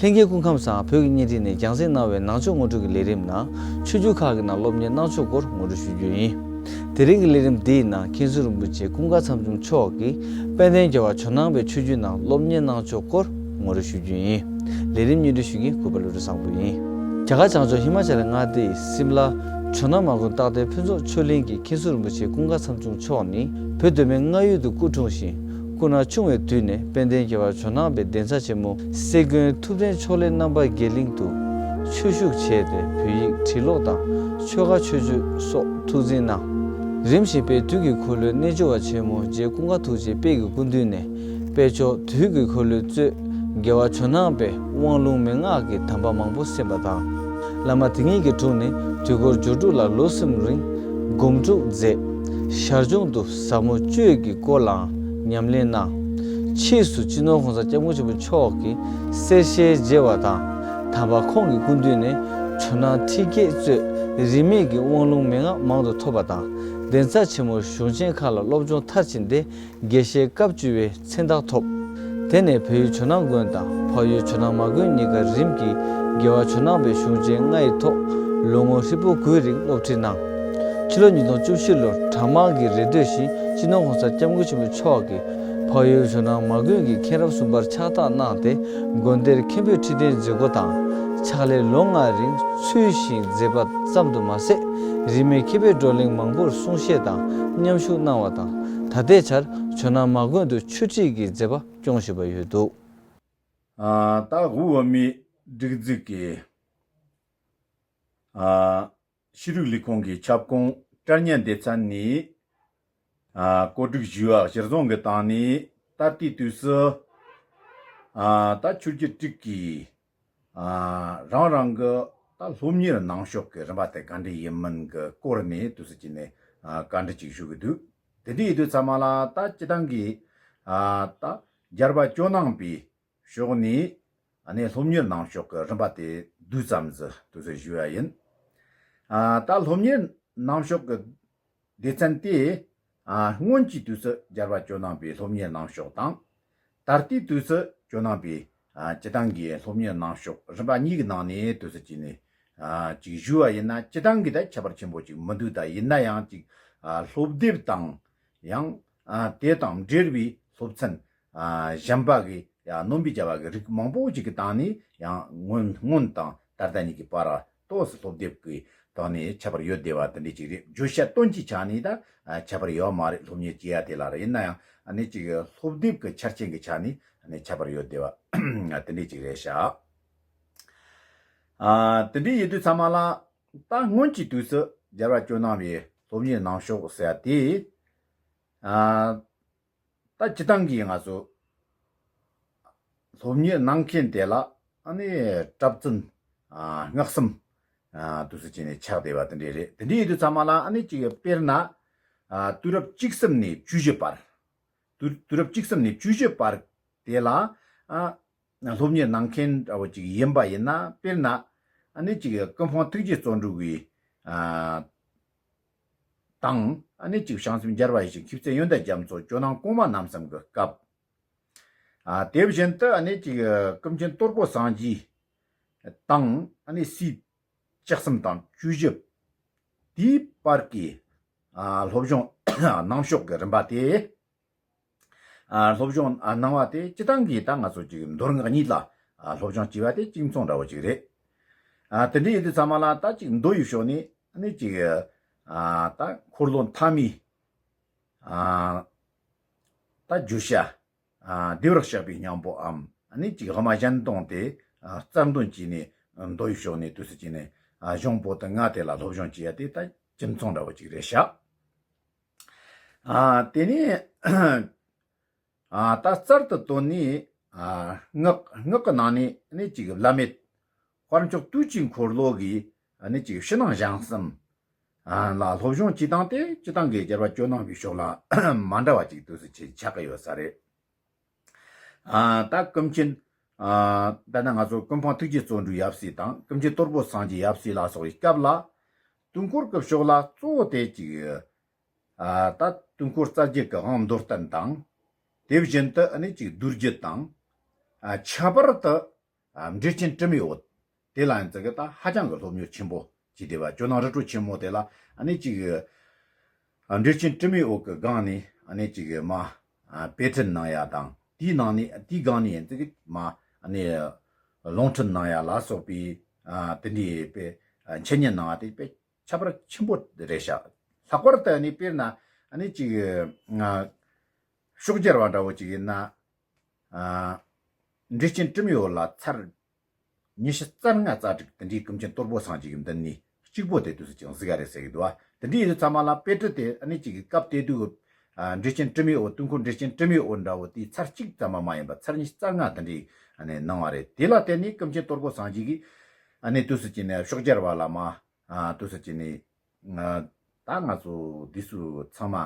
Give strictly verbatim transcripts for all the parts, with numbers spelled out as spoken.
ལྷན་རྒྱས་སྐུ་ཁམས་བཟང་། བོད་ཀྱི་བརྙན་འཕྲིན་ནས་རྒྱང་སྲིང་གནང་བའི་ནང་ཆོས་ངོ་སྤྲོད་ཀྱི་ལས་རིམ་ནང་ཆོས་བརྒྱུད་ཁག་གི་ནང་སློབ་གཉེར་གནང་ཕྱོགས་སྐོར་ངོ་སྤྲོད་ཞུ་རྒྱུ་ཡིན། དེ་རིང་གི་ལས་རིམ་འདིའི་ནང་མཁན་ཟུར་རིན་པོ་ཆེ་ཀུན་དགའ་ཚབ་ཆུང་མཆོག་གིས་དཔལ་ལྡན་རྒྱལ་བ་ཇོ་ནང་པའི་ཆོས་བརྒྱུད་ནང་སློབ་གཉེར་གནང་ཕྱོགས་སྐོར་ངོ་སྤྲོད་ཞུ་རྒྱུ་ཡིན། ལས་རིམ་སྙན་སྒྲོན་ཞུ་མཁན་གུས་པ་བློ་གྲོས་བཟང་པོ་ཡིན། རྒྱ་གར་བྱང་ཕྱོགས་ཧི་མ་ཅལ་མངའ་སྡེའི་སིམ་ལ་ཇོ་ནང་མ་དགོན་རྟག་བརྟན་ཕུན་ཚོགས་ཆོས་གླིང་གི་མཁན་ཟུར་རིན་པོ་ཆེ་ཀུན་དགའ་ཚབ་ཆུང་མཆོག་ནི་བོད་གདོད་མའི་སྔ་ཡུལ་དུ་སྐུ་འཁྲུངས་ཤིང་། སྐུ་ན་ཆུང་བའི་དུས་ནས་དཔལ་ལྡན་རྒྱལ་བ་ཇོ་ནང་པའི་གདན་ས་ཆེན་མོ་སེ་དགོན་ཐུབ་བསྟན་ཕྱོགས་ལས་རྣམ་པ་རྒྱས་གླིང་དུ་ཆོས་ཞུགས་བྱས་ཏེ། བོད་ཡིག་བྲིས་ཀློག་དང་ཆོ་ག་ཆོས་སྤྱོད་སོགས་ཐུགས་འཛིན་གནང་། རིམ་བཞིན་དཔལ་དུས་ཀྱི་འཁོར་ལོའི་རྣལ་འབྱོར་བ་ཆེན་མོ་རྗེ་ཀུན་དགའ་ཐུགས་རྗེ་དཔལ་གྱི་སྐུ་མདུན་ནས། དཔལ་མཆོག་དུས་ཀྱི་འཁོར་ལོའི་གཙོས་རྒྱལ་བ་ཇོ་ནང་པའི་དབང་ལུང་མན་ངག་གི་དམ་པ་མང་པོ་གསན་པ་དང་། བླ་མ་དེ་ཉིད་ཀྱི་དྲུང་ནས་དུས་འཁོར་སྦྱོར་དྲུག་ལ་ལོ་གསུམ་རིང་སྒོམ་སྒྲུབ་མཛད། ཞར་བྱུང་དུ་ཟབ་མོ་སྤྱོད་ཀྱི་སྐོར་ལའང་ཉམས་ལེན་གནང་། ཕྱིས་སུ་སྤྱི་ནོར་༸གོང་ས་༸སྐྱབས་མགོན་ཆེན་པོ་མཆོག་གིས་གསེར་ཞལ་མཇལ་བ་དང་། དམ་པ་ཁོང་གི་སྐུ་མདུན་ནས་ཇོ་ནང་ཁྲིད་བརྒྱད་གཙོས་རིས་མེད་ཀྱི་དབང་ལུང་མན་ངག་མང་དུ་ཐོབ་པ་དང་། གདན་ས་ཆེན་མོར་གཞུང་ཆེན་ཁག་ལ་སློབ་སྦྱོང་མཐར་ཕྱིན་ཏེ། དགེ་བཤེས་སྐབས་བཅུ་པའི་མཚན་རྟགས་ཐོབ། དེ་ནས་བལ་ཡུལ་ཇོ་ནང་དགོན་དང་འཕགས་ཡུལ་ཇོ་ནང་མ་དགོན་གཉིས་ཀ་རིམ་གྱིས་རྒྱལ་བ་ཇོ་ནང་པའི་གཞུང་ཆེན་ལྔ་ཡི་ཐོག་ལོ་ངོ་ཧྲིལ་པོ་དགུའི་རིང་སློབ་ཁྲིད་གནང་། ཕྱི་ལོ་ཉིས་སྟོང་བཅུ་བཞི་ལོར་གྲྭ་དམངས་ཀྱི་རེ་འདོད་བཞིན་སྤྱི་ནོར་༸གོང་ས་༸སྐྱབས་མགོན་ཆེན་པོ་མཆོག་གིས་འཕགས་ཡུལ་ཇོ་ནང་མ་དགོན་གྱི་མཁན་རབས་གསུམ་པར་ཕྱག་རྟགས་གནང་སྟེ། དགོན་སྡེར་མཁན་པོའི་ཁྲི་སྟོན་མཛད་སྒོ་དང་། ཕྱག་ལས་ལོ་ལྔའི་རིང་ཚུལ་བཞིན་མཛད་པ་ཙམ་དུ་མ་ཟད། རིས་མེད་མཁས་པའི་བགྲོ་གླེང་མང་པོར་གསུང་བཤད་དང་མཉམ་ཞུགས་གནང་བ་དང་། ད་ལྟའི་ཆར་ཇོ་ནང་མ་དགོན་དུ་ཆོས་ཁྲིད་ཀྱི་མཛད་པ་སྐྱོང་བཞིན་པ་ཡོད་འདུག། ཨ། ད་དབུ་བརྙེས་མའི་སྒྲིག་འཛུགས་ཀྱི། ཨ། ཤེས་རིག་ལས་ཁུངས་ཀྱི་ཁྱབ་ཁོངས་དྲ་བརྙན་སྡེ་ཚན་ནས། ཨ། བཀོད་སྒྲིག་ཞུས་པ་གཞིར་བཟུང་གི་སྟེང་ནས་ད་ལྟའི་དུས་སུ། ཨ། ད་ཆོས་བརྒྱུད་དྲུག་གི། ཨ། རང་རང་གི་ད་སློབ་གཉེར་གནང་ཕྱོགས་ཀྱི་རིམ་པ་དེ་ག་འདྲ་ཡིན་མིན་གྱི་སྐོར་ནས་དུས་སུ་ཅི་ནས། ཨ། བཀའ་འདྲི་ཅིག་ཞུ་གི་འདུག། དེ་འདྲ་ཡིན་དུས་ཚང་མ་ལ་ད་སྤྱི་བཏང་གི། ཨ། ད་རྒྱལ་བ་ཇོ་ནང་པའི་ཕྱོགས་ནས་ཨ་ནི་སློབ་གཉེར་གནང་ཕྱོགས་ཀྱི་རིམ་པ་དེ་བསྡུས་ཙམ་ཟིག་དུས་སུ་ཞུ་ཡ་ཡིན། ཨ། ད་སློབ་གཉེར་གནང་ཕྱོགས་ཀྱི་སྡེ་ཚན་དེ། ཨ། སྔོན་གྱི་དུས་སུ་རྒྱལ་བ་ཇོ་ནང་པའི་སློབ་གཉེར་གནང་ཕྱོགས་དང་། ད་ལྟའི་དུས་སུ་ཇོ་ནང་པའི། ཨ། སྤྱི་བཏང་གི་སློབ་གཉེར་གནང་ཕྱོགས་རིམ་པ་གཉིས་ཀྱི་ནང་ནས་དུས་སུ་ཅི་ནས། ཨ། ཅིག་ཞུ་བ་ཡིན་ན་སྤྱི་བཏང་གི་ད་ཁྱད་པར་ཆེན་པོ་ཅིག་མི་འདུག། ད་ཡིན་ན་ཡང་ཅིག། ཨ། སློབ་དེབ་དང་ཡང་། ཨ། དེ་དང་འབྲེལ་བའི་སློབ་ཚན། ཨ། གཞན་པ་གི། ཡང་སྣོན་པའི་བྱ་བ་གི་རིགས་མང་པོ་ཅིག་གི་སྟེང་ནས་ཡང་སྔོན་སྔོན་དང་ད་ལྟ་གཉིས་ཀྱི་བར་ཏོག་ཙམ་སློབ་དེབ་ཀྱི་སྟེང་ནས་ཁྱད་པར་ཡོད་བསྡད་པ་དེ་འདྲ་ཅིག་རེད། བརྗོད་བྱ་དོན་གྱི་ཆ་ནས་ད། ཨ། ཁྱད་པར་ཡོད་མ་རེད། སློབ་གཉེར་བྱེད་ཡ་དེ་ལ་རེད། ཡིན་ན་ཡང་ཨ་ནི་ཅིག་སློབ་དེབ་ཀྱི་ཆ་རྐྱེན་གྱི་ཆ་ནས་ཨ་ནི་ཁྱད་པར་ཡོད་བསྡད་པ་དེ་འདྲ་ཅིག་རེད་ཤག། ཨ། དེ་འདྲ་ཡིན་དུས་ཚང་མ་ལ་ད་སྔོན་གྱི་དུས་སུ་རྒྱལ་བ་ཇོ་ནང་པའི་སློབ་གཉེར་གནང་ཕྱོགས་ཟེར་ཡ་དེ། ཨ། ད་སྤྱི་བཏང་གི་ང་ཚོ་སློབ་གཉེར་གནང་མཁན་དེ་ལ་ཨ་ནི་གྲྭ་བཙུན། ཨ། སྔགས་གསུམ། ཨ། དུས་སུ་བྱས་ནས་ཆགས་བསྡད་པ་དེ་འདྲས་རེད། དེ་འདྲས་ཡིན་དུས་ཚང་མ་ལ་ཨ་ནི་ཅིག་དཔེར་ན། ཨ། དུས་རབས་བཅུ་གསུམ་ནས་བཅུ་བཞི་བར། དུས་དུས་རབས་བཅུ་གསུམ་ནས་བཅུ་བཞི་བར་དེ་ལ། ཨ། སློབ་གཉེར་གནང་མཁན་འདྲ་བོ་ཅིག་ཡིན་པ་ཡིན་ན། དཔེར་ན་ཨ་ནི་ཅིག་ཀུན་སྤངས་ཐུགས་རྗེ་བརྩོན་འགྲུས་ཀྱི། ཨ། དང་། ཨ་ནི་ཅིག་བྱང་སེམས་རྒྱལ་བ་ཡིད་བཞིན་མཁྱེན་བརྩེ་ཡོན་ཏན་རྒྱ་མཚོ། ཇོ་ནང་གོང་མ་རྣམ་གསུམ་གྱི་སྐབས། ཨ། དེ་བཞིན་དུ་ཨ་ནི་ཅིག་ཀུན་མཁྱེན་དོལ་པོ་སངས་རྒྱས་དང་། ཨ་ནི་སྲས་བཅུ་གསུམ་དང་བཅུ་བཞི། དེའི་བར་གྱི། ཨ། སློབ་སྦྱོང་གནང་ཕྱོགས་ཀྱི་རིམ་པ་དེ། ཨ། སློབ་སྦྱོང་། ཨ། གནང་བ་དེ་སྤྱི་བཏང་གིས་ད་ང་ཚོ་ཅིག་མདོ་སྔགས་གཉིས་ལ། ཨ། སློབ་སྦྱོང་བྱས་པ་དེ་གཅིག་མཚུངས་འདྲ་བོ་ཅིག་རེད། ཨ། དེ་འདྲ་ཡིན་དུས་ཚང་མ་ལ་ད་ཅིག་མདོ་ཡི་ཕྱོགས་ནས་ཨ་ནི་ཅིག། ཨ། ད་འཁོར་ལོ་མཐའ་མའི། ཨ། ད་བརྗོད་བྱ། ཨ། བདེ་བར་གཤེགས་པའི་སྙིང་པོའམ་ཨ་ནི་ཅིག་སློབ་མ་གཞན་དང་དེ། ཨ། རྩལ་འདོན་བྱས་ནས་མདོ་ཡི་ཕྱོགས་ནས་དུས་སུ་བྱས་ནས། ཨ། གཞུང་པོ་ཏི་ལྔ་དེ་ལ་སློབ་སྦྱོང་བྱེད་ཡ་དེ་ད་གཅིག་མཚུངས་འདྲ་བོ་ཅིག་རེད་ཤག། ཨ། དེ་ནས། ཨ། ད་རྩལ་དུ་བཏོན་ནས། ཨ། སྔགས་སྔགས་ཀྱི་ནང་ནས་ཨ་ནི་ཅིག་བླ་མེད་དཔལ་མཆོག་དུས་ཀྱི་འཁོར་ལོ་གི་ཨ་ནི་ཅིག་ཕྱི་ནང་གཞན་གསུམ། ཨ། ལ་སློབ་སྦྱོང་བྱེད་སྟངས་དེ་སྤྱི་བཏང་གི་རྒྱལ་བ་ཇོ་ནང་པའི་ཕྱོགས་ལ་མ་འདྲ་བ་ཅིག་དུས་སུ་ཆེ་ཆགས་ཀྱི་ཡོད་ས་རེད། ཨ། ད་ཀུན་མཁྱེན། ཨ། ད་ནི་ང་ཚོ་ཀུན་སྤངས་ཐུགས་རྗེ་བརྩོན་འགྲུས་ཡབ་སྲས་དང་ཀུན་མཁྱེན་དོལ་པོ་སངས་རྒྱས་ཡབ་སྲས་ལ་སོགས་ཀྱི་སྐབས་ལ། དུས་འཁོར་གྱི་ཕྱོགས་ལ་གཙོ་བོ་དེ་ཅིག། ཨ། ད་དུས་འཁོར་རྩ་རྒྱུད་ཀྱི་དབང་མདོར་བསྟན་དང་། དེ་བཞིན་དུ་ཨ་ནི་ཅིག་མདོ་རྒྱུད་དང་། ཨ། ཁྱད་པར་དུ། འབྲས་ཆེན་དྲི་མེད་འོད། དེ་ལ་ཡང་ཙི་གི་ད་ཧ་ཅང་གི་སློབ་གཉེར་ཆེན་པོ་བྱས་བསྡད་པ། ཇོ་ནང་རི་ཁྲོད་ཆེན་མོ་དེ་ལ་ཨ་ནི་ཅིག་གི་འབྲས་ཆེན་དྲི་མེད་འོད་ཀྱི་སྒང་ནས་ཨ་ནི་ཅིག་གི་མ་དཔེ་ཁྲིད་གནང་ཡ་དང་། དེའི་ནང་ནས་དེའི་སྒང་ནས་ཡང་ཙི་གི་མ་ཨ་ནི་ལུང་ཁྲིད་གནང་ཡ་ལ་སོགས་པའི་དེ་འདྲའི་དཔེ་འཆད་ཉན་གནང་བ་དེ་དཔེ་ཁྱད་པར་ཆེན་པོ་རེད་ཤག། ལྷག་པར་དུ་ཨ་ནི་དཔེར་ན་ཨ་ནི་ཅིག་གི་ཕྱོགས་སྦྱར་བ་འདྲ་བོ་ཅིག་ཡིན་ན། ཨ། འབྲས་ཆེན་དྲི་མེད་འོད་ལ་ཚར་ཉི་ཤུ་རྩ་ལྔ་རྩ་དྲུག་དེ་འདྲའི་ཀུན་མཁྱེན་དོལ་པོ་སངས་རྒྱས་ཀྱི་མདུན་ནས་གཅིག་པོ་དེ་དུས་སུ་ཀྱང་གཟིགས་ཀ་རེད་ཟེར་གི་འདུག་བ། དེ་འདྲའི་ཡིན་དུས་ཚང་མ་ལ་དཔེ་ཁྲིད་དེ་ཨ་ནི་ཅིག་གི་སྐབས་དེ་དུས་ཀྱི་ཨ། འབྲས་ཆེན་དྲི་མེད་འོད། དུས་འཁོར་འབྲས་ཆེན་དྲི་མེད་འོད་འདྲ་བོ་དེ་ཚར་གཅིག་ཙམ་མ་མ་ཡིན་པ་ཚར་ཉི་ཤུ་རྩ་ལྔ་དེ་འདྲའི་ཨ་ནི་གནང་བ་རེད། དེ་ལ་བརྟེན་ནས་ཀུན་མཁྱེན་དོལ་པོ་སངས་རྒྱས་ཀྱིས་ཨ་ནི་དུས་སུ་ཅི་ནས་ཕྱོགས་སྦྱར་བ་ལ་མ། ཨ། དུས་སུ་ཅི་ནས། ཨ། ད་ང་ཚོ་འདི་ཚོ་ཚང་མ་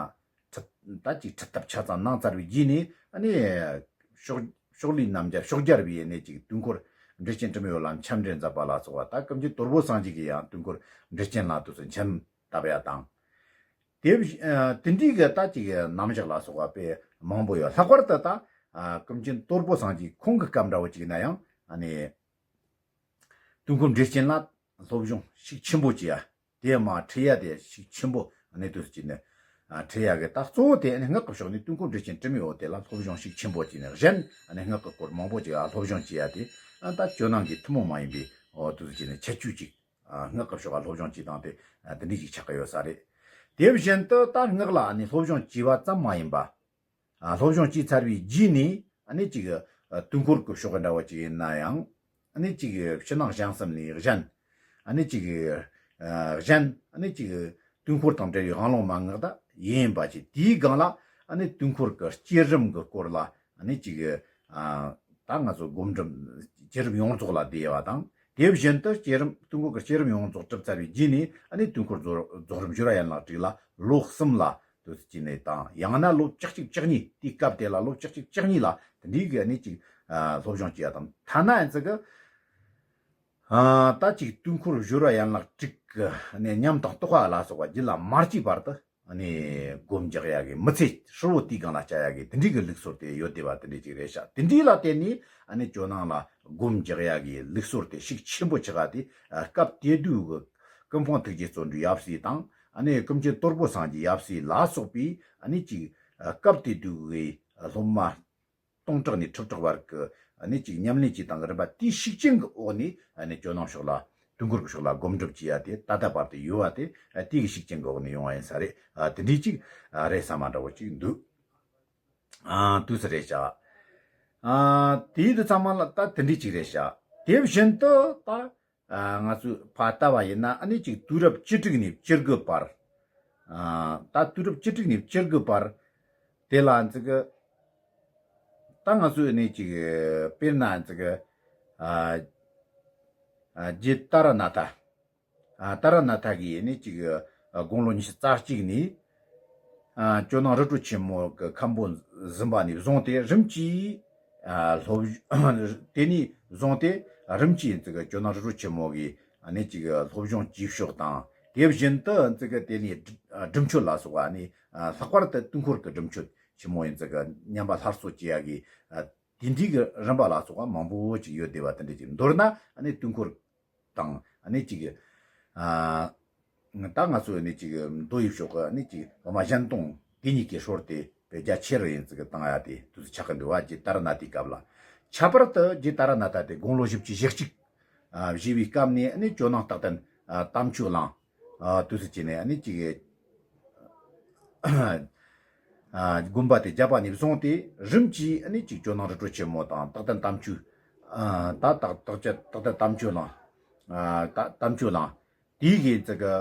ཁྲིད་ད་ཅིག་ཁྲིད་ཐབས་ཆ་ཚང་གནང་ཚར་བའི་རྗེས་ནས་ཨ་ནི་ཕྱོགས་ཕྱོགས་ལས་རྣམ་རྒྱལ་ཕྱོགས་སྦྱར་བའི་ཨ་ནི་ཅིག་དུས་འཁོར་འབྲས་ཆེན་དྲི་མེད་འོད་ལ་འཆམ་འདྲི་མཛད་པ་ལ་སོགས་པ། ད་ཀུན་མཁྱེན་དོལ་པོ་སངས་རྒྱས་ཀྱིས་ཡང་དུས་འཁོར་འབྲས་ཆེན་ལ་དུས་སུ་འཆམ་བཏབ་ཡ་དང་། དེ་བཞིན་ཨ། དེ་འདྲའི་གི་ད་ཅིག་རྣམ་གཞག་ལ་སོགས་པ་དཔེ་མང་པོ་ཡོད། ལྷག་པར་དུ་ད་ཨ། ཀུན་མཁྱེན་དོལ་པོ་སངས་རྒྱས་ཁོང་གི་སྐབས་འདྲ་བོ་ཅིག་ན་ཡང་ཨ་ནི། དུས་འཁོར་འབྲས་ཆེན་ལ་སློབ་སྦྱོང་ཤུགས་ཆེན་པོ་བྱས་ཡ། དེ་མ་ཁྲིད་ཡ་དེ་ཤུགས་ཆེན་པོ་གནས་དུས་སུ་བྱས་ནས་ཨ། ཁྲིད་ཡ་གི་ད་གཙོ་བོ་དེ་ཨ་ནི་སྔགས་ཀྱི་ཕྱོགས་ནས་དུས་འཁོར་འབྲས་ཆེན་དྲི་མེད་འོད་དེ་ལ་སློབ་སྦྱོང་ཤུགས་ཆེན་པོ་བྱས་ནས། གཞན་ཨ་ནི་སྔགས་ཀྱི་སྐོར་མང་པོ་ཅིག་ལ་སློབ་སྦྱོང་བྱས་ཡ་དེ་ཨ། ད་ཇོ་ནང་གི་ཐུན་མོང་མ་ཡིན་པའི་འོ་དུས་སུ་བྱས་ནས་ཁྱད་ཆོས་ཅིག་ཨ། སྔགས་ཀྱི་ཕྱོགས་ལ་སློབ་སྦྱོང་བྱས་སྟངས་དེ་ཨ། དེ་འདྲ་ཞིག་ཆགས་ཀྱི་ཡོད་ས་རེད། དེ་བཞིན་དུ་ད་སྔགས་ལ་ཨ་ནི་སློབ་སྦྱོང་བྱས་པ་ཙམ་མ་ཡིན་པ། ཨ། སློབ་སྦྱོང་བྱས་ཚར་བའི་རྗེས་ནས་ཨ་ནི་ཅིག་ཨ། དུས་འཁོར་གྱི་ཕྱོགས་འདྲ་བ་ཅིག་ཡིན་ན་ཡང་ཨ་ནི་ཅིག་ཕྱི་ནང་གཞན་གསུམ་ནས་གཞན། ཨ་ནི་ཅིག་ཨ། གཞན་ཨ་ནི་ཅིག་དུས་འཁོར་དང་འབྲེལ་བའི་དབང་ལུང་མན་ངག་དང་ཡིན་པ་ཅིག། དེའི་སྒང་ལ་ཨ་ནི་དུས་འཁོར་གྱི་བསྐྱེད་རིམ་གྱི་སྐོར་ལ་ཨ་ནི་ཅིག་ཨ། ད་ང་ཚོ་སྒོམ་སྒྲུབ་བསྐྱེད་རིམ་ཡོངས་རྫོགས་ལ་བསྡུས་པ་དང་། དེ་བཞིན་དུ་བསྐྱེད་རིམ་དུས་འཁོར་གྱི་བསྐྱེད་རིམ་ཡོངས་རྫོགས་གྲུབ་ཚར་བའི་རྗེས་ནས་ཨ་ནི་དུས་འཁོར་རྫོགས་རྫོགས་རིམ་སྦྱོར་བ་ཡན་ལག་དྲུག་ལ་ལོ་གསུམ་ལ་དུས་སུ་བྱས་ནས་དང་། ཡང་ན་ལོ་བཅུ་གཅིག་བཅུ་གཉིས། དེའི་སྐབས་དེ་ལ་ལོ་བཅུ་གཅིག་བཅུ་གཉིས་ལ་དེ་འདྲའི་གི་ཨ་ནི་ཅིག་ཨ། སློབ་སྦྱོང་བྱས་ཡ་དང་། ཐ་ན་ཨ་ཙི་གི་ཨ། ད་ཅིག་དུས་འཁོར་སྦྱོར་བ་ཡན་ལག་དྲུག་གི་ཨ་ནི་ཉམས་དང་རྟོགས་པ་ལ་སོགས་པ་རྒྱུད་ལ་མ་སྐྱེས་བར་དུ་ཨ་ནི་སྒོམ་རྒྱག་ཡ་གི་མི་ཚེ་ཧྲིལ་བོ་དེའི་སྒང་ལ་བསྐྱལ་ཡ་གི་དེ་འདྲའི་གི་ལུགས་སྲོལ་དེ་ཡོད་བསྡད་པ་དེ་འདྲའི་ཅིག་རེད་ཤག། དེ་འདྲའི་ལ་བརྟེན་ནས་ཨ་ནི་ཇོ་ནང་ལ་སྒོམ་རྒྱག་ཡ་གི་ལུགས་སྲོལ་དེ་ཤུགས་ཆེན་པོ་ཆགས་ཡ་དེ་ཨ། སྐབས་དེ་དུས་གི་ཀུན་སྤངས་ཐུགས་རྗེ་བརྩོན་འགྲུས་ཡབ་སྲས་དང་ཨ་ནི་ཀུན་མཁྱེན་དོལ་པོ་སངས་རྒྱས་ཡབ་སྲས་ལ་སོགས་པའི་ཨ་ནི་ཅིག་ཨ། སྐབས་དེ་དུས་གི་སློབ་མ་སྟོང་ཕྲག་ནས་ཁྲི་ཕྲག་བར་གྱི་ཨ་ནི་ཅིག་ཉམས་ལེན་བྱེད་སྟངས་ཀྱི་རིམ་པ་དེའི་ཤུགས་རྐྱེན་གྱི་འོག་ནས་ཨ་ནི་ཇོ་ནང་ཕྱོགས་ལ་དུས་འཁོར་གྱི་ཕྱོགས་ལ་སྒོམ་སྒྲུབ་བྱེད་ཡ་དེ་ད་ལྟ་བར་དུ་ཡོད་པ་དེ་ཨ། དེ་གི་ཤུགས་རྐྱེན་གྱི་འོག་ནས་ཡོང་བ་ཡིན་ས་རེད། ཨ། དེ་འདྲའི་ཅིག་ཨ། རེད་བསམ་པ་འདྲ་བོ་ཅིག་འདུག། ཨ། དུས་སུ་རེད་ཤག། ཨ། དེའི་དུས་ཚང་མ་ལ་ད་དེ་འདྲའི་ཅིག་རེད་ཤག། དེ་བཞིན་དུ་ད་ཨ། ང་ཚོས་ཕར་ལྟ་བ་ཡིན་ན་ཨ་ནི་ཅིག་དུས་རབས་བཅུ་དྲུག་ནས་བཅུ་དགུ་བར། ཨ། ད་དུས་རབས་བཅུ་དྲུག་ནས་བཅུ་དགུ་བར་དེ་ལ་ཨ་ཙི་གི་ད་ང་ཚོས་ཨ་ནི་ཅིག་དཔེར་ན་ཨ་ཙི་གི་ཨ། ཨ། རྗེ་ཏཱ་ར་ནཱ་ཐ། ཨ། ཏཱ་ར་ནཱ་ཐ་གིས་ཨ་ནི་ཅིག་ཨ། དགུང་ལོ་ཉི་ཤུ་རྩ་གཅིག་ནས་ཨ། ཇོ་ནང་རི་ཁྲོད་ཆེན་མོ་གི་མཁན་པོ་ཟིན་པ་ནས་བཟུང་སྟེ་རིམ་གྱིས་ཨ། སློབ་དེ་ནས་བཟུང་སྟེ་རིམ་གྱིས་ཨ་ཙི་གི་ཇོ་ནང་རི་ཁྲོད་ཆེན་མོ་གི་ཨ་ནི་ཅིག་སློབ་སྦྱོང་བྱེད་ཕྱོགས་དང་། དེ་བཞིན་དུ་ཨ་ཙི་གི་དེ་ནས་སྒྲུབ་མཆོད་ལ་སོགས་པ་ཨ་ནི་ཨ། ལྷག་པར་དུ་དུས་འཁོར་གྱི་སྒྲུབ་མཆོད་ཆེན་མོ་ཨ་ཙི་གི་མཉམ་པ་སླར་གསོ་བྱེད་ཡ་གི་ཨ། དེ་འདྲའི་གི་རིམ་པ་ལ་སོགས་པ་མང་པོ་ཅིག་ཡོད་བསྡད་པ་དེ་འདྲ་ཅིག། མདོར་ན་ཨ་ནི་དུས་འཁོར་དང་ཨ་ནི་ཅིག་ཨ། ད་ང་ཚོ་ཨ་ནི་ཅིག་མདོ་ཡི་ཕྱོགས་ཀྱི་ཨ་ནི་ཅིག་སློབ་མ་གཞན་སྟོང་དེ་གཉིས་ཀྱི་སྲོལ་དེ་དཔེ་རྒྱ་ཆེ་རུ་ཨ་ཙི་གི་བཏང་ཡ་དེ་དུས་སུ་ཆགས་ཀྱི་འདུག་བ། རྗེ་ཏཱ་ར་ནཱ་ཐའི་སྐབས་ལ། ཁྱད་པར་དུ་རྗེ་ཏཱ་ར་ནཱ་ཐ་དེ་དགུང་ལོ་བཞི་བཅུ་ཞེ་གཅིག་ཨ། བཞེས་པའི་སྐབས་ནས་ཨ་ནི་ཇོ་ནང་རྟག་བརྟན་ཨ། དམ་ཆོས་བླངས། ཨ། དུས་སུ་བྱས་ནས་ཨ་ནི་ཅིག་ཨ། དགོན་པ་དེ་བརྒྱབ་པ་ནས་བཟུང་སྟེ་རིམ་གྱིས་ཨ་ནི་ཅིག་ཇོ་ནང་རི་ཁྲོད་ཆེན་མོ་དང་རྟག་བརྟན་དམ་ཆོས། ཨ། ད་རྟག་རྟག་བརྟན་དམ་ཆོས་བླངས། ཨ། ད་དམ་ཆོས་བླངས། དེའི་གི་ཨ་ཙི་གི་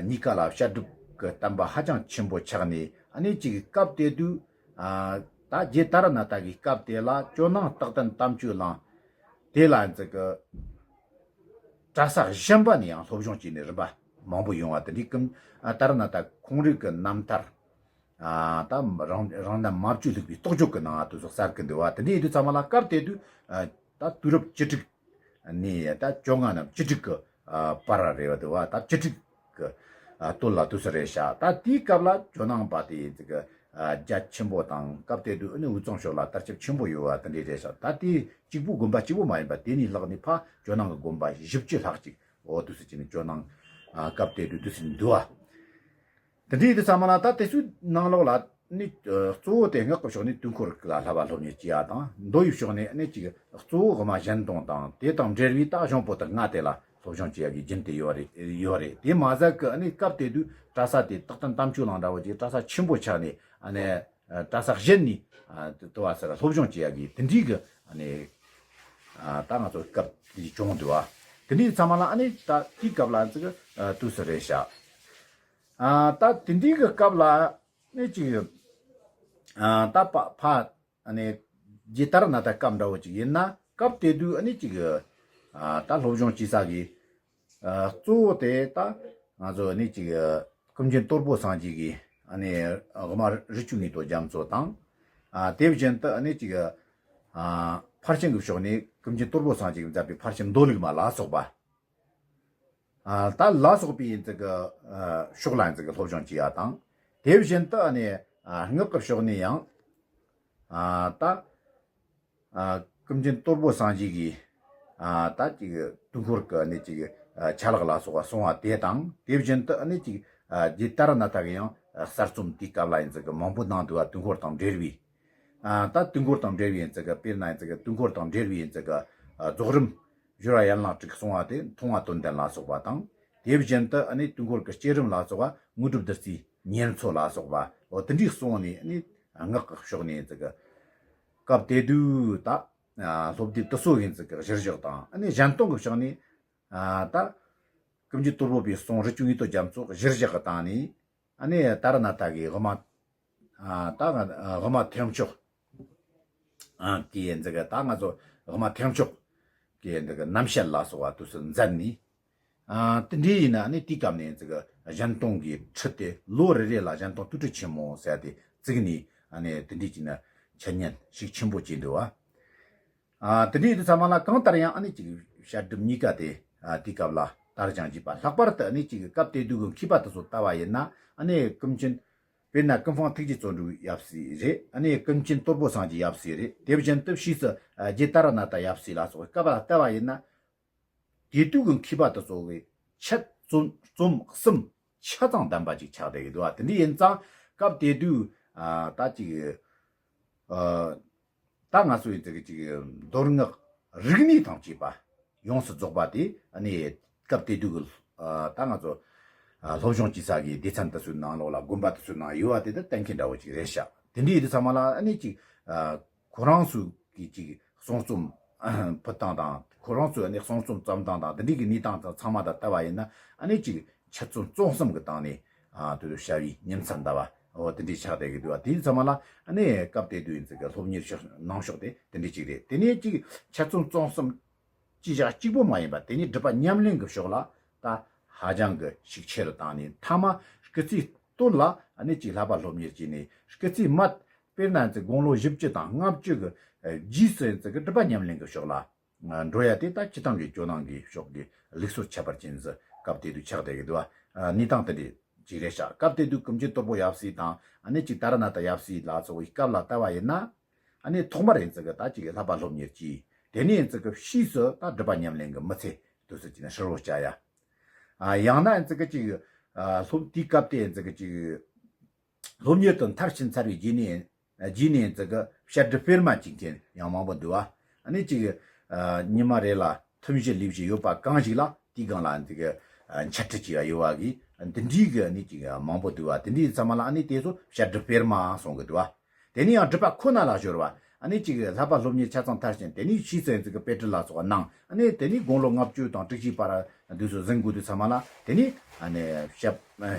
གཉིས་ཀ་ལ་བཤད་སྒྲུབ་ཀྱི་བསྟན་པ་ཧ་ཅང་ཆེན་པོ་ཆགས་ནས་ཨ་ནི་ཅིག་སྐབས་དེ་དུས་ཨ། ད་རྗེ་ཏཱ་ར་ནཱ་ཐ་གི་སྐབས་དེ་ལ་ཇོ་ནང་རྟག་བརྟན་དམ་ཆོས་བླངས། དེ་ལ་ཨ་ཙི་གི་གྲྭ་ས་གཞན་པ་ནས་ཡང་སློབ་སྦྱོང་བྱས་ནས་རིམ་པ་མང་པོ་ཡོང་བ་དེ་འདྲའི་ཀུན། ཨ། ཏཱ་ར་ནཱ་ཐ་ཁོང་རང་གི་རྣམ་ཐར། ཨ། ད་རང་རང་རྣམ་མ་བཅོས་ལྷུག་པའི་རྟོགས་བརྗོད་ཀྱི་ནང་དུ་སོགས་གསལ་གི་འདུག་བ། དེ་འདྲའི་ཡིན་དུས་ཚང་མ་ལ་སྐབས་དེ་དུས་ཨ། ད་དུས་རབས་བཅུ་དྲུག་ནས་ད་བཅོ་ལྔ་ནས་བཅུ་དྲུག་གི་ཨ། བར་རེད་བ་འདུག་བ། ད་བཅུ་དྲུག་གི་ཨ། སྟོད་ལ་དུས་སུ་རེད་ཤག། ད་དེའི་སྐབས་ལ་ཇོ་ནང་པ་དེ་ཡིན་ཙི་གི་ རྒྱ་ཆེན་པོ་དང་། སྐབས་དེ་དུས་ཨ་ནི་དབུས་གཙང་ཕྱོགས་ལ་དར་ཁྱབ་ཆེན་པོ་ཡོད་པ་དེ་འདྲ་རེད་ཤག་ད་དེ་གཅིག་པུ་དགོན་པ་གཅིག་པུ་མ་ཡིན་པ་དེ་ནས་ལྷག་ནས་ཕར་ཇོ་ནང་གི་དགོན་པ་བཞི་བཅུ་ལྷག་ཅིག་འོ་དུས་སུ་ཅི་ནས་ཇོ་ནང་སྐབས་དེ་དུས་དུས་སུ་འདུག་པ། དེ་འདྲའི་དུས་ཚང་མ་ལ་ད་དེ་ཚོའི་ནང་ལོགས་ལ་ནི་གཙོ་བོ་དེ་སྔགས་ཀྱི་ཕྱོགས་ནས་དུས་འཁོར་ལ་བསླབ་པ་སློབ་གཉེར་བྱེད་ཡ་དང་། མདོ་ཡི་ཕྱོགས་ནས་ནི་ཅིག་གཙོ་བོ་དབུ་མ་གཞན་དོན་དང་དེ་དང་འབྲེལ་བའི་ད་གཞུང་པོ་ཏི་ལྔ་དེ་ལ་སློབ་སྦྱོང་བྱེད་ཡ་གི་རྒྱུན་དེ་ཡོད་རེད་ཡོད་རེད། དེ་མ་ཟད་ཀྱི་ནི་སྐབས་དེ་དུས་གྲྭ་ས་དེ་སྟག་ཐང་དམ་ཆོས་གླིང་འདྲ་བོ་ཅིག་གྲྭ་ས་ཆེན་པོ་ཆགས་ནས་ནི་གྲྭ་ས་གཞན་ནས་དུ་བ་སར་སློབ་སྦྱོང་བྱེད་ཡ་གི་དེ་འདྲའི་གི་ནི་ད་ང་ཚོ་སྐབས་དེ་བྱུང་འདུག་པ། དེ་འདྲའི་ཚང་མ་ལ་ནི་ད་དེའི་སྐབས་ལ་ཙི་གི་དུས་སུ་རེད་ཤག་ཨ། ད་དེ་འདྲའི་གི་སྐབས་ལ་ནི་ཅིག་ཨ། ད་ཕ་ཕ་ནི་རྗེ་ཏཱ་ར་ནཱ་ཐ་སྐབས་འདྲ་བོ་ཅིག་ཡིན་ན། སྐབས་དེ་དུས་ནི་ཅིག་ཨ། ད་སློབ་སྦྱོང་བྱེད་ས་གི་ཨ། གཙོ་བོ་དེ་ད་ང་ཚོ་ནི་ཅིག་ཀུན་མཁྱེན་དོལ་པོ་སངས་རྒྱས་ཀྱི་ནི་དབུ་མ་རི་བཅུ་དངོས་གྲུབ་རྒྱ་མཚོ་དང་། ཨ། དེ་བཞིན་དུ་ནི་ཅིག་ཨ། ཕར་ཕྱིན་གྱི་ཕྱོགས་ནས་ཀུན་མཁྱེན་དོལ་པོ་སངས་རྒྱས་ཀྱིས་མཛད་པའི་ཕར་ཕྱིན་མདོ་ལུགས་མ་ལ་སོགས་པ། ཨ། ད་ལ་སོགས་པའི་ཡིན་ཙི་གི་ཨ། ཕྱོགས་ལ་ཡིན་ཙི་གི་སློབ་སྦྱོང་བྱེད་ཡ་དང་། དེ་བཞིན་དུ་ཨ་ནི་ཨ། སྔགས་ཀྱི་ཕྱོགས་ནས་ཡང་ཨ། ད་ཨ། ཀུན་མཁྱེན་དོལ་པོ་སངས་རྒྱས་ཀྱིས་ཨ། ད་ཅིག་དུས་འཁོར་གྱི་ཨ་ནི་ཅིག་ཨ། ཆ་ལག་ལ་སོགས་པ་གསུངས་པ་དེ་དང་། དེ་བཞིན་དུ་ཨ་ནི་ཅིག་ཨ། རྗེ་ཏཱ་ར་ནཱ་ཐ་གིས་ཡང་ཨ། གསར་རྩོམ་དེའི་སྐབས་ལ་ཡིན་ཙི་གི་མང་པོ་གནང་འདུག་པ། དུས་འཁོར་དང་འབྲེལ་བའི། ཨ། ད་དུས་འཁོར་དང་འབྲེལ་བའི་ཡིན་ཙི་གི་དཔེར་ན་ཡིན་ཙི་གི་དུས་འཁོར་དང་འབྲེལ་བའི་ཡིན་ཙི་གི་ཨ། རྫོགས་རིམ་སྦྱོར་བ་ཡན་ལག་དྲུག་གསུངས་པ་དེ་མཐོང་བ་དོན་ལྡན་ལ་སོགས་པ་དང་། དེ་བཞིན་དུ་ཨ་ནི་དུས་འཁོར་གྱི་བསྐྱེད་རིམ་ལ་སོགས་པ་དངོས་གྲུབ་བདུད་རྩིའི་ཉེར་མཚོ་ལ་སོགས་པ། འོ་དེ་འདྲའི་གསུངས་ནས་ཨ་ནི་སྔགས་ཀྱི་ཕྱོགས་ནས་ཡིན་ཙི་གི་སྐབས་དེ་དུས་ད་ཨ། སློབ་དེབ་དེ་ཚོ་ཡིན་ཙི་གི་གཞིར་བཞག་དང་། ཨ་ནི་གཞན་དོན་གྱི་ཕྱོགས་ནས་ཨ། ད་ཀུན་མཁྱེན་དོལ་པོ་པའི་གསུང་རི་བཅུ་དངོས་གྲུབ་རྒྱ་མཚོ་གཞིར་བཞག་གི་སྟེང་ནས། ཨ་ནི་ཏཱ་ར་ནཱ་ཐ་གིས་དབུ་མ། ཨ། ད་ང་དབུ་མ་ཐེག་མཆོག་ཨ། གི་ཡིན་ཙི་གི་ད་ང་ཚོ་དབུ་མ་ཐེག་མཆོག་གི་ཡིན་ཙི་གི་རྣམ་བཤད་ལ་སོགས་པ་དུས་སུ་མཛད་ནས། ཨ། དེ་འདྲའི་ཡིན་ན་ཨ་ནི་དེའི་སྐབས་ནས་ཡིན་ཙི་གི་གཞན་དོན་གྱི་ཁྲིད་དེ་ལོ་རེ་རེ་ལ་གཞན་དོན་དུས་ཁྲིད་ཆེན་མོ་ཟེར་ཏེ་བཙུགས་ནས། ཨ་ནི་དེ་འདྲའི་བྱས་ན་འཆད་ཉན་ཤུགས་ཆེན་པོ་བྱས་འདུག་པ། ཨ། དེ་འདྲའི་དུས་ཚང་མ་ལ་གང་ལྟར་ཡང་ཨ་ནི་ཅིག་བཤད་སྒྲུབ་གཉིས་ཀ་དེ་ཨ། དེའི་སྐབས་ལ་དར་ཞིང་རྒྱས་པ། ལྷག་པར་དུ་ཨ་ནི་ཅིག་སྐབས་དེ་དུས་ཀྱི་མཁས་པ་དེ་ཚོ་ལྟ་བ་ཡིན་ན། ཨ་ནི་ཀུན་མཁྱེན་དཔེར་ན་ཀུན་སྤངས་ཐུགས་རྗེ་བརྩོན་འགྲུས་ཡབ་སྲས་རེད། ཨ་ནི་ཀུན་མཁྱེན་དོལ་པོ་སངས་རྒྱས་ཡབ་སྲས་རེད། དེ་བཞིན་དུ་ཕྱིས་སུ་ཨ། རྗེ་ཏཱ་ར་ནཱ་ཐ་ཡབ་སྲས་ལ་སོགས་པའི་སྐབས་ལ་ལྟ་བ་ཡིན་ན། དེ་དུས་ཀྱི་མཁས་པ་དེ་ཚོ་གིས་འཆད་རྩོམ་རྩོམ་གསུམ་ཆ་ཚང་ལྡན་པ་ཅིག་ཆགས་བསྡད་ཀྱི་འདུག་པ། དེ་འདྲ་ཡིན་ཙང་སྐབས་དེ་དུས་ཨ། ད་ཅིག་ཨ། ད་ང་ཚོ་ཡིན་ཙི་གི་ཅིག་མདོ་སྔགས་རིག་གནས་དང་བཅས་པ་ཡོངས་སུ་རྫོགས་པ་དེ་ཨ་ནི་སྐབས་དེ་དུས་ཀྱི་ཨ། ད་ང་ཚོ་ཨ། སློབ་སྦྱོང་བྱེད་ས་གི་སྡེ་ཚན་དེ་ཚོའི་ནང་ལོགས་ལ་དགོན་པ་དེ་ཚོའི་ནང་ཡོད་པ་དེ་ད་གཏན་འཁེལ་འདྲ་བོ་ཅིག་རེད་ཤག་དེ་འདྲའི་དུས་ཚང་མ་ལ་ཨ་ནི་ཅིག་ཨ། ཁོ་རང་ཚོ་གི་ཅིག་གསུང་རྩོམ་ཕུལ་སྟངས་དང་། ཁོ་རང་ཚོས་ཨ་ནི་གསུང་རྩོམ་བརྩམས་སྟངས་དང་། དེ་འདྲའི་གི་གནས་སྟངས་ཚང་མ་དང་ལྟ་བ་ཡིན་ན། ཨ་ནི་ཅིག་འཆད་རྩོམ་རྩོམ་གསུམ་གྱི་སྟེང་ནས་ཨ། དེ་ཚོ་བྱ་བའི་ཉིན་མཚན་ཟླ་བ་འོ་དེ་འདྲའི་ཆགས་བསྡད་ཀྱི་འདུག་པ། དེའི་ཚང་མ་ལ་ཨ་ནི་སྐབས་དེ་དུས་ཡིན་ཙི་གི་སློབ་གཉེར་ཕྱོགས་གནང་ཕྱོགས་དེ་དེ་འདྲའི་ཅིག་རེད། དེ་ནས་ཅིག་འཆད་རྩོམ་རྩོམ་གསུམ་ཅི་བྱ་གཅིག་པོ་མ་ཡིན་པ། དེ་ནས་སྒྲུབ་པ་ཉམས་ལེན་གྱི་ཕྱོགས་ལ་ད་ཧ་ཅང་གི་ཤུགས་ཆེ་རུ་བཏང་ནས། མཐའ་མ་སྐུ་ཚེའི་སྟོད་ལ་ཨ་ནི་ཅིག་བསླབ་པ་སློབ་གཉེར་བྱས་ནས། སྐུ་ཚེའི་མ་དཔེར་ན་ཡིན་ཙི་དགུང་ལོ་བཞི་བཅུ་དང་ལྔ་བཅུ་གི་རྗེས་སུ་ཡིན་ཙི་གི་སྒྲུབ་པ་ཉམས་ལེན་གྱི་ཕྱོགས་ལ་འགྲོ་ཡ་དེ་ད་སྤྱིར་བཏང་གི་ཇོ་ནང་གི་ཕྱོགས་ཀྱི་ལུགས་སྲོལ་ཁྱད་པར་ཅན་ཟིག་སྐབས་དེ་དུས་ཆགས་བསྡད་ཀྱི་འདུག་པ། གནས་སྟངས་དེ་འདྲ་ཅིག་རེད་ཤག་སྐབས་དེ་དུས་ཀུན་མཁྱེན་དོལ་པོ་ཡབ་སྲས་དང་། ཨ་ནི་ཅིག་ཏཱ་ར་ནཱ་ཐ་ཡབ་སྲས་ལ་སོགས་པའི་སྐབས་ལ་ལྟ་བ་ཡིན་ན། ཨ་ནི་ཐོག་མར་ཡིན་ཙི་གི་ད་ཅིག་བསླབ་པ་སློབ་གཉེར་གྱིས། དེ་ནས་ཡིན་ཙི་གི་ཕྱིས་སུ་ད་སྒྲུབ་པ་ཉམས་ལེན་གྱི་མི་ཚེ་དུས་སུ་ཅིག་ནས་ཧྲིལ་བོ་བཅའ་ཡ། ཨ། ཡང་ན་ཡིན་ཙི་གི་ཅིག་ཨ། སློབ་དེའི་སྐབས་དེ་ཡིན་ཙི་གི་ཅིག་སློབ་གཉེར་དུ་མཐར་ཕྱིན་ཚར་བའི་རྗེས་ནས་རྗེས་ནས་ཡིན་ཙི་གི་བཤད་སྒྲུབ་སྤེལ་མ་བྱེད་མཁན་ཡང་མང་པོ་འདུག་པ། ཨ་ནི་ཅིག་ཨ། ཉི་མ་རེ་ལ་ཐུན་བཞི་ལས་བཞི་ཡོད་པ་གང་ཞིག་ལ་དེའི་སྒང་ལ་ཡིན་ཙི་གི་ཨ། འཆད་ཁྲིད་བྱེད་ཡ་ཡོད་པ་གི་འདི་འདྲའི་གི་ཨ་ནི་ཅིག་མང་པོ་འདུག་པ། དེ་འདྲའི་ཚང་མ་ལ་ཨ་ནི་དེ་ཚོ་བཤད་སྒྲུབ་སྤེལ་མ་གསུང་གི་འདུག་པ། དེ་ནས་ཡང་སྒྲུབ་པ་ཁོ་ན་ལ་སྦྱོར་བ། ཨ་ནི་ཅིག་བསླབ་པ་སློབ་གཉེར་ཆ་ཚང་མཐར་ཕྱིན། དེ་ནས་ཕྱིས་སུ་ཡིན་ཙི་གི་དཔེ་ཁྲིད་ལ་སོགས་པ་གནང་། ཨ་ནི་དེ་ནས་དགུང་ལོ་ལྔ་བཅུ་དང་དྲུག་ཅུའི་བར་དུས་སུ་གཟིགས་དགོས་དུས་ཚང་མ་ལ་དེ་ནས་ཨ་ནི་བཤད་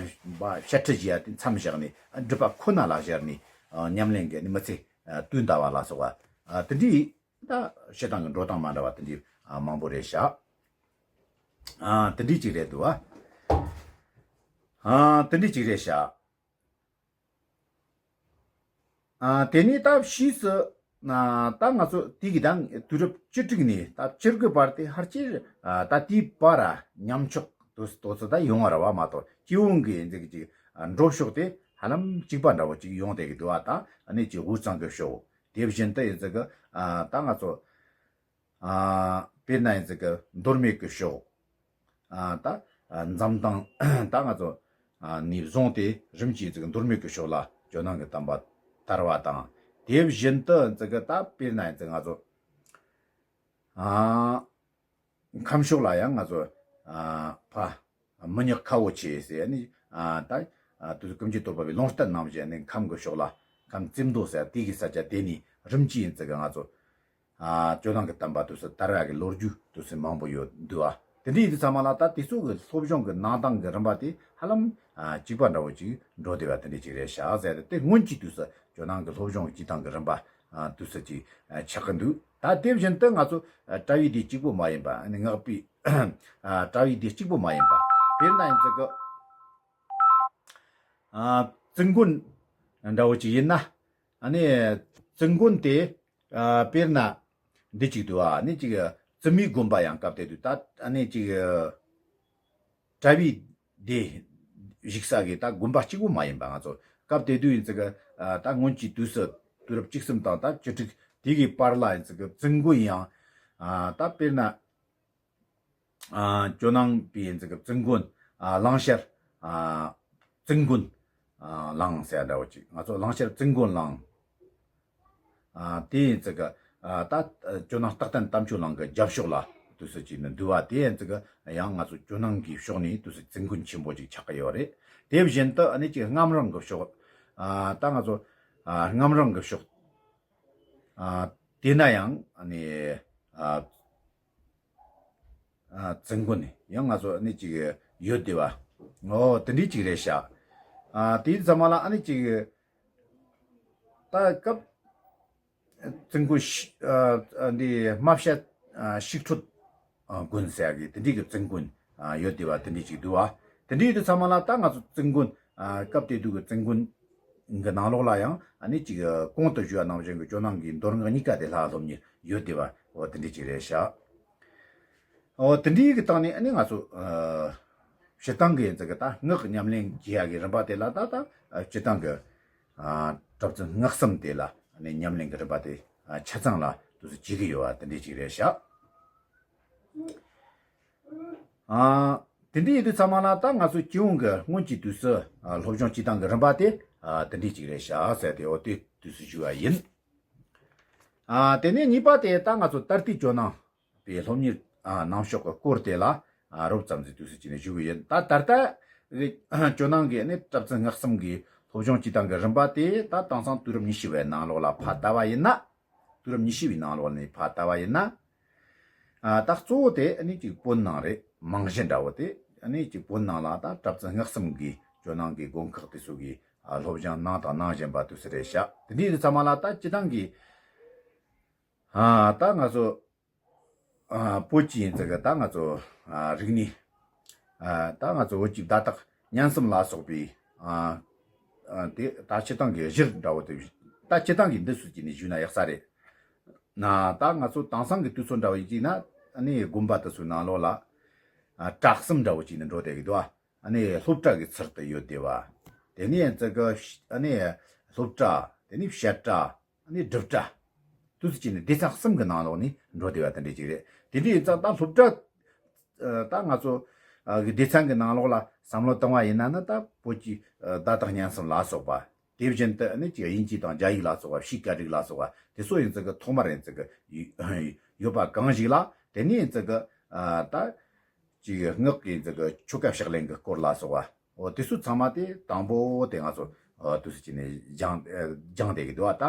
བཤད་ཁྲིད་བྱེད་ཡ་དེ་མཚམས་བཞག་ནས། ཨ། སྒྲུབ་པ་ཁོ་ན་ལ་སྦྱར་ནས་ཨ། ཉམས་ལེན་གྱི་ནི་མི་ཚེ་ཨ། དུས་འདའ་བ་ལ་སོགས་པ། ཨ། དེ་འདྲའི་ད་བཤད་སྟངས་ཀྱི་འགྲོ་སྟངས་མ་འདྲ་བ་དེ་འདྲའི་ཨ། མང་པོ་རེད་ཤག་ཨ། དེ་འདྲའི་ཅིག་རེད་འདུག་པ། ཨ། དེ་འདྲའི་ཅིག་རེད་ཤག་ཨ། དེ་ནས་ད་ཕྱིས་སུ་ཨ། ད་ང་ཚོ་དེ་གི་དང་དུས་རབས་བཅུ་དྲུག་ནས་ད་བཅུ་དགུ་བར་དེ་ཕལ་ཆེར་ཨ། ད་དེའི་བར་ཉམས་ཆག་དུས་དུས་ཚོད་ད་ཡོང་བ་རེད་པ་མ་གཏོགས། སྤྱི་ཡོངས་ཀྱི་འཛིག་ཅིག་འགྲོ་ཕྱོགས་དེ་ ཧ་ལམ་གཅིག་པ་འདྲ་བོ་ཅིག་ཡོང་བསྡད་ཀྱི་འདུག་བ། ད་ཨ་ནི་ཅིག་དབུས་གཙང་གི་ཕྱོགས། དེ་བཞིན་དུ་ཡིན་ཙི་གི་ཨ་ད་ང་ཚོ་ཨ་དཔེར་ན་ཡིན་ཙི་གི་མདོ་སྨད་ཀྱི་ཕྱོགས། ཨ་ད་ཨ་འཛམ་ཐང་ད་ང་ཚོ་ཨ་ནས་བཟུང་སྟེ་རིམ་གྱིས་ཡིན་ཙི་གི་མདོ་སྨད་ཀྱི་ཕྱོགས་ལ་ཇོ་ནང་གི་བསྟན་པ་དར་བ་དང་། དེ་བཞིན་དུ་ཡིན་ཙི་གི་ད་དཔེར་ན་ཡིན་ཙི་ང་ཚོ་ཨ་ཁམས་ཕྱོགས་ལ་ཡང་ང་ཚོ་ཨ་ཕ་མི་ཉག་ཁ་བོ་ཆེ་ཟེར་ནི་ཨ་ད་ཨ་དུས་ཀུན་མཁྱེན་རྟོགས་པ་བའི་ལུང་བསྟན་ནང་བཞིན་ནི་ཁམས་ཀྱི་ཕྱོགས་ལ་ཁམས་བཙན་མདོ་ཟེར་དེ་གི་ས་ཆ་དེ་ནས་རིམ་གྱིས་ཡིན་ཙི་གི་ང་ཚོ་ཨ་ཇོ་ནང་གི་བསྟན་པ་དུས་སུ་དར་བ་གི་ལོ་རྒྱུས་དུས་སུ་མང་པོ་ཡོད་འདུག་ཨ། དེ་འདྲའི་དུས་ཚང་མ་ལ་ད་དེ་ཚོ་གི་སློབ་སྦྱོང་གི་གནང་སྟངས་གི་རིམ་པ་དེ་ཧ་ལམ་ཨ་གཅིག་པ་འདྲ་བོ་ཅིག་འགྲོ་བསྡད་པ་དེ་འདྲ་ཅིག་རེད་ཤག་ཟེར་ཏེ། དེ་སྔོན་གྱི་དུས་སུ་ཇོ་ནང་གི་སློབ་སྦྱོང་གི་སྤྱི་བཏང་གི་རིམ་པ་ཨ་དུས་སུ་ཅིག་ཨ་ཆགས་ཀྱི་འདུག་ད་དེ་བཞིན་དུ་ང་ཚོ་ཨ་གྲྭ་བའི་སྡེ་གཅིག་པོ་མ་ཡིན་པ། ཨ་ནི་སྔགས་པའི་ཨ་གྲྭ་བའི་སྡེ་གཅིག་པོ་མ་ཡིན་པ། དཔེར་ན་ཡིན་ཙི་གི་ཨ་བཙུན་དགོན་འདྲ་བོ་ཅིག་ཡིན་ན། ཨ་ནི་བཙུན་དགོན་དེ་ཨ་དཔེར་ན་འདི་གཅིག་འདུག་ཨ་ནི་ཅིག་བཙུན་མའི་དགོན་པ་ཡང་སྐབས་དེ་དུས་ད་ཨ་ནི་ཅིག་གྲྭ་བའི་སྡེ་བཞུགས་ས་གི་ད་དགོན་པ་གཅིག་པོ་མ་ཡིན་པ། ང་ཚོ་སྐབས་དེ་དུས་ཡིན་ཙི་གི་ཨ་ད་སྔོན་གྱི་དུས་སུ་དུས་རབས་བཅུ་གསུམ་དང་ད་བཅུ་དྲུག་དེ་གི་བར་ལ་ཡིན་ཙི་གི་བཙུན་དགོན་ཡང་ཨ་ད་དཔེར་ན་ཨ་ཇོ་ནང་པའི་ཡིན་ཙི་གི་བཙུན་དགོན་ཨ་གླང་ཤར་ཨ་བཙུན་དགོན་ཨ་གླིང་ཟེར་འདྲ་བོ་ཅིག་ང་ཚོ་གླང་ཤར་བཙུན་དགོན་གླིང་ཨ་དེ་ཡིན་ཙི་གི་ཨ་ད་ཇོ་ནང་རྟག་བརྟན་དམ་ཆོས་གླིང་གི་རྒྱབ་ཕྱོགས་ལ་དུས་སུ་ཅིག་ནི་འདུལ་བ་དེ་ཡིན་ཙི་གི་ཡང་ང་ཚོ་ཇོ་ནང་གི་ཕྱོགས་ནས་དུས་སུ་བཙུན་དགོན་ཆེན་པོ་ཅིག་ཆགས་ཀྱི་ཡོད་རེད། དེ་བཞིན་དུ་ཨ་ནི་ཅིག་རྔམ་རིང་གི་ཕྱོགས་ཨ་ད་ང་ཚོ་ཨ་རྔམ་རིང་གི་ཕྱོགས་ཨ་དེ་ན་ཡང་ཨ་ནི་ཨ་ཨ་བཙུན་དགོན་ནི་ཡང་ང་ཚོ་ཨ་ནི་ཅིག་ཡོད་དེ་བ། ཨོ་དེ་འདྲའི་ཅིག་རེད་ཤག་ཨ་དེའི་ཚང་མ་ལ་ཨ་ནི་ཅིག་ད་སྐབས་བཙུན་དགོན་ཤི་ཨ་ཨ་འདི་རྨ་བྱ་ཨ་ཤིག་ཁྲོད་ཨ་དགོན་ཟེར་གི་དེ་འདྲའི་གི་བཙུན་དགོན་ཨ་ཡོད་དེ་བ། དེ་འདྲའི་ཅིག་འདུག་བ། དེ་འདྲའི་དུས་ཚང་མ་ལ་ད་ང་ཚོ་བཙུན་དགོན་ཨ་སྐབས་དེ་དུས་གི་བཙུན་དགོན་གི་ནང་ལོགས་ལ་ཡང་ཨ་ནི་ཅིག་གོང་དུ་ཞུས་པ་ནང་བཞིན་གི་ཇོ་ནང་གི་མདོ་སྔགས་གཉིས་ཀ་དེ་ལྷག་སློབ་གཉེར་ཡོད་དེ་བ། འོ་དེ་འདྲའི་ཅིག་རེད་ཤག་འོ་དེ་འདྲའི་གི་སྟེང་ནས་ཨ་ནི་ང་ཚོ་ཨ་སྤྱིར་བཏང་གི་ཡིན་ཙི་གི་ད་སྔགས་ཉམས་ལེན་བྱེད་ཡ་གི་རིམ་པ་དེ་ལ་ད་ད་ཨ་སྤྱིར་བཏང་གི་ཨ་གྲུབ་ཚུལ་སྔགས་གསུམ་དེ་ལ་ཨ་ནི་ཉམས་ལེན་གི་རིམ་པ་དེ་ཨ་ཆ་ཚང་ལ་དུས་སུ་བྱེད་གི་ཡོད་བ་དེ་འདྲའི་ཅིག་རེད་ཤག་ཨ་དེ་འདྲའི་ཡིན་དུས་ཚང་མ་ལ་ད་ང་ཚོ་སྤྱི་ཡོངས་ཀྱི་སྔོན་གྱི་དུས་སུ་ཨ་སློབ་སྦྱོང་བྱེད་སྟངས་ཀྱི་རིམ་པ་དེ་ཨ་དེ་འདྲའི་ཅིག་རེད་ཤག་ཟེར་ཏེ་འོ་དེ་དུས་སུ་ཞུ་བ་ཡིན། ཨ་དེ་ནས་གཉིས་པ་དེ་ད་ང་ཚོ་ད་ལྟའི་ཇོ་ནང་པའི་སློབ་གཉེར་ཨ་གནང་ཕྱོགས་ཀྱི་སྐོར་དེ་ལ་ཨ་རོབ་ཙམ་ཞིག་དུས་སུ་བྱས་ནས་ཞུ་གི་ཡིན། ད་ད་ལྟ་གི་ཇོ་ནང་གི་ནི་གྲུབ་ཚུལ་སྔགས་གསུམ་གྱི་སློབ་སྦྱོང་བྱེད་སྟངས་ཀྱི་རིམ་པ་དེ་ད་དེང་སང་དུས་རབས་ཉི་ཤུ་བའི་ནང་ལོགས་ལ་ཕར་ལྟ་བ་ཡིན་ན། དུས་རབས་ཉི་ཤུ་བའི་ནང་ལོགས་ནས་ཕར་ལྟ་བ་ཡིན་ན། ཨ་ད་གཙོ་བོ་དེ་ནི་ཅིག་བོད་ནང་རེད། རྨང་གཞི་འདྲ་བོ་དེ་ནི་ཅིག་བོད་ནང་ལ་ད་གྲུབ་ཚུལ་སྔགས་གསུམ་གྱི་ཇོ་ནང་གི་དགོན་ཁག་དེ་ཚོ་གི་ཨ་སློབ་སྦྱོང་གནང་དང་གནང་བཞིན་པ་དུས་སུ་རེད་ཤག་དེ་འདྲའི་ཚང་མ་ལ་ད་སྤྱིར་བཏང་གི་ཨ་ད་ང་ཚོ་ཨ་བོད་ཀྱི་ཡིན་ཙི་གི་ད་ང་ཚོ་ཨ་རིག་གནས་ཨ་ད་ང་ཚོ་བོད་ཀྱི་བརྡ་དག་སྙན་གསུམ་ལ་སོགས་པའི་ཨ་ཨ་དེ་ད་སྤྱིར་བཏང་གི་གཞིར་འདྲ་བོ་དེ་ད་སྤྱིར་བཏང་གི་འདི་ཚོ་ཅིག་ནས་ཞུས་ན་ཡག་ས་རེད། ན་ད་ང་ཚོ་དེང་སང་གི་དུས་ཚོད་འདྲ་བོ་ཡིན་ཅིག་ན་ཨ་ནི་དགོན་པ་དེ་ཚོའི་ནང་ལོགས་ལ་ཨ་གྲྭ་གསུམ་འདྲ་བོ་ཅིག་ནས་འགྲོ་བསྡད་ཀྱི་འདུག་ཨ་ནི་སློབ་གྲྭ་གི་ཚུལ་དུ་ཡོད་དེ་བ། དེ་ནས་ཡིན་ཙི་གི་ཨ་ནི་སློབ་གྲྭ། དེ་ནས་བཤད་གྲྭ། ཨ་ནི་སྒྲུབ་གྲྭ། དུས་ཚོད་ཅིག་ནས་སྡེ་ཚན་གསུམ་གི་ནང་ལོགས་ནས་འགྲོ་བསྡད་པ་དེ་འདྲ་ཅིག་རེད། དེ་འདྲ་ཡིན་ཙང་ད་སློབ་གྲྭ་ཨ་ད་ང་ཚོ་ཨ་གི་སྡེ་ཚན་གི་ནང་ལོགས་ལ་བསམ་བློ་བཏང་བ་ཡིན་ན་ནི་ད་བོད་ཀྱི་ཨ་བརྡ་དག་སྙན་གསུམ་ལ་སོགས་པ། དེ་བཞིན་དུ་ཨ་ནི་ཅིག་དབྱིན་ཇི་དང་རྒྱ་ཡིག་ལ་སོགས་པ། བཤུས་སྐད་རིགས་ལ་སོགས་པ་དེ་ཚོ་ཡིན་ཙི་གི་ཐོག་མར་ཡིན་ཙི་གི་ཡོད་པ་གང་ཞིག་ལ། དེ་ནས་ཡིན་ཙི་གི་ཨ་ད་ཅིག་སྔགས་ཀྱི་ཡིན་ཙི་གི་ཆོ་ག་ཕྱག་ལེན་གི་སྐོར་ལ་སོགས་པ། འོ་དེ་ཚོ་ཚང་མ་དེ་དང་པོ་དེ་ང་ཚོ་ཨ་དུས་ཚོད་ཅིག་ནས་སྦྱང་ཨ་སྦྱང་བསྡད་ཀྱི་འདུག་ཨ་ད་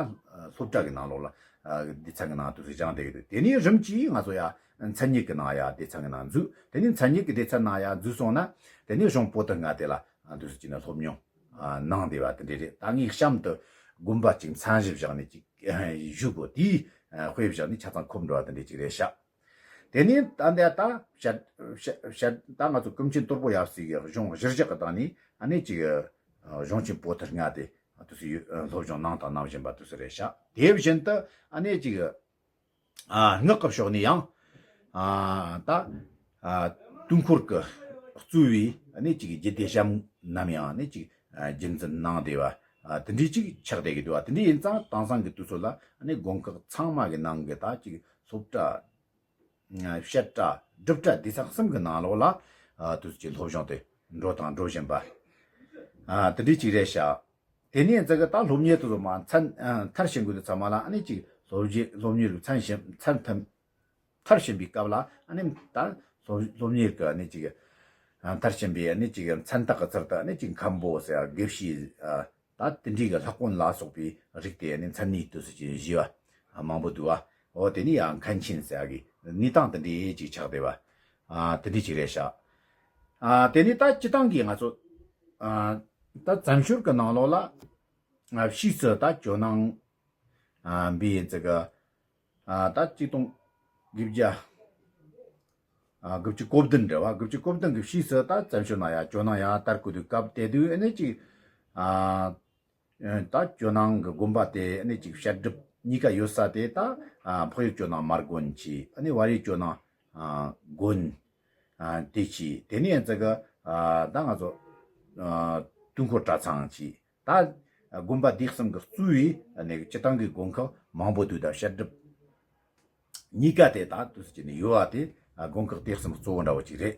སློབ་གྲྭ་གི་ནང་ལོགས་ལ་ཨ་སྡེ་ཚན་གི་ནང་དུས་ཚོད་སྦྱང་བསྡད་ཀྱི་འདུག་དེ་ནས་རིམ་གྱིས་ང་ཚོ་ཡ་མཚན་ཉིད་ཀྱི་ནང་ཡ་སྡེ་ཚན་གི་ནང་འཛུལ། དེ་ནས་མཚན་ཉིད་ཀྱི་སྡེ་ཚན་ནང་ཡ་འཛུལ་སོང་ན་དེ་ནས་གཞུང་པོ་ཏི་ལྔ་དེ་ལ་ཨ་དུས་ཚོད་ཅིག་ནས་སློབ་མྱོང་ཨ་གནང་བསྡད་པ་དེ་འདྲ་རེད། ད་ངས་གཤམ་དུ་དགོན་པ་ཅིག་མཚན་གཞི་བཞག་ནས་ཅིག་ཞུ་དགོས། དེའི་ཨ་དཔེ་བཞག་ནས་ཆ་ཚང་འཁོབ་འགྲོ་བ་དེ་འདྲ་ཅིག་རེད་ཤག་དེ་ནས་ད་འདི་ད་བཤད་བཤད་ད་ང་ཚོ་ཀུན་མཁྱེན་དོལ་པོ་ཡབ་སྲས་ཀྱི་གཞུང་གཞིར་བཞག་གི་སྟེང་ནས་ཨ་ནི་ཅིག་གཞུང་ཆེན་པོ་ཏི་ལྔ་དེ་དུས་སུ་ཡོད་སློབ་སྦྱོང་གནང་དང་གནང་བཞིན་པ་དུས་སུ་རེད་ཤག་དེ་བཞིན་དུ་ཨ་ནི་ཅིག་ཨ་སྔགས་ཀྱི་ཕྱོགས་ནས་ཡང་ཨ་ད་ཨ་དུས་འཁོར་གྱི་གཙོ་བོའི་ཨ་ནི་ཅིག་རྒྱུད་སྡེ་གཞན་རྣམས་ཡང་ཨ་ནི་ཅིག་ རྒྱུན་འཛིན་གནང་བསྡད་པ་དེ་འདྲའི་ཅིག་ཆགས་བསྡད་ཀྱི་འདུག་བ། དེ་འདྲ་ཡིན་ཙང་དེང་སང་གི་དུས་ཚོད་ལ་ཨ་ནི་དགོན་ཁག་ཚང་མ་གི་ནང་གི་ད་ཅིག་སློབ་གྲྭ། བཤད་གྲྭ། སྒྲུབ་གྲྭ་སྡེ་ཚན་གསུམ་གྱི་ནང་ལོགས་ལ་དུས་ཚོད་ཀྱི་སློབ་སྦྱོང་དེ་འགྲོ་དང་འགྲོ་བཞིན་པ། དེ་འདྲའི་ཅིག་རེད་ཤག། དེ་ནས་ཙི་གི་ད་སློབ་གཉེར་དུ་མ་མཚན་མཐར་ཕྱིན་དགོས་དུས་ཚང་མ་ལ་ཨ་ནི་ཅིག་སློབ་གཉེར་སློབ་གཉེར་གྱི་མཚན་ཕྱིན་མཚན་མཐར་མཐར་ཕྱིན་པའི་སྐབས་ལ་ཨ་ནི་ད་སློབ་སློབ་གཉེར་གྱི་ཨ་ནི་ཅིག་མཐར་ཕྱིན་པའི་ཨ་ནི་ཅིག་མཚན་རྟགས་ཀྱི་ཚུལ་དུ་ཨ་ནི་ཅིག་མཁན་པོ་ཟེར་དགེ་བཤེས། ད་དེ་འདྲའི་གི་ལྷ་དཀོན་ལ་སོགས་པའི་རིགས་དེ་ནི་མཚན་ནི་དུས་སུ་ཅི་བཞི་བ་མང་པོ་འདུག་བ། འོ་དེ་ནི་ཡང་མཁན་ཆེན་ཟེར་གི་གནས་སྟངས་དེ་འདྲའི་ཅིག་ཆགས་བསྡད་པ། དེ་འདྲའི་ཅིག་རེད་ཤག། དེ་ནི་ད་སྤྱི་བཏང་གི་ང་ཚོ་ད་བཙན་བྱོལ་གི་ནང་ལོགས་ལ་ཕྱིས་སུ་ད་ཇོ་ནང་འབུ་ཡིན་ཙི་གི་ད་གཅིག་སྟོང་དགུ་བརྒྱ། ཨ། དགུ་བཅུ་གོ་བདུན་རེད་བ། དགུ་བཅུ་གོ་བདུན་གྱི་ཕྱིས་སུ་ད་བཙན་བྱོལ་ནང་ཡང་ཇོ་ནང་ཡང་དར་དགོས་དུས་སྐབས་དེ་དུས་ཨ་ནི་ཅིག་ཨ། ད་ཇོ་ནང་གི་དགོན་པ་དེ་ཨ་ནི་ཅིག་བཤད་སྒྲུབ་གཉིས་ཀ་ཡོད་ས་དེ་ད་ཨ། འཕགས་ཡུལ་ཇོ་ནང་མར་དགོན་གྱི་ཨ་ནི་བར་ཡུལ་ཇོ་ནང་ཨ། དགོན་ཨ། དེ་གྱི་དེ་ནས་ཙི་གི་ཨ། ད་ང་ཚོ་ཨ། དུས་འཁོར་གྲྭ་ཚང་གྱི། ད་དགོན་པ་སྡེ་གསུམ་གྱི་གཙོས་པའི་ནས་སྤྱི་བཏང་གི་དགོན་ཁག་མང་པོ་འདུག་ད་བཤད་སྒྲུབ་གཉིས་ཀ་དེ་ད་དུས་སུ་བྱས་ནས་ཡོད་པ་དེ་དགོན་ཁག་སྡེ་གསུམ་གཙོ་བོ་འདྲ་བོ་ཅིག་རེད།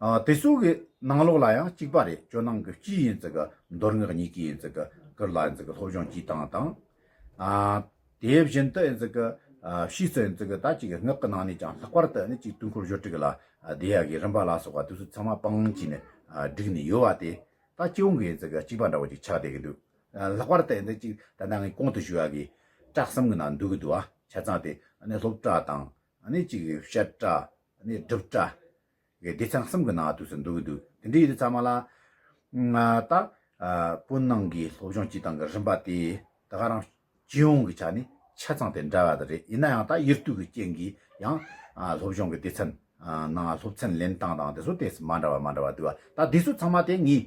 ཨ། དེ་ཚོ་གི་ནང་ལོགས་ལ་ཡང་གཅིག་པ་རེད། ཇོ་ནང་གི་སྤྱི་ཡིན་ཙི་གི་མདོ་སྔགས་གཉིས་ཀའི་ཡིན་ཙི་གི་གུར་ལ་ཡིན་ཙི་གི་སློབ་སྦྱོང་བགྱིས་སྟངས་དང་། ཨ། དེ་བཞིན་དུ་ཡིན་ཙི་གི་ཨ། ཕྱིས་སུ་ཡིན་ཙི་གི་ད་ཅིག་སྔགས་ཀྱི་ནང་ནས་ཀྱང་ལྷག་པར་དུ་ནི་ཅིག་དུས་འཁོར་བརྗོད་བྲིས་ལ་ཨ། བསྡུ་ཡག་གི་རིམ་པ་ལ་སོགས་པ་དེ་ཚོ་ཚང་མ་སྤངས་བྱས་ནས་ཨ། བསྒྲིགས་ནས་ཡོད་པ་དེ། ད་སྤྱི་ཡོངས་ཀྱི་ཡིན་ཙི་གི་གཅིག་པ་འདྲ་བོ་ཅིག་ཆགས་བསྡད་ཀྱི་འདུག། ལྷག་པར་དུ་ཡིན་ཙི་ཅིག་ད་ལྟ་ངས་གོང་དུ་ཞུས་པ་གི་བྲག་གསུམ་གྱི་ནང་འདུ་གི་འདུག་བ། ཆ་ཚང་དེ་ཨ་ནི་སློབ་གྲྭ་དང་ཨ་ནི་ཅིག་བཤད་གྲྭ་ཨ་ནི་སྒྲུབ་གྲྭ་གི་སྡེ་ཚན་གསུམ་གྱི་ནང་དུ་སུ་འདུ་གི་འདུག། དེ་འདྲའི་ཡིན་དུས་ཚང་མ་ལ་ང་ད་ཨ། བོད་ནང་གི་སློབ་སྦྱོང་བྱེད་སྟངས་ཀྱི་རིམ་པ་དེ་ད་ག་རང་སྤྱི་ཡོངས་ཀྱི་ཆ་ནས་ཆ་ཚང་དེ་འདྲ་བ་དེ་རེད། ཡིན་ན་ཡང་ད་ཡུལ་དུས་ཀྱི་རྐྱེན་གྱིས་ཡང་ཨ། སློབ་སྦྱོང་གི་སྡེ་ཚན་ཨ། ནང་སློབ་ཚན་ལེན་སྟངས་དང་དེ་ཚོ་དེ་མ་འདྲ་བ་མ་འདྲ་བ་འདུག་བ། ད་དེ་ཚོ་ཚང་མ་དེ་ངས་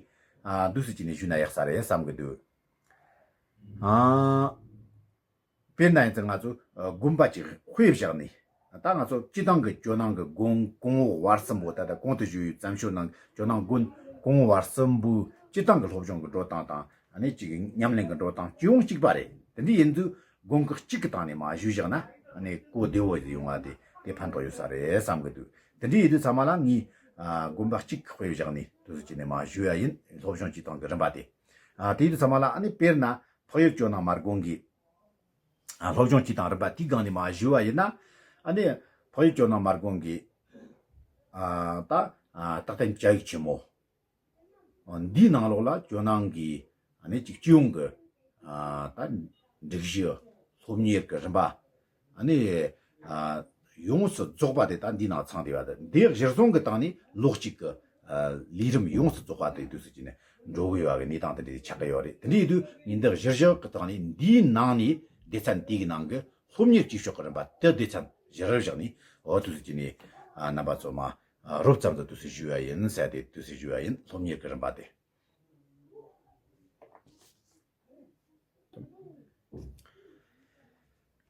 ཨ། འདུག་སེ་བྱས་ནས་ཞུས་ན་ཡག་ས་རེད་བསམ་གི་འདུག། ཨ། དཔེར་ན་ཡིན་ཙང་ང་ཚོ་ཨ། དགོན་པ་ཅིག་དཔེ་བཞག་ནས། ད་ང་ཚོ་སྤྱི་བཏང་གི་ཇོ་ནང་གི་དགོན་གོང་འོག་བར་གསུམ་པོ། ད་ལྟ་གོང་དུ་ཞུས་ཡོད་བཙན་བྱོལ་ནང་ཇོ་ནང་དགོན་གོང་འོག་བར་གསུམ་པོའི་སྤྱི་བཏང་གི་སློབ་སྦྱོང་གི་འགྲོ་སྟངས་དང་ཨ་ནི་ཅིག་ཉམས་ལེན་གི་འགྲོ་སྟངས་སྤྱི་ཡོངས་གཅིག་པ་རེད། དེ་འདྲ་ཡིན་དུས་དགོན་ཁག་གཅིག་གི་སྟེང་ནས་མར་ཞུས་བཞག་ན་ཨ་ནི་གོ་བདེ་བོ་ཡོང་བ་དེ་དེ་ཕན་ཐོགས་ཡོད་ས་རེད་བསམ་གི་འདུག། དེ་འདྲ་ཡིན་དུས་ཚང་མ་ལ་ངས་ཨ། དགོན་པ་གཅིག་དཔེ་བཞག་ནས་དུས་ཚོད་ཅིག་ནས་མར་ཞུ་ཡ་ཡིན། སློབ་སྦྱོང་བྱེད་སྟངས་གི་རིམ་པ་དེ། ཨ། དེ་ཡིན་དུས་ཚང་མ་ལ་ཨ་ནི་དཔེར་ན་འཕགས་ཡུལ་ཇོ་ནང་མར་དགོན་གྱི་ཨ། སློབ་སྦྱོང་བྱེད་སྟངས་རིམ་པ་དེའི་སྒང་ནས་མར་ཞུ་བ་ཡིན་ན། ཨ་ནི་འཕགས་ཡུལ་ཇོ་ནང་མར་དགོན་གྱི་ཨ། ད་ཨ། རྟག་བརྟན་བཅའ་ཡིག་ཆེན་མོ། འདིའི་ནང་ལོགས་ལ་ཇོ་ནང་གི་ཨ་ནི་ཅིག་སྤྱི་ཡོངས་ཀྱི་ཨ། ད་སྒྲིག་གཞི་སློབ་གཉེར་གྱི་རིམ་པ་ཨ་ནི་ཨ། ཡོངས་སུ་རྫོགས་པ་དེ་ད་འདིའི་ནང་ཚང་བསྡད་པ་དང་། འདི་གཞིར་བཟུང་གི་སྟེང་ནས་ལོ་གཅིག་གི་ཨ། ལས་རིམ་ཡོངས་སུ་རྫོགས་པ་དེ་དུས་སུ་བྱས་ནས་འགྲོ་གི་ཡོད་པ་གི་གནས་སྟངས་དེ་འདྲ་ཆགས་ཀྱི་ཡོད་རེད། དེ་འདྲ་ཡིན་དུས་ངས་འདི་གཞིར་བཞག་གི་སྟེང་ནས་འདིའི་ནང་ནས་སྡེ་ཚན་དེ་གི་ནང་གི་སློབ་གཉེར་བྱེད་ཕྱོགས་ཀྱི་རིམ་པ་དེ་སྡེ་ཚན་གཞིར་བཞག་ནས་འོ་དུས་སུ་བྱས་ནས་ཨ། རྣམ་པ་ཚོ་མ། རོབ་ཙམ་དུ་དུས་སུ་ཞུ་བ་ཡིན་ཟེར་ཏེ་དུས་སུ་ཞུ་བ་ཡིན། སློབ་གཉེར་གྱི་རིམ་པ་དེ།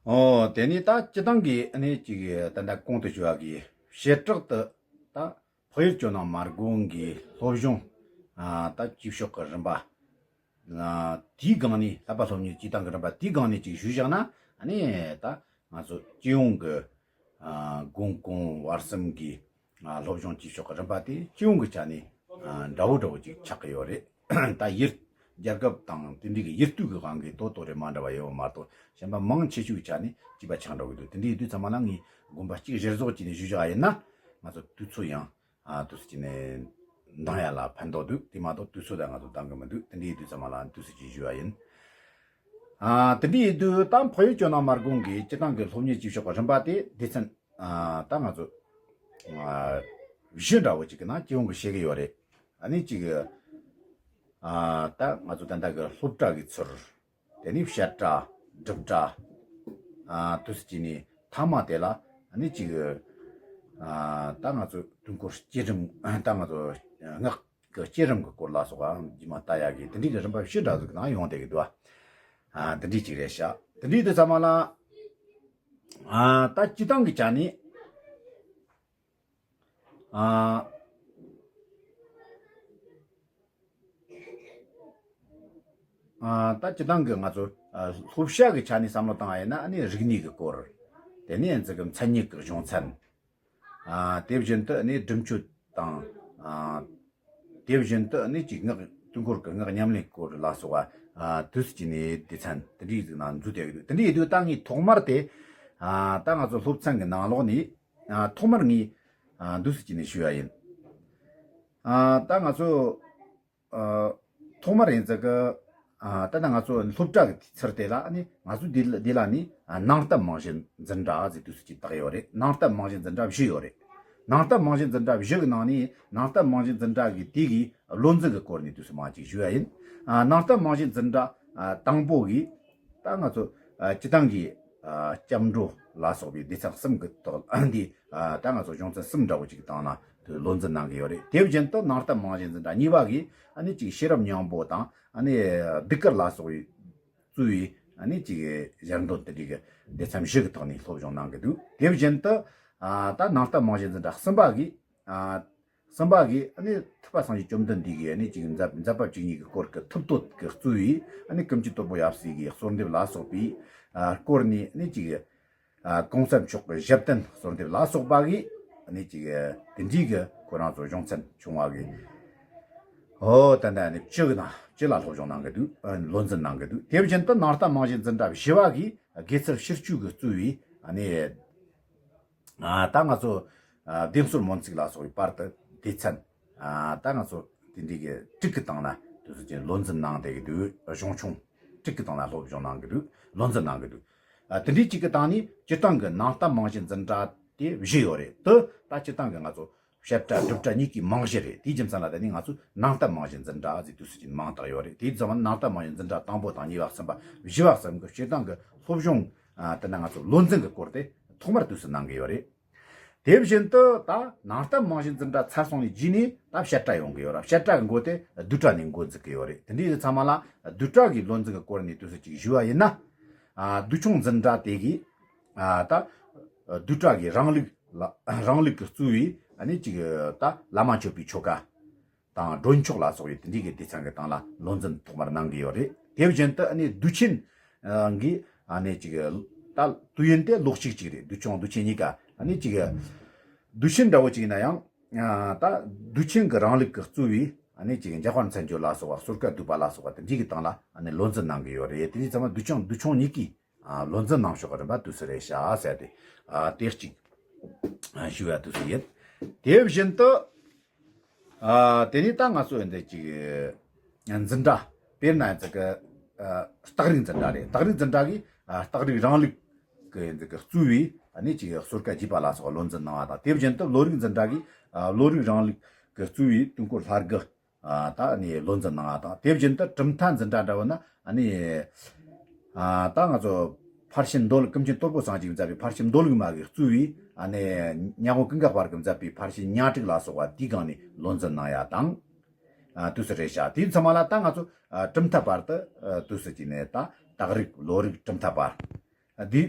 ཨོ། དེ་ནས་ད་སྤྱི་བཏང་གི་ཨ་ནི་ཅིག་ད་ལྟ་གོང་དུ་ཞུ་བ་གི་བྱེ་བྲག་ཏུ་ད་འཕགས་ཡུལ་ཇོ་ནང་མར་དགོན་གྱི་སློབ་སྦྱོང་ཨ། ད་བྱེད་ཕྱོགས་ཀྱི་རིམ་པ། ཨ། དེའི་སྒང་ནས་བསླབ་པ་སློབ་གཉེར་བྱེད་སྟངས་ཀྱི་རིམ་པ་དེའི་སྒང་ནས་ཅིག་ཞུས་བཞག་ན་ཨ་ནི་ད་ང་ཚོ་སྤྱི་ཡོངས་ཀྱི་ཨ། དགོན་གོང་བར་གསུམ་གྱི་ཨ། སློབ་སྦྱོང་བྱེད་ཕྱོགས་ཀྱི་རིམ་པ་དེ་སྤྱི་ཡོངས་ཀྱི་ཆ་ནས་ཨ། འདྲ་བོ་འདྲ་བོ་ཅིག་ཆགས་ཀྱི་ཡོད་རེད། ད་ཡུལ་རྒྱལ་ཁབ་དང་དེ་འདྲའི་གི་ཡུལ་དུས་ཀྱི་དབང་གིས་ཏོག་ཏོག་རེ་མ་འདྲ་བ་ཡོད་པ་མ་གཏོགས་གཞན་པ་མང་ཆེ་ཤོས་ཀྱི་ཆ་ནས་གཅིག་པ་ཆགས་འགྲོ་གི་འདུག། དེ་འདྲའི་ཡིན་དུས་ཚང་མ་ལ་ངས་དགོན་པ་གཅིག་གཞིར་བཟུང་བྱས་ནས་ཞུས་བཞག་ཡིན་ན། ང་ཚོ་དུས་ཚོད་ཡང་ཨ། དུས་ཚོད་ཀྱི་ནས་འདང་ཡ་ལ་ཕན་ཐོགས་འདུག། དེ་མ་གཏོགས་དུས་ཚོད་ལ་ང་ཚོ་འདང་གི་མི་འདུག། དེ་འདྲའི་ཡིན་དུས་ཚང་མ་ལ་དུས་ཚོད་ཀྱི་ཞུ་བ་ཡིན། ཨ། དེ་འདྲའི་ཡིན་དུས་ད་འཕགས་ཡུལ་ཇོ་ནང་མར་དགོན་གྱི་སྤྱི་བཏང་གི་སློབ་གཉེར་བྱེད་ཕྱོགས་ཀྱི་རིམ་པ་དེ་སྡེ་ཚན་ཨ། ད་ང་ཚོ་ཨ། བཞི་འདྲ་བོ་ཅིག་གི་ནང་སྤྱི་ཡོངས་ཀྱི་བཤད་ཀྱི་ཡོད་རེད། ཨ་ནི་ཅིག་ཨ། ད་ང་ཚོ་ད་ལྟ་གི་སློབ་གྲྭ་གི་ཚུལ། དེ་ནས་བཤད་གྲྭ། སྒྲུབ་གྲྭ། ཨ། དུས་སུ་བྱས་ནས་མཐའ་མ་དེ་ལ་ཨ་ནི་ཅིག་ཨ། ད་ང་ཚོ་དུས་འཁོར་བསྐྱེད་རིམ། ད་ང་ཚོ་སྔགས་ཀྱི་བསྐྱེད་རིམ་གྱི་སྐོར་ལ་སོགས་པ་རྗེས་མ་ལྟ་ཡག་གི་དེ་འདྲའི་གི་རིམ་པ་བཞི་འདྲ་ཟིག་ནང་ཡོང་བསྡད་ཀྱི་འདུག། ཨ། དེ་འདྲའི་ཅིག་རེད་ཤག། དེ་འདྲའི་དུས་ཚང་མ་ལ། ཨ། ད་སྤྱི་བཏང་གི་ཆ་ནས། ཨ། ཨ། ད་སྤྱིར་བཏང་གི་ང་ཚོ་ཨ་སློབ་བྱ་གི་ཆ་ནས་བསམ་བློ་བཏང་བ་ཡིན་ན། ཨ་ནི་རིག་གནས་ཀྱི་སྐོར། དེ་ནས་ཡིན་ཙི་གི་མཚན་ཉིད་ཀྱི་སྦྱོང་ཚན། ཨ། དེ་བཞིན་དུ་ཨ་ནི་སྒྲུབ་མཆོད་དང་། ཨ། དེ་བཞིན་དུ་ཨ་ནི་ཅིག་སྔགས། དུས་འཁོར་གྱི་སྔགས་ཉམས་ལེན་སྐོར་ལ་སོགས་པ། ཨ། དུས་སུ་བྱས་ནས་སྡེ་ཚན་དེ་འདྲའི་ཟིག་ནང་འཛུལ་བསྡད་ཀྱི་འདུག་དེ་འདྲའི་ཡིན་དུས་ད་ངས་ཐོག་མར་དེ། ཨ། ད་ང་ཚོ་སློབ་ཚན་གྱི་ནང་ལོགས་ནས། ཨ། ཐོག་མར་ངས། ཨ། འདུག་སེ་བྱས་ནས་ཞུ་བ་ཡིན། ཨ། ད་ང་ཚོ། ཨ། ཐོག་མར་ཡིན་ཙི་གི། ཨ། ད་ལྟ་ང་ཚོ་སློབ་གྲྭ་གི་དུས་ཚོད་དེ་ལ་ནི་ང་ཚོ་འདི་ལ་འདི་ལ་ནི། ཨ། ནང་བསྟན་རྨང་གཞི་འཛིན་གྲྭ་ཟེར་དུས་སུ་ཅིག་བཏགས་ཡོད་རེད། ནང་བསྟན་རྨང་གཞི་འཛིན་གྲྭ་བཞི་ཡོད་རེད། ནང་བསྟན་རྨང་གཞི་འཛིན་གྲྭ་བཞི་གི་ནང་ནས་ནང་བསྟན་རྨང་གཞི་འཛིན་གྲྭ་གི་དེ་གི་བློ་འཛིན་གི་སྐོར་ནས་དུས་སུ་མང་ཅིག་ཞུ་ཡ་ཡིན། ཨ། ནང་བསྟན་རྨང་གཞི་འཛིན་གྲྭ། ཨ། དང་པོ་གི། ད་ང་ཚོ། ཨ། སྤྱིར་བཏང་གི། ཨ། སྐྱབས་འགྲོ་ལ་སོགས་པའི་སྡེ་ཚན་གསུམ་གྱི་ཐོག་འདི། ཨ། ད་ང་ཚོ་གཞུང་ཚན་གསུམ་འདྲ་བོ་ཅིག་སྟེང་ན་དུ་བློ་འཛིན་གནང་གི་ཡོད་རེད། དེ་བཞིན་དུ་ནང་བསྟན་རྨང་གཞི་འཛིན་གྲྭ་གཉིས་པ་གིས་ཨ་ནི་ཅིག་ཤེས་རབ་སྙིང་པོ་དང་། ཨ་ནི་གདུགས་དཀར་ལ་སོགས་པའི་གཙོས་པའི་ཨ་ནི་ཅིག་ཞལ་འདོན་དེ་འདྲའི་གི་སྡེ་ཚན་བཞི་གི་ཐོག་ནས་སློབ་སྦྱོང་གནང་གི་འདུག་དེ་བཞིན་དུ། ཨ། ད་ནང་བསྟན་རྨང་གཞི་འཛིན་གྲྭ་གསུམ་པ་གིས། ཨ། གསུམ་པ་གིས་ཨ་ནི་ཐུབ་པ་སངས་རྒྱས་བཅོམ་ལྡན་འདས་ཀྱིས་ཨ་ནི་ཅིག་མཛད་མཛད་པ་བཅུ་གཉིས་ཀྱི་སྐོར་གྱི་ཐུབ་བསྟོད་ཀྱི་གཙོས་པའི་ཨ་ནི་ཀུན་མཁྱེན་དོལ་པོ་ཡབ་སྲས་ཀྱི་གསོལ་འདེབས་ལ་སོགས་པའི། ཨ། སྐོར་ནས་ཨ་ནི་ཅིག་ཨ། གོང་ས་མཆོག་གི་ཞབས་བརྟན་གསོལ་འདེབས་ལ་སོགས་པ་གིས་ཨ་ནི་ཅིག་དེ་འདྲའི་གི་ཁོ་རང་ཚོ་གཞུང་ཚན་ཆུང་བ་གི། ཨོ། ད་ལྟ་ཨ་ནི་བཅུ་གི་ནང་བཅུ་ལ་སློབ་སྦྱོང་གནང་གི་འདུག་ཨ། བློ་འཛིན་གནང་གི་འདུག་དེ་བཞིན་དུ་ནང་བསྟན་རྨང་གཞི་འཛིན་གྲྭ་བཞི་པ་གིས་དགེ་ཚུལ་ཕྱི་སྤྱོད་ཀྱི་གཙོས་པའི་ཨ་ནི། ཨ། ད་ང་ཚོ། ཨ། བདེ་སྲུང་སྨོན་ཚིག་ལ་སོགས་པའི་བར་དུ་སྡེ་ཚན། ཨ། ད་ང་ཚོ་དེ་འདྲའི་གི་དྲུག་གི་སྟེང་ན་དུས་ཚོད་ཀྱི་བློ་འཛིན་གནང་བསྡད་ཀྱི་འདུག་གཞུང་ཆུང་དྲུག་གི་སྟེང་ན་སློབ་སྦྱོང་གནང་གི་འདུག་བློ་འཛིན་གནང་གི་འདུག་ཨ། དེ་འདྲའི་གཅིག་གི་སྟེང་ནས་སྤྱིར་བཏང་གི་ནང་བསྟན་རྨང་གཞི་འཛིན་གྲྭ་དེ་བཞི་ཡོད་རེད། དེ་ད་སྤྱིར་བཏང་གི་ང་ཚོ་བཤད་གྲྭ་སྒྲུབ་གྲྭ་གཉིས་ཀའི་རྨང་གཞི་རེད། དེའི་རྒྱུ་མཚན་ལ་བརྟེན་ནས་ང་ཚོས་ནང་བསྟན་རྨང་གཞི་འཛིན་གྲྭ་ཟེར་དུས་ཚོད་ཀྱི་མིང་བཏགས་ཡོད་རེད། དེའི་ཙམ་ནང་བསྟན་རྨང་གཞི་འཛིན་གྲྭ་དང་པོ་དང་གཉིས་པ་གསུམ་པ་བཞི་པ་གསུམ་གི་སྤྱིར་བཏང་གི་སློབ་སྦྱོང་། ཨ། དེ་ན་ང་ཚོ་བློ་འཛིན་གྱི་སྐོར་དེ་ཐོག་མར་དུས་སུ་གནང་གི་ཡོད་རེད། དེ་བཞིན་དུ་ད་ནང་བསྟན་རྨང་གཞི་འཛིན་གྲྭ་ཚར་སོང་ནས་རྗེས་ནས་ད་བཤད་གྲྭ་ཡོང་གི་ཡོད་རེད། བཤད་གྲྭ་གི་འགོ་དེ་བསྡུས་གྲྭ་ནས་འགོ་འཛུགས་ཀྱི་ཡོད་རེད། དེ་འདྲའི་ཚང་མ་ལ་བསྡུས་གྲྭ་གི་བློ་འཛིན་གྱི་སྐོར་ནས་དུས་སུ་ཅིག་ཞུ་བ་ཡིན་ན། ཨ། བསྡུས་ཆུང་འཛིན་གྲྭ་དེ་གིས། ཨ། ད་བསྡུས་གྲྭ་གི་རང་ལུགས་ལ་རང་ལུགས་ཀྱི་གཙོས་པའི་ཨ་ནི་ཅིག་ད་བླ་མ་མཆོད་པའི་ཆོ་ག་དང་སྒྲོལ་ཆོག་ལ་སོགས་པའི་དེ་འདྲའི་གི་སྡེ་ཚན་གྱི་སྟེང་ལ་བློ་འཛིན་ཐོག་མར་གནང་གི་ཡོད་རེད། དེ་བཞིན་དུ་ཨ་ནི་བསྡུས་ཆེན་གྱི་ཨ་ནི་ཅིག་ད་དུས་ཡུན་དེ་ལོ་གཅིག་གཅིག་རེད། བསྡུས་ཆུང་བསྡུས་ཆེན་གཉིས་ཀ་ཨ་ནི་ཅིག་བསྡུས་ཆེན་འདྲ་བོ་ཅིག་ཡིན་ན་ཡང་། ཨ། ད་བསྡུས་ཆེན་གྱི་རང་ལུགས་ཀྱི་གཙོས་པའི་ཨ་ནི་ཅིག་འཇམ་དཔལ་མཚན་བརྗོད་ལ་སོགས་པ་གསོལ་ཁ་བསྡུས་པ་ལ་སོགས་པ་དེ་འདྲའི་གི་སྟེང་ལ་ཨ་ནི་བློ་འཛིན་གནང་གི་ཡོད་རེད། དེ་འདྲའི་ཚང་མ་བསྡུས་ཆུང་བསྡུས་ཆུང་གཉིས་ཀའི། ཨ། བློ་འཛིན་གནང་ཕྱོགས་རིམ་པ་དུས་སུ་རེད་བཞག་ཟེར་ཏེ། ཨ། དེ་གཅིག་ཨ། ཞུ་བ་དུས་སུ་ཡིན། དེ་བཞིན་དུ། ཨ། དེ་ནས་ད་ང་ཚོ་འདི་ཅིག་འཛིན་གྲྭ། དཔེར་ན་ཅིག་གི། ཨ། རྟགས་རིགས་འཛིན་གྲྭ་རེད། རྟགས་རིགས་འཛིན་གྲྭ་གིས། ཨ། རྟགས་རིགས་རང་ལུགས་ཀྱི་འདི་གི་གཙོས་པའི་ཨ་ནི་ཅིག་གི་གསོལ་ཁ་རྒྱས་པ་ལ་སོགས་པ་བློ་འཛིན་གནང་བ་དང་། དེ་བཞིན་དུ་བློ་རིག་འཛིན་གྲྭ་གིས། ཨ། བློ་རིག་རང་ལུགས་ཀྱི་གཙོས་པའི་དུས་འཁོར་ལྷ་དགུ། ཨ། ད་ནི་བློ་འཛིན་གནང་བ་དང་། དེ་བཞིན་དུ་གྲུབ་མཐའ་འཛིན་གྲྭ་འདྲ་བོ་ན་ཨ་ནི། ཨ། ད་ང་ཚོ་ཕར་ཕྱིན་མདོ་ལུགས། ཀུན་མཁྱེན་དོལ་པོ་སངས་རྒྱས་ཀྱིས་མཛད་པའི་ཕར་ཕྱིན་མདོ་ལུགས་མ་གི་གཙོས་པའི་ཨ་ནི་ཉ་དབོན་ཀུན་དགའ་དཔལ་གྱིས་མཛད་པའི་ཕར་ཕྱིན་ཉ་དྲུག་ལ་སོགས་པ་དེའི་སྒང་ནས་བློ་འཛིན་གནང་ཡ་དང་། ཨ། དུས་སུ་རེད་བཞག་དེའི་ཚང་མ་ལ་ད་ང་ཚོ། ཨ། གྲུབ་མཐའ་བར་དུ། ཨ། དུས་སུ་བྱས་ནས་ད་རྟགས་རིགས་བློ་རིག་གྲུབ་མཐའ་བར། འདི།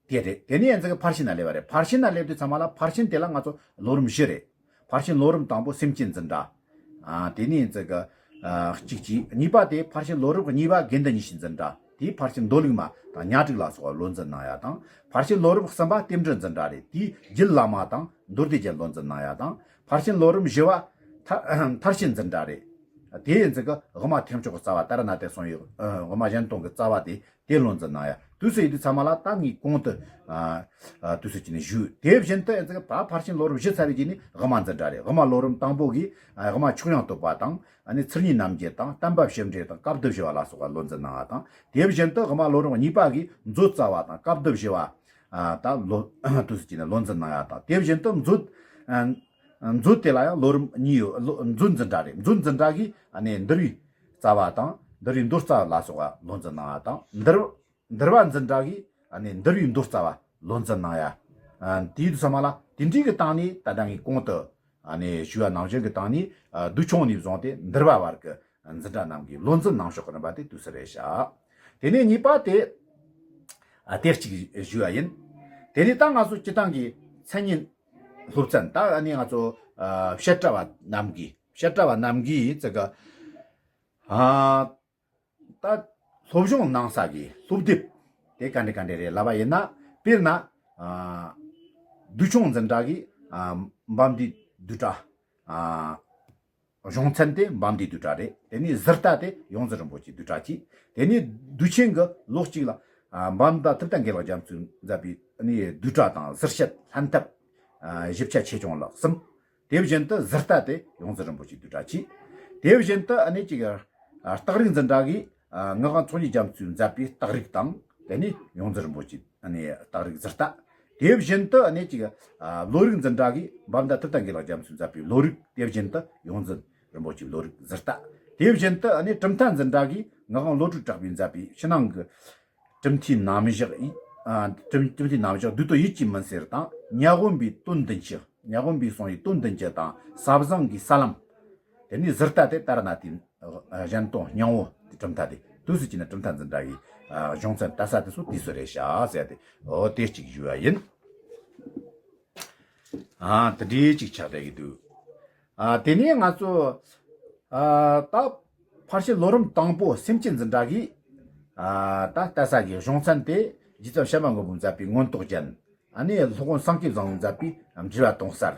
དེ་རེད། དེ་ནས་ཡང་ཙི་གི་ཕར་ཕྱིན་ན་སླེབས་པ་རེད། ཕར་ཕྱིན་ན་སླེབས་དུས་ཚང་མ་ལ་ཕར་ཕྱིན་དེ་ལ་ང་ཚོ་ལོ་རིམ་བཞི་རེད། ཕར་ཕྱིན་ལོ་རིམ་དང་པོ་སེམས་བསྐྱེད་འཛིན་གྲྭ། ཨ། དེ་ནས་ཡང་ཙི་གི། ཨ། གཅིག་གཅིག་གཉིས་པ་དེ་ཕར་ཕྱིན་ལོ་རིམ་གཉིས་པ་དགེ་འདུན་ཉི་ཤུའི་འཛིན་གྲྭ། དེའི་ཕར་ཕྱིན་མདོ་ལུགས་མ་དང་ཉ་དྲུག་ལ་སོགས་པ་བློ་འཛིན་གནང་ཡ་དང་། ཕར་ཕྱིན་ལོ་རིམ་གསུམ་པ་རྟེན་འབྲེལ་འཛིན་གྲྭ་རེད། དེའི་རྒྱུད་བླ་མ་དང་མདོ་སྡེ་རྒྱན་བློ་འཛིན་གནང་ཡ་དང་། ཕར་ཕྱིན་ལོ་རིམ་བཞི་བ་མཐར་མཐར་ཕྱིན་འཛིན་གྲྭ་རེད། དེ་ཡིན་ཙི་གི་དབུ་མ་ཐེག་མཆོག་གི་རྩ་བ་ཏཱ་ར་ནཱ་ཐའི་གསུང་བའི། ཨ། དབུ་མ་གཞན་སྟོང་གི་རྩ་བ་དེ་དེ་བློ་འཛིན་གནང་ཡ། དུས་སུ་ཡིན་དུས་ཚང་མ་ལ་ད་ངས་གོང་དུ། ཨ། ཨ། དུས་སུ་བྱས་ནས་ཞུས། དེ་བཞིན་དུ་ཡིན་ཙི་གི་ཕ་ཕར་ཕྱིན་ལོ་རིམ་བཞི་ཚར་བའི་རྗེས་ནས་དབུ་མ་འཛིན་གྲྭ་རེད། དབུ་མ་ལོ་རིམ་དང་པོ་གིས། ཨ། དབུ་མ་མཆོག་དབྱིངས་རྟོགས་པ་དང་། ཨ་ནི་ཚུལ་གཉིས་རྣམ་འབྱེད་དང་། བསྟན་པ་བཅུ་འགྲེལ་དང་། བཀའ་བསྡུ་བཞི་བ་ལ་སོགས་པ་བློ་འཛིན་གནང་བ་དང་། དེ་བཞིན་དུ་དབུ་མ་ལོ་རིམ་གཉིས་པ་གིས་མཛོད་རྩ་བ་དང་། བཀའ་བསྡུ་བཞི་བ། ཨ། ད་ལོ་དུས་སུ་བྱས་ནས་བློ་འཛིན་གནང་ཡ་དང་། དེ་བཞིན་དུ་མཛོད། ཨ། མཛོད་དེ་ལ་ཡང་ལོ་རིམ་གཉིས་ཡོད། ལོ། མཛོད་འཛིན་གྲྭ་རེད། མཛོད་འཛིན་གྲྭ་གིས་ཨ་ནི་འདུལ་བའི་རྩ་བ་དང་། འདུལ་བའི་མདོ་རྩ་ལ་སོགས་པ་བློ་འཛིན་གནང་ཡ་དང་། འདུལ། འདུལ་བ་འཛིན་གྲྭ་གིས་ཨ་ནི་འདུལ་བའི་མདོ་རྩ་བ་བློ་འཛིན་གནང་ཡ། ཨ། དེའི་དུས་ཚང་མ་ལ་དེ་འདྲའི་གི་སྟེང་ནས་ད་ལྟ་ངས་གོང་དུ་ཨ་ནི་ཞུས་པ་ནང་བཞིན་གི་སྟེང་ནས། ཨ། བསྡུས་ཆུང་ནས་བཟུང་སྟེ་འདུལ་བ་བར་གྱི་འཛིན་གྲྭ་རྣམས་ཀྱི་བློ་འཛིན་གནང་ཕྱོགས་ཀྱི་རིམ་པ་དེ་དུས་སུ་རེད་བཞག་དེ་ནས་གཉིས་པ་དེ། ཨ། དེ་གཅིག་ཞུས་པ་ཡིན། དེ་ནས་ད་ང་ཚོ་སྤྱིར་བཏང་གི་མཚན་ཉིད་སློབ་ཚན། ད་ཨ་ནི་ང་ཚོ། ཨ། བཤད་གྲྭ་བ་རྣམས་ཀྱིས། བཤད་གྲྭ་བ་རྣམས་ཀྱིས་ཙི་གི། ཨ། ད་ ཐོ་གཞུང་གནང་ས་གི་སློབ་དེབ་དེ་ག་འདྲ་ག་འདྲ་རེད་ལབ་པ་ཡིན་ན། དཔེར་ན། ཨ། བསྡུས་ཆུང་འཛིན་གྲྭ་གི། ཨ། འབམ་སྡེའི་བསྡུས་གྲྭ། ཨ། གཞུང་ཚན་དེ་འབམ་སྡེའི་བསྡུས་གྲྭ་རེད། དེ་ནས་ཟུར་ལྟ་དེ་ཡོངས་འཛིན་རིན་པོ་ཆེའི་བསྡུས་གྲྭ་གཅིག་དེ་ནས་བསྡུས་ཆེན་གྱི་ལོ་གཅིག་ལ། ཨ། འབམ་སྡེ་ཐུབ་བསྟན་དགེ་ལེགས་རྒྱ་མཚོས་མཛད་པའི་ནི་བསྡུས་གྲྭ་དང་ཟུར་བཤད་ལྷན་ཐབས། ཨ། ཞིབ་ཆ་ཆེ་ཆུང་ལ་གསུམ། དེ་བཞིན་དུ་ཟུར་ལྟ་དེ་ཡོངས་འཛིན་རིན་པོ་ཆེའི་བསྡུས་གྲྭ་གཅིག་དེ་བཞིན་དུ་ཨ་ནི་གཅིག་ཨ། རྟགས་རིགས་འཛིན་གྲྭ་གིས། ཨ། ངག་དབང་ཚོགས་གཉིས་རྒྱ་མཚོས་མཛད་པའི་རྟགས་རིགས་དང་། དེ་ནས་ཡོངས་འཛིན་རིན་པོ་ཆེའི་ཨ་ནི་རྟགས་རིགས་ཟུར་ལྟ། དེ་བཞིན་དུ་ཨ་ནི་གཅིག་ཨ། བློ་རིག་འཛིན་གྲྭ་གིས་འབམ་སྡེ་ཐུབ་བསྟན་དགེ་ལེགས་རྒྱ་མཚོས་མཛད་པའི་བློ་རིག་དེ་བཞིན་དུ་ཡོངས་འཛིན་རིན་པོ་ཆེའི་བློ་རིག་ཟུར་ལྟ། དེ་བཞིན་དུ་ཨ་ནི་གྲུབ་མཐའ་འཛིན་གྲྭ་གིས་ངག་དབང་བློ་གྲོས་གྲགས་པས་མཛད་པའི་ཕྱི་ནང་གི་གྲུབ་མཐའི་རྣམ་གཞག་ཡིད། ཨ། གྲུབ་གྲུབ་མཐའི་རྣམ་གཞག་བསྡུས་དོན་ཡིད་ཀྱིས་མིན་ཟེར་དང་། ཉ་དབོན་པའི་དོན་བདུན་ཅུ། ཉ་དབོན་པའི་གསུང་བའི་དོན་བདུན་ཅུ་དང་ཟབ་གསང་གི་ས་ལམ། དེ་ནས་ཟུར་ལྟ་དེ་ཏཱ་ར་ནཱ་ཐའི་གཞན་དོན་སྙིང་པོ་དེ་གྲུབ་མཐའ་དེ་དུས་སུ་བྱས་ན་གྲུབ་མཐའ་འཛིན་གྲྭ་གི། ཨ། གཞུང་ཚན་ལྟ་ས་དེ་ཚོ་དུས་སུ་རེད་ཤག་ཟེར་ཏེ། འོ་དེ་གཅིག་ཞུ་བ་ཡིན། ཨ། དེ་འདྲའི་གཅིག་ཆགས་བསྡད་ཀྱི་འདུག་ཨ། དེ་ནས་ང་ཚོ། ཨ། ད་ཕར་ཕྱིན་ལོ་རིམ་དང་པོ་སེམས་བསྐྱེད་འཛིན་གྲྭ་གིས། ཨ། ད་ལྟ་ས་གི་གཞུང་ཚན་དེ་རྗེ་བཙུན་བྱམས་པ་མགོན་པོས་མཛད་པའི་མངོན་རྟོགས་རྒྱན། ཨ་ནི་སློབ་དཔོན་སེང་གེ་བཟང་པོས་མཛད་པའི་འགྲེལ་པ་དུང་གསར།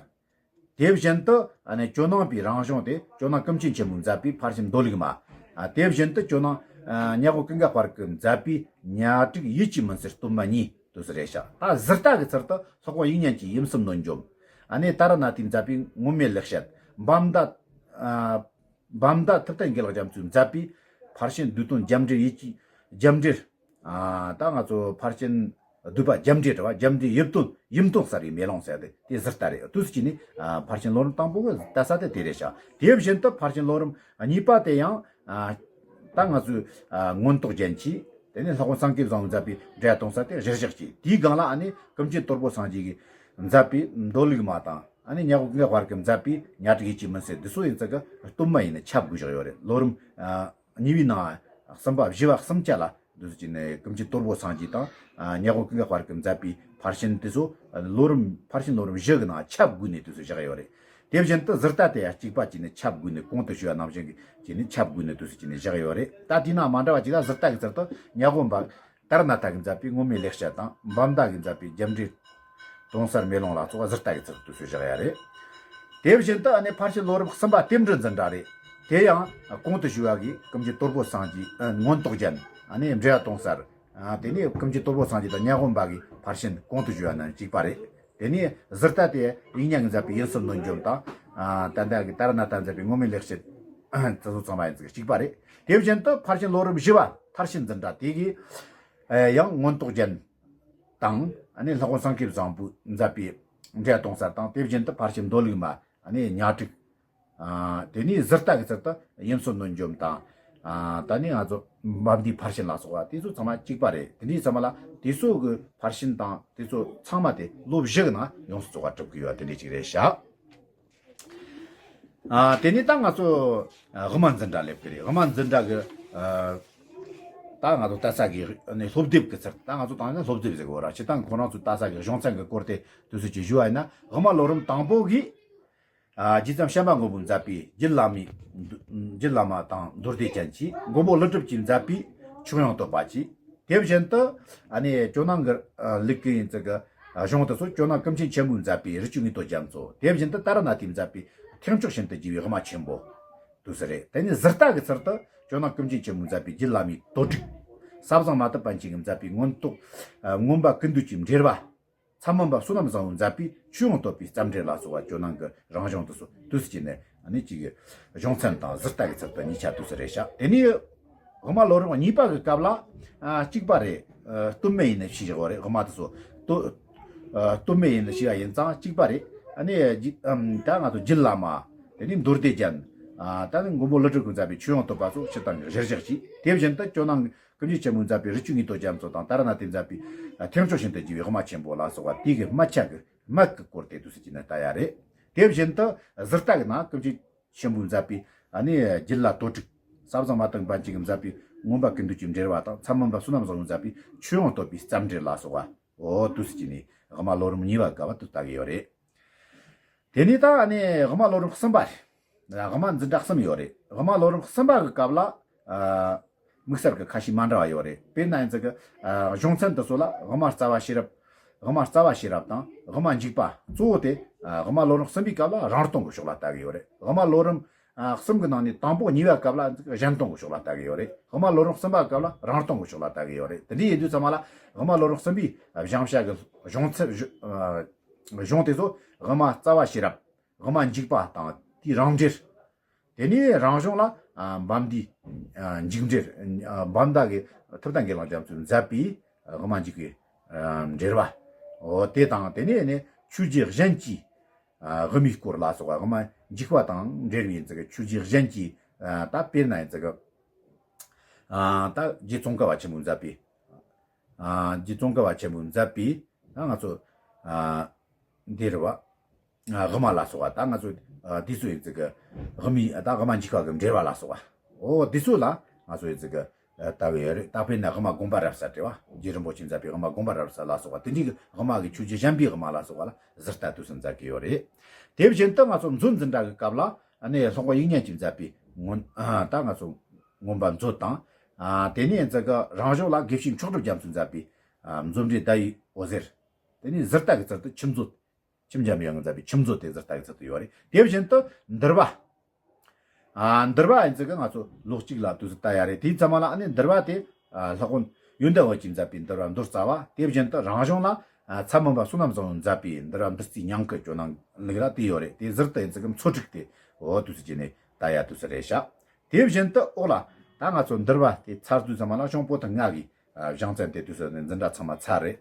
དེ་བཞིན་དུ་ཨ་ནི་ཇོ་ནང་པའི་རང་གཞུང་དེ་ཇོ་ནང་ཀུན་མཁྱེན་ཆེན་པོས་མཛད་པའི་ཕར་ཕྱིན་མདོ་ལུགས་མ། ཨ། དེ་བཞིན་དུ་ཇོ་ནང་། ཨ། ཉ་དབོན་ཀུན་དགའ་དཔལ་གྱིས་མཛད་པའི་ཉ་སྒྲིག་ཡིད་ཀྱིས་མིན་ཟེར་སྟོད་སྨད་གཉིས། དུས་སུ་རེད་ཤག་ད་ཟུར་ལྟ་གི་ཚུལ་དུ་སློབ་དཔོན་དབྱིག་གཉེན་གྱི་ཡིམ་གསུམ་གནོན་འཇོམས། ཨ་ནི་ཏཱ་ར་ནཱ་ཐའི་མཛད་པའི་མངོན་མེད་ལེགས་བཤད། འབམ་སྡེ། ཨ། འབམ་སྡེ་ཐུབ་བསྟན་དགེ་ལེགས་རྒྱ་མཚོས་མཛད་པའི་ཕར་ཕྱིན་བསྡུས་དོན་རྒྱབ་འགྲེལ་ཡིད་ཀྱི་རྒྱབ་འགྲེལ། ཨ། ད་ང་ཚོ་ཕར་ཕྱིན་བསྡུས་པ་རྒྱབ་འགྲེལ་རེད་བ། རྒྱབ་འགྲེལ་ཡིད་དོན་ཡིད་དོན་གསལ་བའི་མེ་ལོང་ཟེར་ཏེ་དེ་ཟུར་ལྟ་རེད། དུས་སུ་བྱས་ནས། ཨ། ཕར་ཕྱིན་ལོ་རིམ་དང་པོ་གི་ལྟ་ས་དེ་དེ་རེད་ཤག་དེ་བཞིན་དུ་ཕར་ཕྱིན་ལོ་རིམ་གཉིས་པ་དེ་ཡང་། ཨ། ད་ང་ཚོའི། ཨ། མངོན་རྟོགས་རྒྱན་གྱིས། དེ་ནས་སློབ་དཔོན་སེང་གེ་བཟང་པོས་མཛད་པའི་འགྲེལ་པ་དུང་གསར་དེ་གཞིར་བཞག་གྱིས། དེའི་སྒང་ལ་ཨ་ནི་ཀུན་མཁྱེན་དོལ་པོ་སངས་རྒྱས་ཀྱིས་མཛད་པའི་མདོ་ལུགས་མ་དང་། ཨ་ནི་ཉ་དབོན་ཀུན་དགའ་དཔལ་གྱིས་མཛད་པའི་ཉ་སྒྲིག་ཡིད་ཀྱིས་མིན་ཟེར་འདི་ཚོ་ཡིན་ཙང་གི་སྟོད་སྨད་ཡིན་ན་ཁྱབ་དགོས་བཞག་ཡོད་རེད། ལོ་རིམ། ཨ། གཉིས་པའི་ནང་གསུམ་པ་བཞི་བ་གསུམ་ཆ་ལ་འདུག་སེ་བྱས་ནས་ཀུན་མཁྱེན་དོལ་པོ་སངས་རྒྱས་དང་། ཨ། ཉ་དབོན་ཀུན་དགའ་དཔལ་གྱིས་མཛད་པའི་ཕར་ཕྱིན་དེ་ཚོ་ལོ་རིམ་ཕར་ཕྱིན་ལོ་རིམ་བཞི་གི་ནང་ཁྱབ་དགོས་ནས་དུས་སུ་བཞག་ཡོད་རེད། དེ་བཞིན་དུ་ཟུར་ལྟ་དེ་ཡང་གཅིག་པ་བྱས་ནས་ཁྱབ་དགོས་ནས་གོང་དུ་ཞུས་པ་ནང་བཞིན་གྱི་བྱས་ནས་ཁྱབ་དགོས་ནས་དུས་སུ་བྱས་ནས་བཞག་ཡོད་རེད། ད་དེ་ན་མ་འདྲ་བ་ཅིག་ལ་ཟུར་ལྟ་གི་ཚུལ་དུ་ཉ་དབོན་པ་ཏཱ་ར་ནཱ་ཐ་གིས་མཛད་པའི་མངོན་མེད་ལེགས་བཤད་དང་། འབམ་སྡེ་གིས་མཛད་པའི་རྒྱབ་འགྲེལ་དུང་གསར་མེ་ལོང་ལ་སོགས་པ་ཟུར་ལྟ་གི་ཚུལ་དུ་དུས་སུ་བཞག་ཡོད་རེད། དེ་བཞིན་དུ་ཨ་ནི་ཕར་ཕྱིན་ལོ་རིམ་གསུམ་པ་རྟེན་འབྲེལ་འཛིན་གྲྭ་རེད། དེ་ཡང་གོང་དུ་ཞུས་པ་གི་ཀུན་མཁྱེན་དོལ་པོ་སངས་རྒྱས། ཨ། མངོན་རྟོགས་རྒྱན། ཨ་ནི་འགྲེལ་པ་དུང་གསར། ཨ། དེ་ནས་ཀུན་མཁྱེན་དོལ་པོ་སངས་རྒྱས་དང་ཉ་དབོན་པ་གི་ཕར་ཕྱིན་གོང་དུ་ཞུས་པ་ནང་གཅིག་པ་རེད། དེ་ནས་ཟུར་ལྟ་དེ་དབྱིག་གཉེན་གྱིས་མཛད་པའི་ཡིད་གསུམ་གནོན་འཇོམས་དང་། ཨ། ད་ལྟ་གི་ཏཱ་ར་ནཱ་ཐ་མཛད་པའི་མངོན་མེད་ལེགས་བཤད་དེ་ཚོ་ཚང་མ་ཡིན་ཙང་གཅིག་པ་རེད། དེ་བཞིན་དུ་ཕར་ཕྱིན་ལོ་རིམ་བཞི་བ་མཐར་ཕྱིན་འཛིན་གྲྭ་དེ་གིས། ཨ། ཡང་མངོན་རྟོགས་རྒྱན་དང་། ཨ་ནི་སློབ་དཔོན་སེང་གེ་བཟང་པོས་མཛད་པའི་འགྲེལ་པ་དུང་གསར་དང་། དེ་བཞིན་དུ་ཕར་ཕྱིན་མདོ་ལུགས་མ། ཨ་ནི་ཉ་སྒྲིག་ཨ། དེ་ནས་ཟུར་ལྟ་གི་ཚུལ་དུ་ཡིད་གསུམ་གནོན་འཇོམས་དང་། ཨ། ད་ནི་ང་ཚོ་འབམ་སྡེའི་ཕར་ཕྱིན་ལ་སོགས་པ་དེ་ཚོ་ཚང་མ་གཅིག་པ་རེད། དེ་འདྲའི་ཚང་མ་ལ་དེ་ཚོ་གི་ཕར་ཕྱིན་དང་དེ་ཚོ་ཚང་མ་དེ་ལོ་བཞི་གི་ནང་ཡོངས་སུ་རྫོགས་པ་གྲུབ་ཀྱི་ཡོད་པ་དེ་འདྲའི་ཅིག་རེད་ཤག་ཨ། དེ་ནས་ད་ང་ཚོ་ཨ་དབུ་མ་འཛིན་གྲྭ་སླེབས་ཀྱི་རེད། དབུ་མ་འཛིན་གྲྭ་གི། ཨ། ད་ང་ཚོ་ལྟ་ས་གི་ནི་སློབ་དེབ་ཀྱི་ཚུལ། ད་ང་ཚོ་དང་ནི་སློབ་དེབ་ཟེར་གི་ཡོད་ར། སྤྱིར་བཏང་ཁོ་རང་ཚོ་ལྟ་ས་གི་གཞུང་ཚན་གྱི་སྐོར་དེ་དུས་སུ་ཅིག་ཞུ་བ་ཡིན་ན། དབུ་མ་ལོ་རིམ་དང་པོ་གི། ཨ། རྗེ་བཙུན་བྱམས་པ་མགོན་པོས་མཛད་པའི་རྒྱུད་བླ་མའི། རྒྱུད་བླ་མ་དང་མདོ་སྡེ་རྒྱན་གྱིས། མགོན་པོ་ཀླུ་སྒྲུབ་ཀྱིས་མཛད་པའི་ཆོས་དབྱིངས་བསྟོད་པ་གྱིས། དེ་བཞིན་དུ་ཨ་ནི་ཇོ་ནང་གི་ལུགས་ཀྱི་ཡིན་ཙི་གི་གཞུང་དེ་ཚོ་ཇོ་ནང་ཀུན་མཁྱེན་ཆེན་པོས་མཛད་པའི་རི་ཆུ་ངེས་དོན་རྒྱ་མཚོ། དེ་བཞིན་དུ་ཏཱ་ར་ནཱ་ཐས་མཛད་པའི་ཐེག་མཆོག་ཤིན་ཏུ་རྒྱས་པའི་དབུ་མ་ཆེན་པོ་དུས་སུ་རེད། དེ་ནས་ཟུར་ལྟ་གི་ཚུལ་དུ་ཇོ་ནང་ཀུན་མཁྱེན་ཆེན་པོས་མཛད་པའི་རྒྱུད་བླ་མའི་དོན་དྲུག་ཟབ་གསང་མ་ཏི་པཎ་ཆེན་གྱིས་མཛད་པའི་མངོན་རྟོགས། ཨ། མངོན་པ་ཀུན་བཏུས་ཀྱི་འགྲེལ་པ། མཚན་མོ་པ་བསོད་ནམས་བཟང་པོས་མཛད་པའི་ཆོས་དབྱིངས་བསྟོད་པའི་རྩ་འགྲེལ་ལ་སོགས་པ་ཇོ་ནང་གི་རང་གཞུང་དེ་ཚོ་དུས་སུ་བྱས་ནས་ཨ་ནི་གཅིག་གི་གཞུང་ཚན་དང་ཟུར་ལྟ་གི་ཚུལ་དུ་གཉིས་ཆ་དུས་སུ་རེད་ཤག་དེ་ནས་དབུ་མ་ལོ་རིམ་གཉིས་པ་གི་སྐབས་ལ། ཨ། གཅིག་པ་རེད། ཨ། སྟོད་སྨད་ཡིན་ནས་ཕྱེ་བཞག་པ་རེད། དབུ་མ་དེ་ཚོ་སྟོད། ཨ། སྟོད་སྨད་ཡིན་ནས་ཕྱེ་བ་ཡིན་ཙང་གཅིག་པ་རེད། ཨ་ནི་རྒྱུད། ཨམ། ད་ང་ཚོ་རྒྱུད་བླ་མ། དེ་ནས་མདོ་སྡེ་རྒྱན། ཨ། ད་ནི་མགོན་པོ་ཀླུ་སྒྲུབ་ཀྱིས་མཛད་པའི་ཆོས་དབྱིངས་བསྟོད་པ་སོགས་སྤྱིར་བཏང་གི་གཞིར་བཞག་གཅིག་དེ་བཞིན་དུ་ཇོ་ནང་ཀུན་མཁྱེན་ཆེན་པོས་མཛད་པའི་རི་ཆུ་ངེས་དོན་རྒྱ་མཚོ་དང་། ཏཱ་ར་ནཱ་ཐས་མཛད་པའི་ཐེག་མཆོག་ཤིན་ཏུ་རྒྱས་པའི་དབུ་མ་ཆེན་པོ་ལ་སོགས་པ་དེ་གི་དམིགས་བྱ་གི་དམིགས་ཀྱི་སྐོར་དེ་དུས་སུ་བྱས་ནས་ལྟ་ཡ་རེད། དེ་བཞིན་དུ་ཟུར་ལྟ་གི་ནང་ཀུན་མཁྱེན་ཆེན་པོས་མཛད་པའི་ཨ་ནི་རྒྱུད་བླ་དོན་དྲུག་ཟབ་གསང་མ་ཏི་པཎ་ཆེན་གྱིས་མཛད་པའི་མངོན་པ་ཀུན་བཏུས་ཀྱི་འགྲེལ་པ་དང་། མཚན་མོ་པ་བསོད་ནམས་བཟང་པོས་མཛད་པའི་ཆོས་དབྱིངས་བསྟོད་པའི་རྩ་འགྲེལ་ལ་སོགས་པ། འོ། དུས་སུ་བྱས་ནས་དབུ་མ་ལོ་རིམ་གཉིས་པ་སྐབས་དུས་ལྟ་གི་ཡོད་རེད། དེ་ནས་ད་ཨ་ནི་དབུ་མ་ལོ་རིམ་གསུམ་པ་རེད། དབུ་མ་འཛིན་གྲྭ་གསུམ་ཡོད་རེད། དབུ་མ་ལོ་རིམ་གསུམ་པ་གི་སྐབས་ལ། ཨ། དམིགས་བསལ་གྱི་ཁ་ཤས་མ་འདྲ་བ་ཡོད་རེད། དཔེར་ན་ཡིན་ཙང་གི་ཨ་གཞུང་ཚན་དེ་ཚོ་ལ་དབུ་མ་རྩ་བ་ཤེས་རབ། དབུ་མ་རྩ་བ་ཤེས་རབ་དང་དབུ་མ་འཇུག་པ། གཙོ་བོ་དེ་ཨ་དབུ་མ་ལོ་རིམ་གསུམ་པའི་སྐབས་ལ་རང་སྟོང་གི་ཕྱོགས་ལ་ལྟ་གི་ཡོད་རེད། དབུ་མ་ལོ་རིམ་ཨ་གསུམ་གྱི་ནང་ནས་དང་པོ་གཉིས་པའི་སྐབས་ལ་གཞན་སྟོང་གི་ཕྱོགས་ལ་ལྟ་གི་ཡོད་རེད། དབུ་མ་ལོ་རིམ་གསུམ་པའི་སྐབས་ལ་རང་སྟོང་གི་ཕྱོགས་ལ་ལྟ་གི་ཡོད་རེད། དེ་འདྲ་ཡིན་དུས་ཙམ་པ་ལ་དབུ་མ་ལོ་རིམ་གསུམ་པའི་ཨ་བྱང་ཕྱོགས་ཀྱི་གཞུང་ཚན་གཞུ་ཨ་གཞུང་དེ་ཚོ་དབུ་མ་རྩ་བ་ཤེས་རབ། དབུ་མ་འཇུག་པ་དང་དེའི་རང་འགྲེལ། དེ་ནས་རང་གཞུང་ལ་ཨ་བམ་འདིའི་ཨ་འཇུག་འགྲེལ། ཨ་བམ་བདག་གི་ཐུབ་བསྟན་དགེ་ལེགས་རྒྱ་མཚོས་མཛད་པའི་ཨ་དབུ་མ་འཇུག་པའི་ཨ་འགྲེལ་པ། འོ་དེ་དང་དེ་ནས་ནི་ཆོས་བརྒྱུད་གཞན་གྱི་ཨ་དབུ་མའི་སྐོར་ལ་སོགས་པ། དབུ་མ་འཇུག་པ་དང་འབྲེལ་བའི་ཡིན་ཙང་གི་ཆོས་བརྒྱུད་གཞན་གྱི་ཨ་ད་དཔེར་ན་ཡིན་ཙང་གི་ཨ་ད་རྗེ་ཙོང་ཁ་པ་ཆེན་པོས་མཛད་པའི་ཨ་རྗེ་ཙོང་ཁ་པ་ཆེན་པོས་མཛད་པའི་ད་ང་ཚོ་ཨ་འདི་རེད་བ། ཨ་དབུ་མ་ལ་སོགས་པ། ད་ང་ཚོ་ཨ་འདི་ཚོ་ཡིན་ཙང་གི་དབུ་མའི་ད་དབུ་མ་འཇུག་པ་གི་འགྲེལ་པ་ལ་སོགས་པ། འོ་འདི་ཚོ་ལ་ང་ཚོ་ཡིན་ཙང་གི་ཨ་ལྟ་གི་ཡོད་རེད། ད་དཔེར་ན་དབུ་མ་དགོངས་པ་རབ་གསལ་རེད་བ། རྗེ་རིན་པོ་ཆེས་མཛད་པའི་དབུ་མ་དགོངས་པ་རབ་གསལ་ལ་སོགས་པ། དེ་འདྲའི་གི་དབུ་མ་གི་ཆོས་བརྒྱུད་གཞན་པའི་དབུ་མ་ལ་སོགས་པ་ལ་ཟུར་ལྟ་དུས་སུ་མཛད་ཀྱི་ཡོད་རེད། དེ་བཞིན་དུ་ང་ཚོ་མཛོད་འཛིན་གྲྭ་གི་སྐབས་ལ་ཨ་ནི་ལྷག་པ་དབྱིག་གཉེན་གྱིས་མཛད་པའི་མངོན་ཨ་ད་ང་ཚོ་མངོན་པ་མཛོད་དང་། ཨ་དེ་ནས་ཡིན་ཙང་གི་རང་གཞུང་ལ་དགེ་བཤེས་མཆོག་གྲུབ་རྒྱ་མཚོས་མཛད་པའི་ཨ་མཛོད་འགྲེལ་ཟླ་བའི་འོད་ཟེར། དེ་ནས་ཟུར་ལྟ་གི་ཚུལ་དུ་ཆུ་མཛོད། ཆུ་འཇམ་པའི་དབྱངས་ཀྱིས་མཛད་པའི་ཆུ་མཛོད་དེ་ཟུར་ལྟ་གི་ཚུལ་དུ་ཡོད་རེད། དེ་བཞིན་དུ་འདུལ་བ། ཨ་འདུལ་བ་ཡིན་ཙང་གི་ང་ཚོ་ལོགས་གཅིག་ལ་དུས་སུ་ལྟ་ཡ་རེད། དེའི་ཚང་མ་ལ་ཨ་ནི་འདུལ་བ་དེ་ཨ་ལྷག་པར་ཡོན་ཏན་འོད་ཀྱིས་མཛད་པའི་འདུལ་བ་མདོ་རྩ་བ། དེ་བཞིན་དུ་རང་གཞུང་ལ་ཨ་ཚ་མོ་པ་བསོད་ནམས་བཟང་པོས་མཛད་པའི་འདུལ་བ་བདུད་རྩིའི་ཉིང་ཁུ་ཇོ་ནང་ལུགས་ལ་དེ་ཡོད་རེད། དེ་ཟུར་དུ་ཡིན་ཙང་གི་མཚོ་དྲུག་དེ་འོ་དུས་སུ་བྱས་ནས་ལྟ་ཡ་དུས་སུ་རེད་ཤག་དེ་བཞིན་དུ་འོག་ལ་ད་ང་ཚོ་འདུལ་བ་དེ་ཚར་དུས་ཙམ་པ་ལ་གཞུང་པོ་ཏི་ལྔ་གི་ཨ་བཞེངས་ཚན་དེ་དུས་སུ་ནས་འཛིན་གྲྭ་ཚང་མ་ཚར་རེད།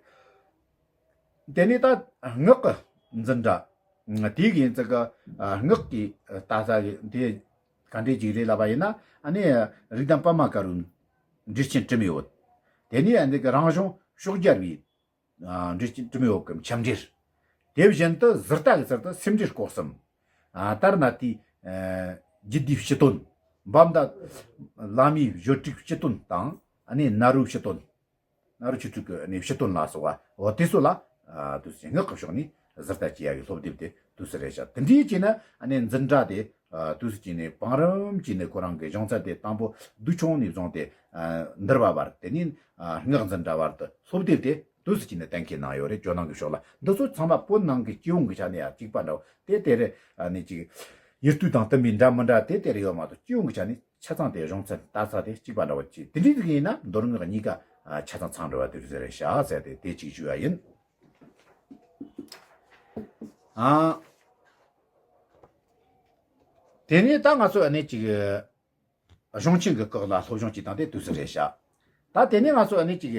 དེ་ནས་ད་སྔགས་ཀྱི་འཛིན་གྲྭ། དེའི་གི་ཡིན་ཙང་གི་ཨ་སྔགས་ཀྱི་ལྟ་ས་གི་དེ་ག་འདྲས་ཅིག་རེད་ལབ་པ་ཡིན་ན། ཨ་ནི་རིགས་ལྡན་པདྨ་དཀར་པོའི་འགྲེལ་ཆེན་དྲི་མེད་འོད། དེ་ནས་ཨ་ནི་གི་རང་གཞུང་ཕྱོགས་རྒྱལ་བའི་ཨ་འགྲེལ་ཆེན་དྲི་མེད་འོད་ཀྱི་ཆབ་འགྲེལ། དེ་བཞིན་དུ་ཟུར་ལྟ་གི་ཚུལ་དུ་སེམས་འགྲེལ་སྐོར་གསུམ། ཨ་ལྟར་ན་དེའི་ཨ་རྒྱུད་སྡེའི་སྤྱི་དོན། བམ་བདག་བླ་མའི་བརྗོད་བྲིས་སྤྱི་དོན་དང་། ཨ་ནི་ནཱ་རོའི་སྤྱི་དོན། ནཱ་རོ་ཆོས་དྲུག་གི་ནས་སྤྱི་དོན་ལ་སོགས་པ། འོ་དེ་ཚོ་ལ་ཨ་དུས་སུ་སྔགས་ཀྱི་ཕྱོགས་ནས་ཟུར་ལྟ་བྱེད་ཡ་གི་སློབ་དེབ་དེ་དུས་སུ་རེད་ཤག་དེ་འདྲའི་བྱས་ན་ཨ་ནི་འཛིན་གྲྭ་དེ་ཨ་དུས་སུ་བྱས་ནས་བང་རིམ་བྱས་ནས་ཁོ་རང་གི་སྦྱོང་ཚན་དེ་དང་པོ་རྡུལ་ཆུང་ནས་བཟུང་སྟེ་ཨ་འདུལ་བ་བར། དེ་ནས་ཨ་སྔགས་འཛིན་གྲྭ་བར་དུ་སློབ་དེབ་དེ་དུས་སུ་བྱས་ནས་གཏན་འཁེལ་གནང་ཡོད་རེད། ཇོ་ནང་གི་ཕྱོགས་ལ། འདི་ཚོ་ཚང་མ་བོད་ནང་གི་སྤྱི་ཡོངས་ཀྱི་ཆ་ནས་ཡང་གཅིག་པ་འདྲ་བོ་དེ་དེ་རེད། ཨ་ནི་ཅིག་ཡུལ་དུས་དང་བསྟུན་པའི་འདྲ་མི་འདྲ་དེ་དེ་རེད་ཡོད་མ་གཏོགས། སྤྱི་ཡོངས་ཀྱི་ཆ་ནས་ཆ་ཚང་དེ་སྦྱོང་ཚན་ལྟ་ས་དེ་གཅིག་པ་འདྲ་བོ་ཅིག་དེ་འདྲའི་ཟིག་ཡིན་ན་མདོ་སྔགས་གཉིས་ཀ་ཨ་ཆ་ཚང་ཚང་འགྲོ་བ་དེ་རེད་ཤག་ཟེར་ཏེ་དེ་གཅིག་ཞུ་བ་ཡིན། ཨ་དེ་ནས་ད་ང་ཚོ་ཨ་ནི་ཅིག་གཞུང་ཆེན་གྱི་སྐོར་ལ་སློབ་སྦྱོང་བྱེད་སྟངས་དེ་དུས་སུ་རེད་ཤག་ད་དེ་ནས་ང་ཚོ་ཨ་ནི་ཅིག་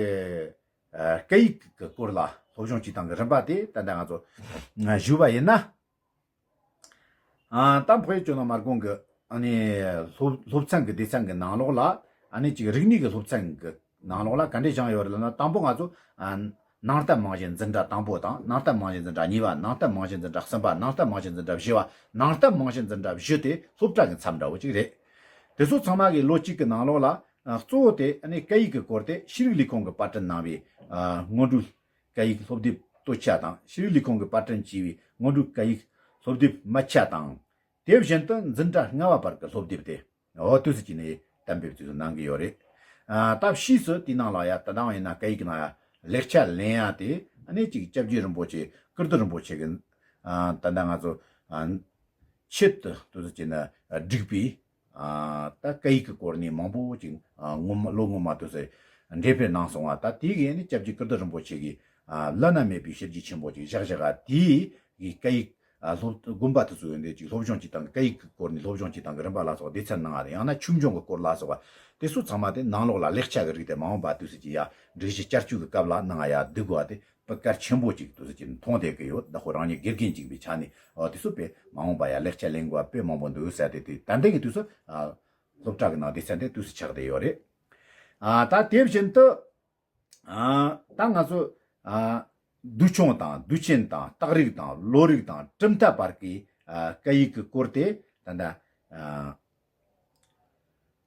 ཨ་སྐད་ཡིག་གི་སྐོར་ལ་སློབ་སྦྱོང་བྱེད་སྟངས་ཀྱི་རིམ་པ་དེ་ད་ལྟ་ང་ཚོ་ཞུ་བ་ཡིན་ན། ཨ་ད་ཕོ་ཡི་ཇོ་ནང་དམར་དགོན་གྱི་ཨ་ནི་སློབ་སློབ་ཚན་གྱི་སྡེ་ཚན་གྱི་ནང་ལོགས་ལ་ཨ་ནི་ཅིག་རིག་གནས་ཀྱི་སློབ་ཚན་གྱི་ནང་ལོགས་ལ་ག་འདྲས་བཞེངས་ཡོད་རེད་ལབ་ན། དང་པོ་ང་ཚོ་ཨ་ནང་བསྟན་རྨང་གཞི་འཛིན་གྲྭ་དང་པོ་དང་། ནང་བསྟན་རྨང་གཞི་འཛིན་གྲྭ་གཉིས་པ། ནང་བསྟན་རྨང་གཞི་འཛིན་གྲྭ་གསུམ་པ། ནང་བསྟན་རྨང་གཞི་འཛིན་གྲྭ་བཞི་བ། ནང་བསྟན་རྨང་གཞི་འཛིན་གྲྭ་བཞི་དེ་སློབ་གྲྭ་གི་མཚམས་འདྲ་བོ་ཅིག་རེད། དེ་ཚོ་ཚང་མ་གི་ལོ་གཅིག་གི་ནང་ལོགས་ལ་ཨ་གཙོ་བོ་དེ་ཨ་ནི་སྐད་ཡིག་གི་སྐོར་དེ་ཤེས་རིག་ལས་ཁུངས་ཀྱིས་པར་སྐྲུན་གནང་བའི་ཨ་སྔོན་འགྲོའི་སྐད་ཡིག་སློབ་དེབ་སྟོད་ཆ་དང་། ཤེས་རིག་ལས་ཁུངས་ཀྱིས་པར་སྐྲུན་བྱས་པའི་སྔོན་འགྲོའི་སྐད་ཡིག་སློབ་དེབ་སྨད་ཆ་དང་། དེ་བཞིན་དུ་འཛིན་གྲྭ་ལྔ་པ་བར་གྱི་སློབ་དེབ་དེ་འོ་དུས་སུ་བྱས་ནས་གཏན་འབེབས་དུས་སུ་གནང་གི་ཡོད་རེད། ཨ་ད་ཕྱིས་སུ་དེའི་ནང་ལ་ཡ་ད་ལྟ་ཡིན་ན་སྐད་ཡིག་ནང་ཡ་ལེགས་ཆ་ལེན་ཡ་དེ་ཨ་ནི་ཅིག་སྐྱབས་རྗེ་རིན་པོ་ཆེ་ཀིརྟི་རིན་པོ་ཆེ་གི་ཨ་ད་ལྟ་ང་ཚོ་ཨ་ཆེད་དུ་དུས་སུ་བྱས་ན་བསྒྲིགས་པའི་ཨ་ད་སྐད་ཡིག་གི་སྐོར་ནས་མང་པོ་ཅིག་ཨ་སྔོན་མ་ལོ་སྔོན་མ་དུས་སུ་འགྲེམས་སྤེལ་གནང་སོང་བ། ད་དེ་གི་ནི་སྐྱབས་རྗེ་ཀིརྟི་རིན་པོ་ཆེ་གིས་ཨ་བླ་ན་མེད་པའི་ཞལ་རྒྱུན་ཆེན་པོ་ཅིག་བཞག་བཞག་ག་དེའི་གི་སྐད་ཡིག་ཨ་སློབ་དགོན་པ་དེ་ཚོ་ཡོད་འདི་ཅིག་སློབ་སྦྱོང་བྱེད་སྟངས་ཀྱི་སྐད་ཡིག་གི་སྐོར་ནས་སློབ་སྦྱོང་བྱེད་སྟངས་ཀྱི་རིམ་པ་ལ་སོགས་སྡེ་ཚན་གནང་བ་དང་། ཡང་ན་ཆོས་འབྱུང་གི་སྐོར་ལ་སོགས་པ་དེ་ཚོ་ཚང་མ་དེ་ནང་ལོགས་ལ་ལེགས་ཆ་གི་རིགས་དེ་མ་འོངས་པ་དུས་སུ་ཅིག་ཡ་སྒྲིག་གཞི་བསྐྱར་བཅོས་ཀྱི་སྐབས་ལ་གནང་བ་ཡ་བསྡུ་དགོས་པ་དེ་དཔེ་གལ་ཆེན་པོ་ཅིག་དུས་སུ་ཅིག་མཐོང་བསྡད་ཀྱི་ཡོད། ད་ཁོ་རང་ཉིད་དགེ་རྒན་ཅིག་པའི་ཆ་ནས་འོ་དེ་ཚོ་དཔེ་མ་འོངས་པ་ཡ་ལེགས་ཆ་ལེན་དགོས་པ་དཔེ་མང་པོ་འདུག་ཟེར་ཏེ། དེ་ད་ལྟ་གི་དུས་སུ་ཨ་སློབ་གྲྭ་གི་ནང་སྡེ་ཚན་དེ་དུས་སུ་ཆགས་བསྡད་ཡོད་རེད། ཨ་ད་དེ་བཞིན་དུ་ཨ་ད་ང་ཚོ་ཨ་རྡུལ་ཆུང་དང་རྡུལ་ཆེན་དང་རྟགས་རིགས་དང་ལོ་རིགས་དང་གྲུབ་མཐའ་བར་གྱི་ཨ་སྐད་ཡིག་གི་སྐོར་དེ་ད་ལྟ་ཨ་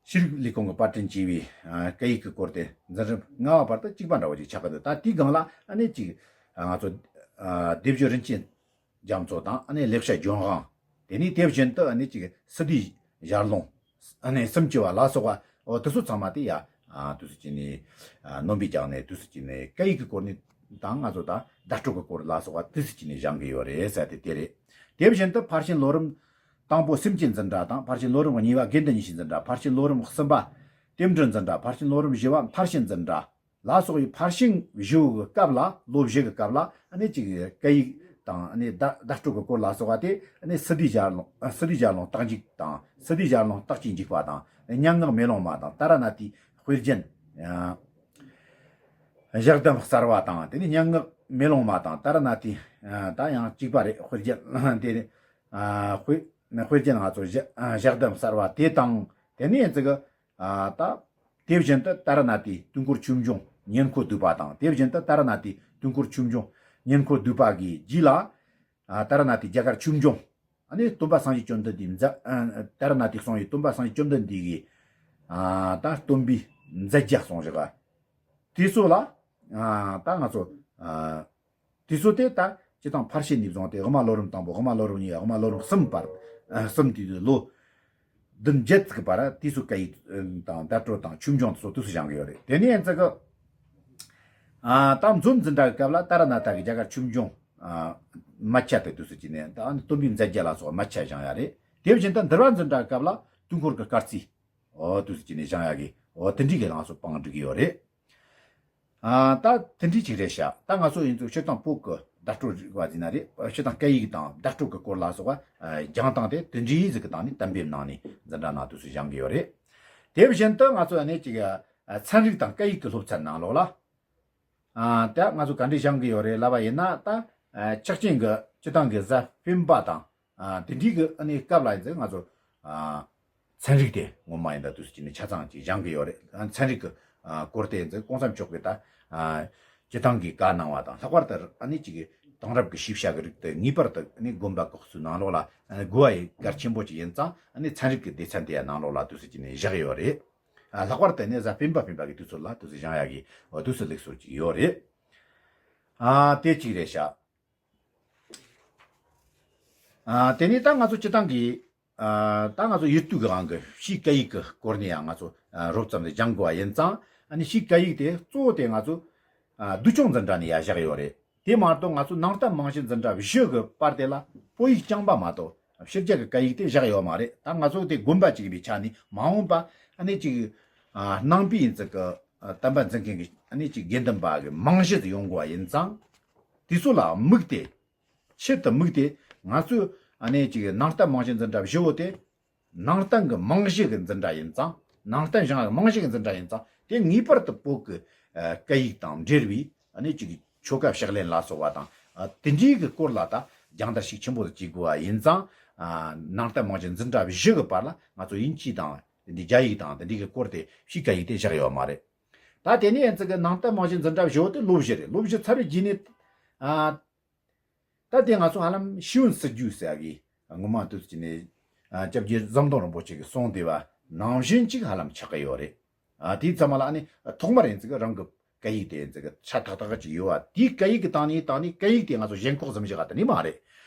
ཤེས་རིག་ལས་ཁུངས་ཀྱིས་པར་སྐྲུན་བྱས་པའི་ཨ་སྐད་ཡིག་གི་སྐོར་དེ་འཛིན་རིམ་ལྔ་པ་བར་དུ་གཅིག་པ་འདྲ་བོ་ཅིག་ཆགས་ཀྱི་འདུག་ད་དེའི་སྒང་ལ་ཨ་ནི་ཅིག་ཨ་ང་ཚོ་ཨ་སྡེབ་སྦྱོར་རིན་ཆེན་རྒྱ་མཚོ་དང་། ཨ་ནི་ལེགས་བཤད་ལྗོན་དབང་། དེ་ནས་དེ་བཞིན་དུ་ཨ་ནི་ཅིག་སི་ཏུའི་ཞལ་ལུང་། ཨ་ནི་སུམ་ཅུ་པ་ལ་སོགས་པ། འོ་དེ་ཚོ་ཚང་མ་དེ་ཡ་ ཨ་དུས་སུ་ཅི་ནས་ཨ་སྣོན་པའི་ཀྱང་ནས་དུས་སུ་ཅི་ནས་སྐད་ཡིག་གི་སྐོར་ནས་དང་ང་ཚོ་ད་བརྡ་སྤྲོད་ཀྱི་སྐོར་ལ་སོགས་པ་དུས་སུ་ཅི་ནས་སྦྱང་གི་ཡོད་རེད་ཟེར་ཏེ་དེ་རེད། དེ་བཞིན་དུ་ཕར་ཕྱིན་ལོ་རིམ་དང་པོ་སེམས་ཀྱི་འཛིན་གྲྭ་དང་ཕར་ཕྱིན་ལོ་རིམ་གཉིས་པ་དགེ་འདུན་ཉི་ཤུའི་འཛིན་གྲྭ། ཕར་ཕྱིན་ལོ་རིམ་གསུམ་པ་རྟེན་འབྲེལ་འཛིན་གྲྭ། ཕར་ཕྱིན་ལོ་རིམ་བཞི་པ་མཐར་ཕྱིན་འཛིན་གྲྭ། ལ་སོགས་པའི་ཕར་ཕྱིན་བཞི་པོའི་སྐབས་ལ། ལོ་བཞི་གི་སྐབས་ལ་ཨ་ནི་ཅིག་སྐད་ཡིག་དང་ཨ་ནི་བརྡ་བརྡ་སྤྲོད་ཀྱི་སྐོར་ལ་སོགས་པ་དེ་ཨ་ནི་སི་ཏཱའི་ཞལ་ལུང་། སི་ཏཱའི་ཞལ་ལུང་རྟགས་འཇུག་དང་། སི་ཏཱའི་ཞལ་ལུང་རྟགས་ཀྱིས་འཇུག་པ་དང་། སྙན་ངག་མེ་ལོང་མ་དང་། ཏཱ་ར་ནཱ་ཐའི་དཔེ་རྒྱན། ཨ་ཞལ་གདམས་གསར་བ་དང་། དེ་ནས་སྙན་ངག་མེ་ལོང་མ་དང་ཏཱ་ར་ནཱ་ཐའི། ཨ་ད་ཡང་གཅིག་པ་རེད། དཔེ་རྒྱན་དེ་ནི། ཨ་དཔེ་དཔེ་རྒྱན་ང་ཚོ་ཞལ་ཨ་ཞལ་གདམས་གསར་བ་དེ་དང་། དེ་ནས་ཡིན་ཙི་གི། ཨ་ད་དེ་བཞིན་དུ་ཏཱ་ར་ནཱ་ཐའི་དུས་འཁོར་ཆོས་འབྱུང་ཉེར་མཁོ་བསྡུས་པ་དང་། དེ་བཞིན་དུ་ཏཱ་ར་ནཱ་ཐའི་དུས་འཁོར་ཆོས་འབྱུང་ཉེར་མཁོ་བསྡུས་པ་གི་རྗེས་ལ། ཨ་ཏཱ་ར་ནཱ་ཐའི་རྒྱ་གར་ཆོས་འབྱུང་། ཨ་ནི་སྟོན་པ་སངས་རྒྱས་བཅོམ་ལྡན་འདས་མཛད། ཨ་ཏཱ་ར་ནཱ་ཐའི་གསུང་བའི་སྟོན་པ་སངས་རྒྱས་བཅོམ་ལྡན་འདས་ཀྱི་ཨ་ད་སྟོན་པའི་མཛད་རྗེས་གསུངས་བཞག་ག་དེ་ཚོ་ལ། ཨ་ད་ང་ཚོ་ཨ་དེ་ཚོ་དེ་ད་སྤྱི་བཏང་ཕར་ཕྱིན་ནས་བཟུང་སྟེ་དབུ་མ་ལོ་རིམ་དང་པོ། དབུ་མ་ལོ་རིམ་གཉིས་པ། དབུ་མ་ལོ་རིམ་གསུམ་བར། ཨ་གསུམ་དེ་དུས་ལོ་བདུན་བརྒྱད་ཅིག་བར་དེ་ཚོ་སྐད་ཡིག་དང་བརྡ་སྤྲོད་དང་ཆོས་འབྱུང་དེ་ཚོ་དུས་སུ་སྦྱང་གི་ཡོད་རེད། དེ་ནས་ཡིན་ཙི་གི། ཨ་ད་མཛོད་འཛིན་གྲྭ་གི་སྐབས་ལ་ཏཱ་ར་ནཱ་ཐ་གི་རྒྱ་གར་ཆོས་འབྱུང་། ཨ་མ་ཆ་དེ་དུས་སུ་ཅི་ནས་ད་སྟོན་པའི་མཛད་རྗེས་ལ་སོགས་མ་ཆ་སྦྱང་ཡ་རེད། དེ་བཞིན་དུ་འདུལ་བ་འཛིན་གྲྭ་གི་སྐབས་ལ་དུས་འཁོར་གྱི་སྐར་རྩིས། འོ་དུས་སུ་ཅི་ནས་སྦྱང་ཡ་གི། འོ་དེ་འདྲའི་གི་ལངས་སུ་བང་སྒྲིག་གི་ཡོད་རེད། ཨ་ད་དེ་འདྲའི་ཅིག་རེད་ཤག་ད་ང་ཚོ་ཡིན་ཚུལ་སྤྱིར་བཏང་བོད་ཀྱི་བརྡ་སྤྲོད་རིག་པ་ཟེར་ན་རེད། སྤྱིར་བཏང་སྐད་ཡིག་དང་བརྡ་སྤྲོད་ཀྱི་སྐོར་ལ་སོགས་པ་སྦྱང་སྟངས་དེ་དེ་འདྲའི་ཟིག་གི་སྟེང་ནས་གཏན་འབེབས་གནང་ནས་འཛིན་གྲྭ་ནང་དུས་སུ་སྦྱང་གི་ཡོད་རེད། དེ་བཞིན་དུ་ང་ཚོ་ཨ་ནི་ཅིག་ཚན་རིག་དང་སྐད་ཡིག་གི་སློབ་ཚན་ནང་ལོགས་ལ། ཨ་ད་ང་ཚོ་ག་འདྲ་སྦྱང་གི་ཡོད་རེད་ལབ་པ་ཡིན་ན། ད་ཆགས་ཅན་གྱི་སྤྱིར་བཏང་གི་གཟའ་སྤེན་པ་དང་། ཨ་དེ་འདྲའི་གི་ཨ་ནི་སྐབས་ལ་ཡིན་ཚེ་ང་ཚོ་ཨ་ཚན་རིག་དེ་ངོ་མ་ཡིན་ད་དུས་སུ་ཅི་ནས་ཆ་ཚང་ཅིག་སྦྱང་གི་ཡོད་རེད། ཨ་ཚན་རིག་གི་ཨ་སྐོར་དེ་ཡིན་ཚེ་གོང་ས་མཆོག་གིས་ད་ཨ་སྤྱིར་བཏང་གི་བཀའ་གནང་བ་དང་། ལྷག་པར་དུ་ཨ་ནི་ཅིག་གི་དེང་རབས་ཀྱི་ཤེས་བྱ་གི་རིགས་དེ་ངེས་པར་དུ་ཨ་ནི་དགོན་པ་ཁག་ཚོའི་ནང་ལོགས་ལ་ཨ་ནི་དགོས་པ་ཡི་གལ་ཆེན་པོ་ཅིག་ཡིན་ཙང་། ཨ་ནི་ཚན་རིག་གི་སྡེ་ཚན་དེ་ཡ་ནང་ལོགས་ལ་དུས་སུ་ཅི་ནས་བཞག་ཡོད་རེད། ཨ་ལྷག་པར་དུ་ནི་གཟའ་སྤེན་པ་སྤེན་པ་གི་དུས་ཚོད་ལ་དུས་སུ་སྦྱང་ཡ་གི་འོ་དུས་སུ་ལེགས་སོ་ཅིག་ཡོད་རེད། ཨ་དེ་གཅིག་རེད་ཤག་ཨ་དེ་ནས་ད་ང་ཚོ་སྤྱིར་བཏང་གི་ཨ་ད་ང་ཚོ་ཡུལ་དུས་ཀྱི་དབང་གི་ཕྱིའི་སྐད་ཡིག་གི་སྐོར་ནས་ཡང་ང་ཚོ་ཨ་རོབ་ཙམ་ལས་སྦྱང་དགོས་པ་ཡིན་ཙང་། ཨ་ནི་ཕྱིའི་སྐད་ཡིག་དེ་གཙོ་བོ་དེ་ང་ཚོ་ཨ་སྡུག་སྦྱོང་འཛིན་གྲྭ་ནས་ཡ་བཞག་ཡོད་རེད། དེ་མ་གཏོགས་ང་ཚོ་ནང་བསྟན་རྨང་གཞི་འཛིན་གྲྭ་བཞི་གི་བར་དེ་ལ་བོད་ཡིག་རྐྱང་པ་མ་གཏོགས་ཕྱི་རྒྱལ་གྱི་སྐད་ཡིག་དེ་བཞག་ཡོད་མ་རེད། ད་ང་ཚོ་དེ་དགོན་པ་གཅིག་ཡིན་པའི་ཆ་ནས་མ་འོངས་པ་ཨ་ནི་ཅིག་ཨ་ནང་པའི་ཡིན་ཙི་གི་ཨ་བསྟན་པ་འཛིན་མཁན་གྱི་ཨ་ནི་ཅིག་དགེ་འདུན་པ་གི་རྨང་གཞི་དེ་ཡོང་དགོས་པ་ཡིན་ཙང་། དེ་ཚོ་ལ་དམིགས་ཏེ། ཆེད་དུ་དམིགས་ཏེ་ང་ཚོས་ཨ་ནི་ཅིག་ནང་བསྟན་རྨང་གཞི་འཛིན་གྲྭ་བཞི་བོ་དེ་ནང་བསྟན་གྱི་རྨང་གཞི་གི་འཛིན་གྲྭ་ཡིན་ཙང་། ནང་བསྟན་སྦྱང་ཡག་རྨང་གཞི་གི་འཛིན་གྲྭ་ཡིན་ཙང་། དེ་ངེས་པར་དུ་བོད་ཀྱི་ཨ་སྐད་ཡིག་དང་འབྲེལ་བའི་ཨ་ནི་ཅིག་ཆོ་ག་ཕྱག་ལེན་ལ་སོགས་པ་དང་། ཨ་དེ་འདྲའི་གི་སྐོར་ལ་ད་སྦྱང་བརྡར་ཤུགས་ཆེན་པོ་བྱེད་དགོས་པ་ཡིན་ཙང་། ཨ་ནང་བསྟན་རྨང་གཞི་འཛིན་གྲྭ་བཞི་གི་བར་ལ་ང་ཚོ་དབྱིན་ཇི་དང་དེ་འདྲའི་རྒྱ་ཡིག་དང་དེ་འདྲའི་གི་སྐོར་དེ་ཕྱིའི་སྐད་ཡིག་དེ་བཞག་ཡོད་མ་རེད། ད་དེ་ནས་ཡིན་ཙི་གི་ནང་བསྟན་རྨང་གཞི་འཛིན་གྲྭ་བཞི་བོ་དེ་ལོ་བཞི་རེད། ལོ་བཞི་ཚར་བའི་རྗེས་ནས་ཨ། ད་དེ་ང་ཚོ་ཧ་ལམ་ཤེས་ཡོན་སྲིད་ཇུས་ཟེར་ཡ་གི་ངོ་མ་དུས་ཀྱི་ནས་ཨ་སྐྱབས་རྗེ་ཟམ་གདོང་རིན་པོ་ཆེ་གིས་གསུངས་བསྡད་པ་ནང་བཞིན་ཅིག་ཧ་ལམ་ཆགས་ཀྱི་ཡོད་རེད། ཨ་དེའི་ཚང་མ་ལ་ཨ་ནི་ཐོག་མར་ཡིན་ཙི་གི་རང་གི་སྐད་ཡིག་དེ་ཡིན་ཙི་གི་ཆ་ཏག་ཏག་ཅིག་ཡོད་པ། དེའི་སྐད་ཡིག་གི་སྟེང་ནས་སྟེང་ནས་སྐད་ཡིག་དེ་ང་ཚོ་ཞེན་ཁོག་ཟིན་བཞག་ག་དེ་ནི་མ་རེད།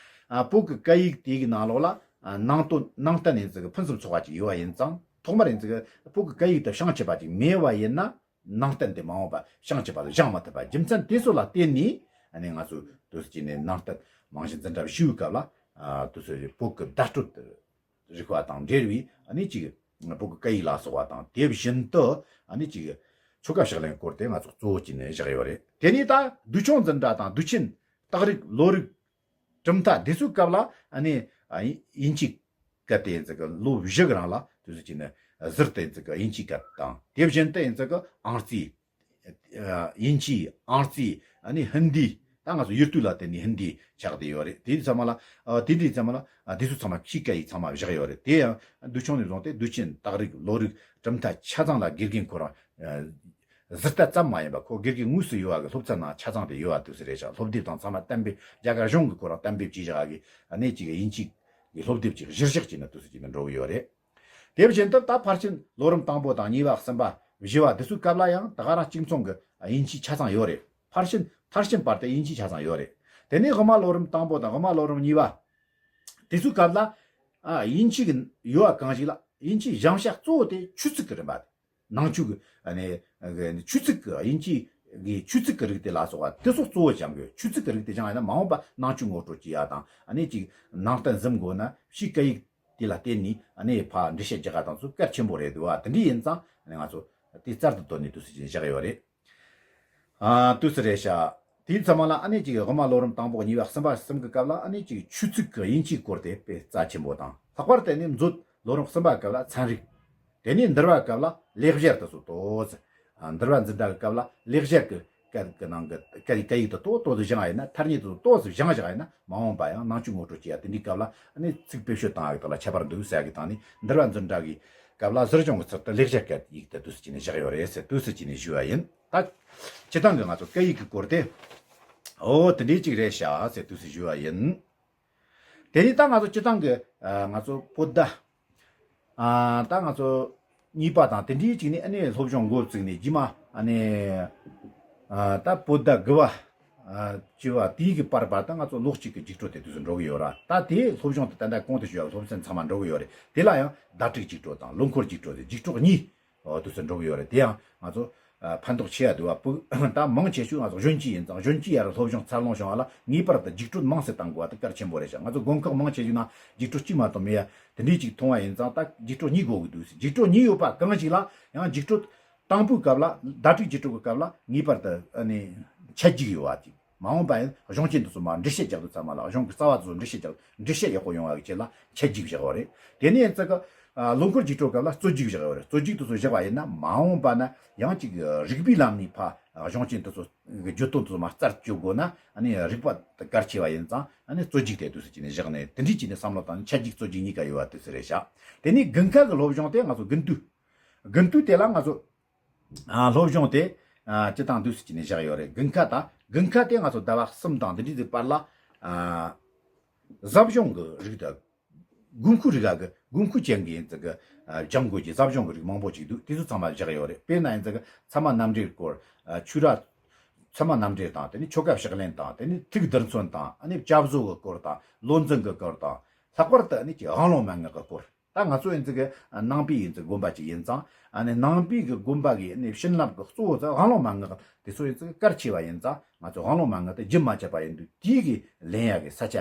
ཨ་བོད་ཀྱི་སྐད་ཡིག་དེ་གི་ནང་ལོགས་ལ་ཨ་ནང་དོན་ནང་བསྟན་ཡིན་ཙི་གི་ཕུན་སུམ་ཚོགས་པ་ཅིག་ཡོད་པ་ཡིན་ཙང་། ཐོག་མར་ཡིན་ཙི་གི་བོད་ཀྱི་སྐད་ཡིག་དེ་བྱང་ཆུབ་པ་ཅིག་མེད་པ་ཡིན་ན། ནང་བསྟན་དེ་མ་འོངས་པ་བྱང་ཆུབ་པ་ལ་སྦྱང་མ་ཐུབ་པ། རྒྱུ་མཚན་དེ་ཚོ་ལ་བརྟེན་ནས་ཨ་ནི་ང་ཚོས་དུས་སུ་ཅིག་ནས་ནང་བསྟན་རྨང་གཞི་འཛིན་གྲྭ་བཞིའི་སྐབས་ལ་ཨ་དུས་སུ་བོད་ཀྱི་བརྡ་སྤྲོད་རིག་པ་དང་འབྲེལ་བའི་ཨ་ནི་ཅིག་བོད་ཀྱི་སྐད་ཡིག་ལ་སོགས་པ་དང་། དེ་བཞིན་དུ་ཨ་ནི་ཅིག་ཆོ་ག་ཕྱག་ལེན་སྐོར་དེ་ང་ཚོ་གཙོ་བོ་ཅིག་ནས་བཞག་ཡོད་རེད། དེ་ནས་ད་སྡུག་སྦྱོང་འཛིན་གྲྭ་དང་དུས་ཆེན་རྟགས་རིགས་ལོ་རིགས། གྲུབ་མཐའ་དེ་ཚོའི་སྐབས་ལ་ཨ་ནི་ཨ་དབྱིན་ཇིའི་སྐད་དེ་ཡིན་ཙི་གི་ལོ་བཞི་གི་རིང་ལ་དུས་སུ་ཅིག་ནས་ཟུར་དུ་ཡིན་ཙི་གི་དབྱིན་ཇིའི་སྐད་དང་། དེ་བཞིན་དུ་ཡིན་ཙི་གི་ཨང་རྩིས། ཨ་དབྱིན་ཇི་ཨང་རྩིས། ཨ་ནི་ཧིན་དི། ད་ང་ཚོ་ཡུལ་དུས་ལ་བརྟེན་ནས་ཧིན་དི་ཆགས་བསྡད་ཡོད་རེད། དེ་ཚང་མ་ལ་ཨ་དེ་འདྲའི་ཚང་མ་ལ་ཨ་དེ་ཚོ་ཚང་མ་ཕྱིའི་སྐད་ཡིག་ཚང་མ་བཞག་ཡོད་རེད། དེ་ཡང་སྡུག་སྦྱོང་ནས་བཟུང་སྟེ་དུས་ཆེན་རྟགས་རིགས་ལོ་རིགས་གྲུབ་མཐའ་ཆ་ཚང་ལ་དགེ་རྒན་ཁོ་རང་ཨ་གཟི་རྟ་ཙམ་མ་ཡིན་པ་ཁོ་དགེ་རྒན་དངོས་སུ་ཡོད་པ་གི་སློབ་ཚན་ནང་ཆ་ཚང་དེ་ཡོད་པ་དུས་སུ་རེད་ཤག་སློབ་དེབ་དང་ཚང་མ་གཏན་འབེབས། རྒྱ་གར་གཞུང་གི་ཁོ་རང་གཏན་འབེབས་བྱས་བཞག་གི་ཨ་ནི་ཅིག་དབྱིན་ཇི་གི་སློབ་དེབ་ཅིག་གཞིར་བཞག་བྱས་ནས་དུས་སུ་ཅིག་ནས་འགྲོ་གི་ཡོད་རེད། དེ་བཞིན་དུ་ད་ཕར་ཕྱིན་ལོ་རིམ་དང་པོ་དང་གཉིས་པ་གསུམ་པ་བཞི་པ་དེ་ཚོའི་སྐབས་ལ་ཡང་ད་ག་རང་གཅིག་མཚུངས་ཀྱི་དབྱིན་ཇི་ཆ་ཚང་ཡོད་རེད། ཕར་ཕྱིན་མཐར་ཕྱིན་བར་དུ་དབྱིན་ཇི་ཆ་ཚང་ཡོད་རེད། དེ་ནས་དབུ་མ་ལོ་རིམ་དང་པོ་དང་དབུ་མ་ལོ་རིམ་གཉིས་པ་དེ་ཚོའི་སྐབས་ལ་ཨ་དབྱིན་ཇི་གི་ཡོད་པ་གང་ཞིག་ལ་དབྱིན་ཇིའི་སྦྱང་བྱ་གཙོ་བོ་དེ་ཆོས་ཚིག་གི་རིམ་པ་དེ། ནང་ཆོས་ཀྱི་ཨ་ནི་ཆོས་ཚིག་གི་དབྱིན་ཇི་གི་ཆོས་ཚིག་གི་རིགས་དེ་ལ་སོགས་པ་དེ་ཚོ་གཙོ་བོ་སྦྱང་དགོས། ཆོས་ཚིག་གི་རིགས་དེ་སྦྱང་ཡིན་ན་མ་འོངས་པ་ནང་ཆོས་ངོ་སྤྲོད་ཀྱི་ཡ་དང་ཨ་ནི་ཅིག་ནང་བསྟན་གཟིམ་དགོས་ན་ཕྱིའི་སྐད་ཡིག་དེ་ལ་བརྟེན་ནས་ཨ་ནི་ཕར་འགྲེལ་བཤད་རྒྱག་ག་དང་ཚོ་གལ་ཆེན་པོ་རེད་འདུག་བ། དེ་འདྲ་ཡིན་ཙང་ཨ་ནི་ང་ཚོ་དེ་རྩལ་དུ་བཏོན་ནས་དུས་ཚོད་ཅིག་བཞག་ཡོད་རེད། ཨ་དུས་ཚོད་རེད་ཤག་དེའི་ཚང་མ་ལ་ཨ་ནི་ཅིག་དབུ་མ་ལོ་རིམ་དང་པོ་གཉིས་པ་གསུམ་པ་གསུམ་གྱི་སྐབས་ལ་ཨ་ནི་ཅིག་ཆོས་ཚིག་གི་དབྱིན་ཇིའི་སྐོར་དེ་དཔེ་རྩ་ཆེན་པོ་དང་། ལྷག་པར་དུ་ནི་མཛོད་ལོ་རིམ་གསུམ་པ་སྐབས་ལ་ཚན་རིག་དེ་ནས་འདུལ་བ་སྐབས་ལ་ལེགས་སྦྱར་དུ་སོ་ཏོ་ཟེར། ཨ་འདུལ་བ་འཛིན་གྲྭ་གི་སྐབས་ལ་ལེགས་སྦྱར་གྱི་སྐད་ཀྱི་ནང་གི་སྐད་སྐད་ཡིག་དུ་ཏོག་ཏོག་ཏུ་སྦྱང་བ་ཡིན་ན། ཐ་སྙད་དུ་ཏོག་ཙམ་སྦྱང་བཞག་ཡིན་ན་མ་འོངས་པ་ཡང་ནང་ཆོས་ངོ་སྤྲོད་བྱེད་ཡ་དེ་འདྲའི་སྐབས་ལ་ཨ་ནི་ཚིག་བེད་སྤྱོད་བཏང་ཡ་གི་ཐོག་ལ་ཁྱད་པར་འདུག་ཟེར་ཡ་གི་སྟེང་ནས། འདུལ་བ་འཛིན་གྲྭ་གི་སྐབས་ལ་ཟུར་སྦྱོང་གི་ཚུལ་དུ་ལེགས་སྦྱར་སྐད་ཡིག་དེ་དུས་ཚོད་ཅིག་ནས་བཞག་ཡོད་རེད་ཟེར། དུས་ཚོད་ཅིག་ནས་ཞུ་བ་ཡིན། ད་སྤྱིར་བཏང་གི་ང་ཚོ་སྐད་ཡིག་གི་སྐོར་དེ། ཨོ་དེ་འདྲའི་ཅིག་རེད་ཤག་ཟེར་དུས་ཚོད་ཞུ་བ་ཡིན། དེ་ནས་ད་ང་ཚོ་སྤྱིར་བཏང་གི་ཨ་ང་ཚོ་པོད་ཟླ་ཨ་ད་ང་ཚོ་གཉིས་པ་དང་དེ་འདྲའི་ཅིག་ནས་ཨ་ནི་སློབ་སྦྱོང་འགོ་བཙུགས་ནས་རྗེས་མ་ཨ་ནི་ཨ་ད་པོད་ཟླ་དགུ་པ་ཨ་བཅུ་པ་དེའི་གི་བར་བར་ད་ང་ཚོ་ལོ་གཅིག་གི་རྒྱུགས་སྤྲོད་དེ་དུས་སུ་འགྲོ་གི་ཡོད་ར། ད་དེའི་སློབ་སྦྱོང་དེ་ད་ལྟ་གོང་དུ་ཞུས་པ་སློབ་ཚན་ཚང་མ་འགྲོ་གི་ཡོད་རེད། དེ་ལ་ཡང་ཟླ་དྲུག་རྒྱུགས་སྤྲོད་དང་ལོ་འཁོར་རྒྱུགས་སྤྲོད་དེ་རྒྱུགས་སྤྲོད་གཉིས། ཨོ་དུས་ཚོད་འགྲོ་གི་ཡོད་རེད། དེ་ཡང་ང་ཚོ་ཨ་ཕན་ཐོགས་ཆེ་ཡ་འདུག་བ། ཕུགས་ད་མང་ཆེ་ཤོས་ང་ཚོ་གཞོན་སྐྱེས་ཡིན་ཙང་གཞོན་སྐྱེས་ཡར་སློབ་སྦྱོང་འཚར་ལོངས་བྱུང་བ་ལ་ངེས་པར་དུ་རྒྱུགས་སྤྲོད་མང་ཙམ་བཏང་དགོས་བ་དེ་གལ་ཆེན་པོ་རེད་ཤག་ང་ཚོ་དགོན་ཁག་མང་ཆེ་ཤོས་ན་རྒྱུགས་སྤྲོད་གཅིག་མ་གཏོགས་མེད་ཡ་དེ་འདྲའི་ཅིག་མཐོང་བ་ཡིན་ཙང་ད་རྒྱུགས་སྤྲོད་གཉིས་དགོས་ཀྱི་འདུག་ཟེར། རྒྱུགས་སྤྲོད་གཉིས་ཡོད་པ་གང་ཞིག་ལ་ཡང་རྒྱུགས་སྤྲོད་དང་པོའི་སྐབས་ལ་ཟླ་དྲུག་རྒྱུགས་སྤྲོད་ཀྱི་སྐབས་ལ་ངེས་པར་དུ་ཨ་ནི་ཆད་རྒྱུགས་ཡོད་བ་ཅིག་མ་འོངས་པ་ཡིན་གཞུང་ཆེན་དུ་སོང་བ་འགྲེལ་བཤད་རྒྱག་དུས་ཚང་མ་ལ་གཞུང་གི་རྩ་བ་དུ་སོང་འགྲེལ་བཤད་རྒྱག་འགྲེལ་བཤད་ཡག་པོ་ཡོང་བ་གི་ཆེད་ལ་ཆད་རྒྱུགས་བཞག་པ་རེད། དེ་ནས་ཡིན་ཙི་གི་ལོ་འཁོར་རྒྱུགས་སྤྲོད་སྐབས་ལ་རྩོད་རྒྱུགས་བཞག་པ་རེད། རྩོད་རྒྱུགས་དུ་སོང་བཞག་པ་ཡིན་ན་མ་འོངས་པ་ན་ཡང་ཅིག་རིག་པའི་ལམ་ནས་ཕ་གཞུང་ཆེན་དུ་སོང་བརྗོད་དོན་དུ་སོང་མ་རྩར་བཅོས་དགོས་ན་ཨ་ནི་རིག་པ་གལ་ཆེ་བ་ཡིན་ཙང་ཨ་ནི་རྩོད་རྒྱུགས་དེ་དུས་སུ་ཅི་ནས་བཞག་ནས་དེ་འདྲའི་ཅི་ནས་བསམ་བློ་བཏང་ནས་ཆད་རྒྱུགས་རྩོད་རྒྱུགས་གཉིས་ཀ་ཡོད་བ་དུས་སུ་རེད་ཤག་དེ་ནས་དགུན་ཁ་གི་སློབ་སྦྱོང་དེ་ང་ཚོ་དགུན་དུས། དགུན་དུས་དེ་ལ་ང་ཚོ་ཨ་སློབ་སྦྱོང་དེ་ཨ་སྤྱི་བཏང་དུས་སུ་ཅི་ནས་བཞག་ཡོད་རེད། དགུན་ཁ་དང་དགུན་ཁ་དེ་ང་ཚོ་ཟླ་བ་གསུམ་དང་འདི་འདྲའི་དུས་བར་ལ་ཨ་ཟབ་སྦྱོང་གི་རིགས་དང་དགོས་མཁོའི་རིགས་ག་གི་དགོས་མཁོ་ཅན་གྱི་ཡིན་ཙི་གི་ཨ་སྦྱང་དགོས་ཀྱི་ཟབ་སྦྱོང་གི་རིགས་མང་པོ་ཅིག་འདུག་དེ་ཚོ་ཚང་མ་བཞག་ཡོད་རེད། དཔེར་ན་ཡིན་ཙི་གི་ཚད་མ་རྣམ་འགྲེལ་སྐོར་ཨ་ཆོས་ར་ཚད་མ་རྣམ་འགྲེལ་དང་དེ་ནས་ཆོ་ག་ཕྱག་ལེན་དང་དེ་ནས་ཐུགས་རྡུལ་ཚོན་དང་ཨ་ནི་སྐྱབས་བཟོ་གི་སྐོར་དང་ལུང་འཛིན་གི་སྐོར་དང་ལྷག་པར་དུ་ཨ་ནི་ཀྱི་དབང་ལུང་མན་ངག་གི་སྐོར། ད་ང་ཚོ་ཡིན་ཙི་གི་ནང་པའི་ཡིན་ཙི་དགོན་པ་ཅིག་ཡིན་ཙང་ཨ་ནི་ནང་པའི་གི་དགོན་པ་གི་ཨ་ནི་བྱིན་རླབས་གི་གཙོ་བོ་ཙི་དབང་ལུང་མན་ངག་དེ་ཚོ་ཡིན་ཙི་གི་གལ་ཆེ་བ་ཡིན་ཙང་ང་ཚོ་དབང་ལུང་མན་ངག་དེ་རྒྱུན་མ་ཆད་པ་ཡིན་དུས་དེའི་གི་ལེན་ཡ་གི་ས་ཆ་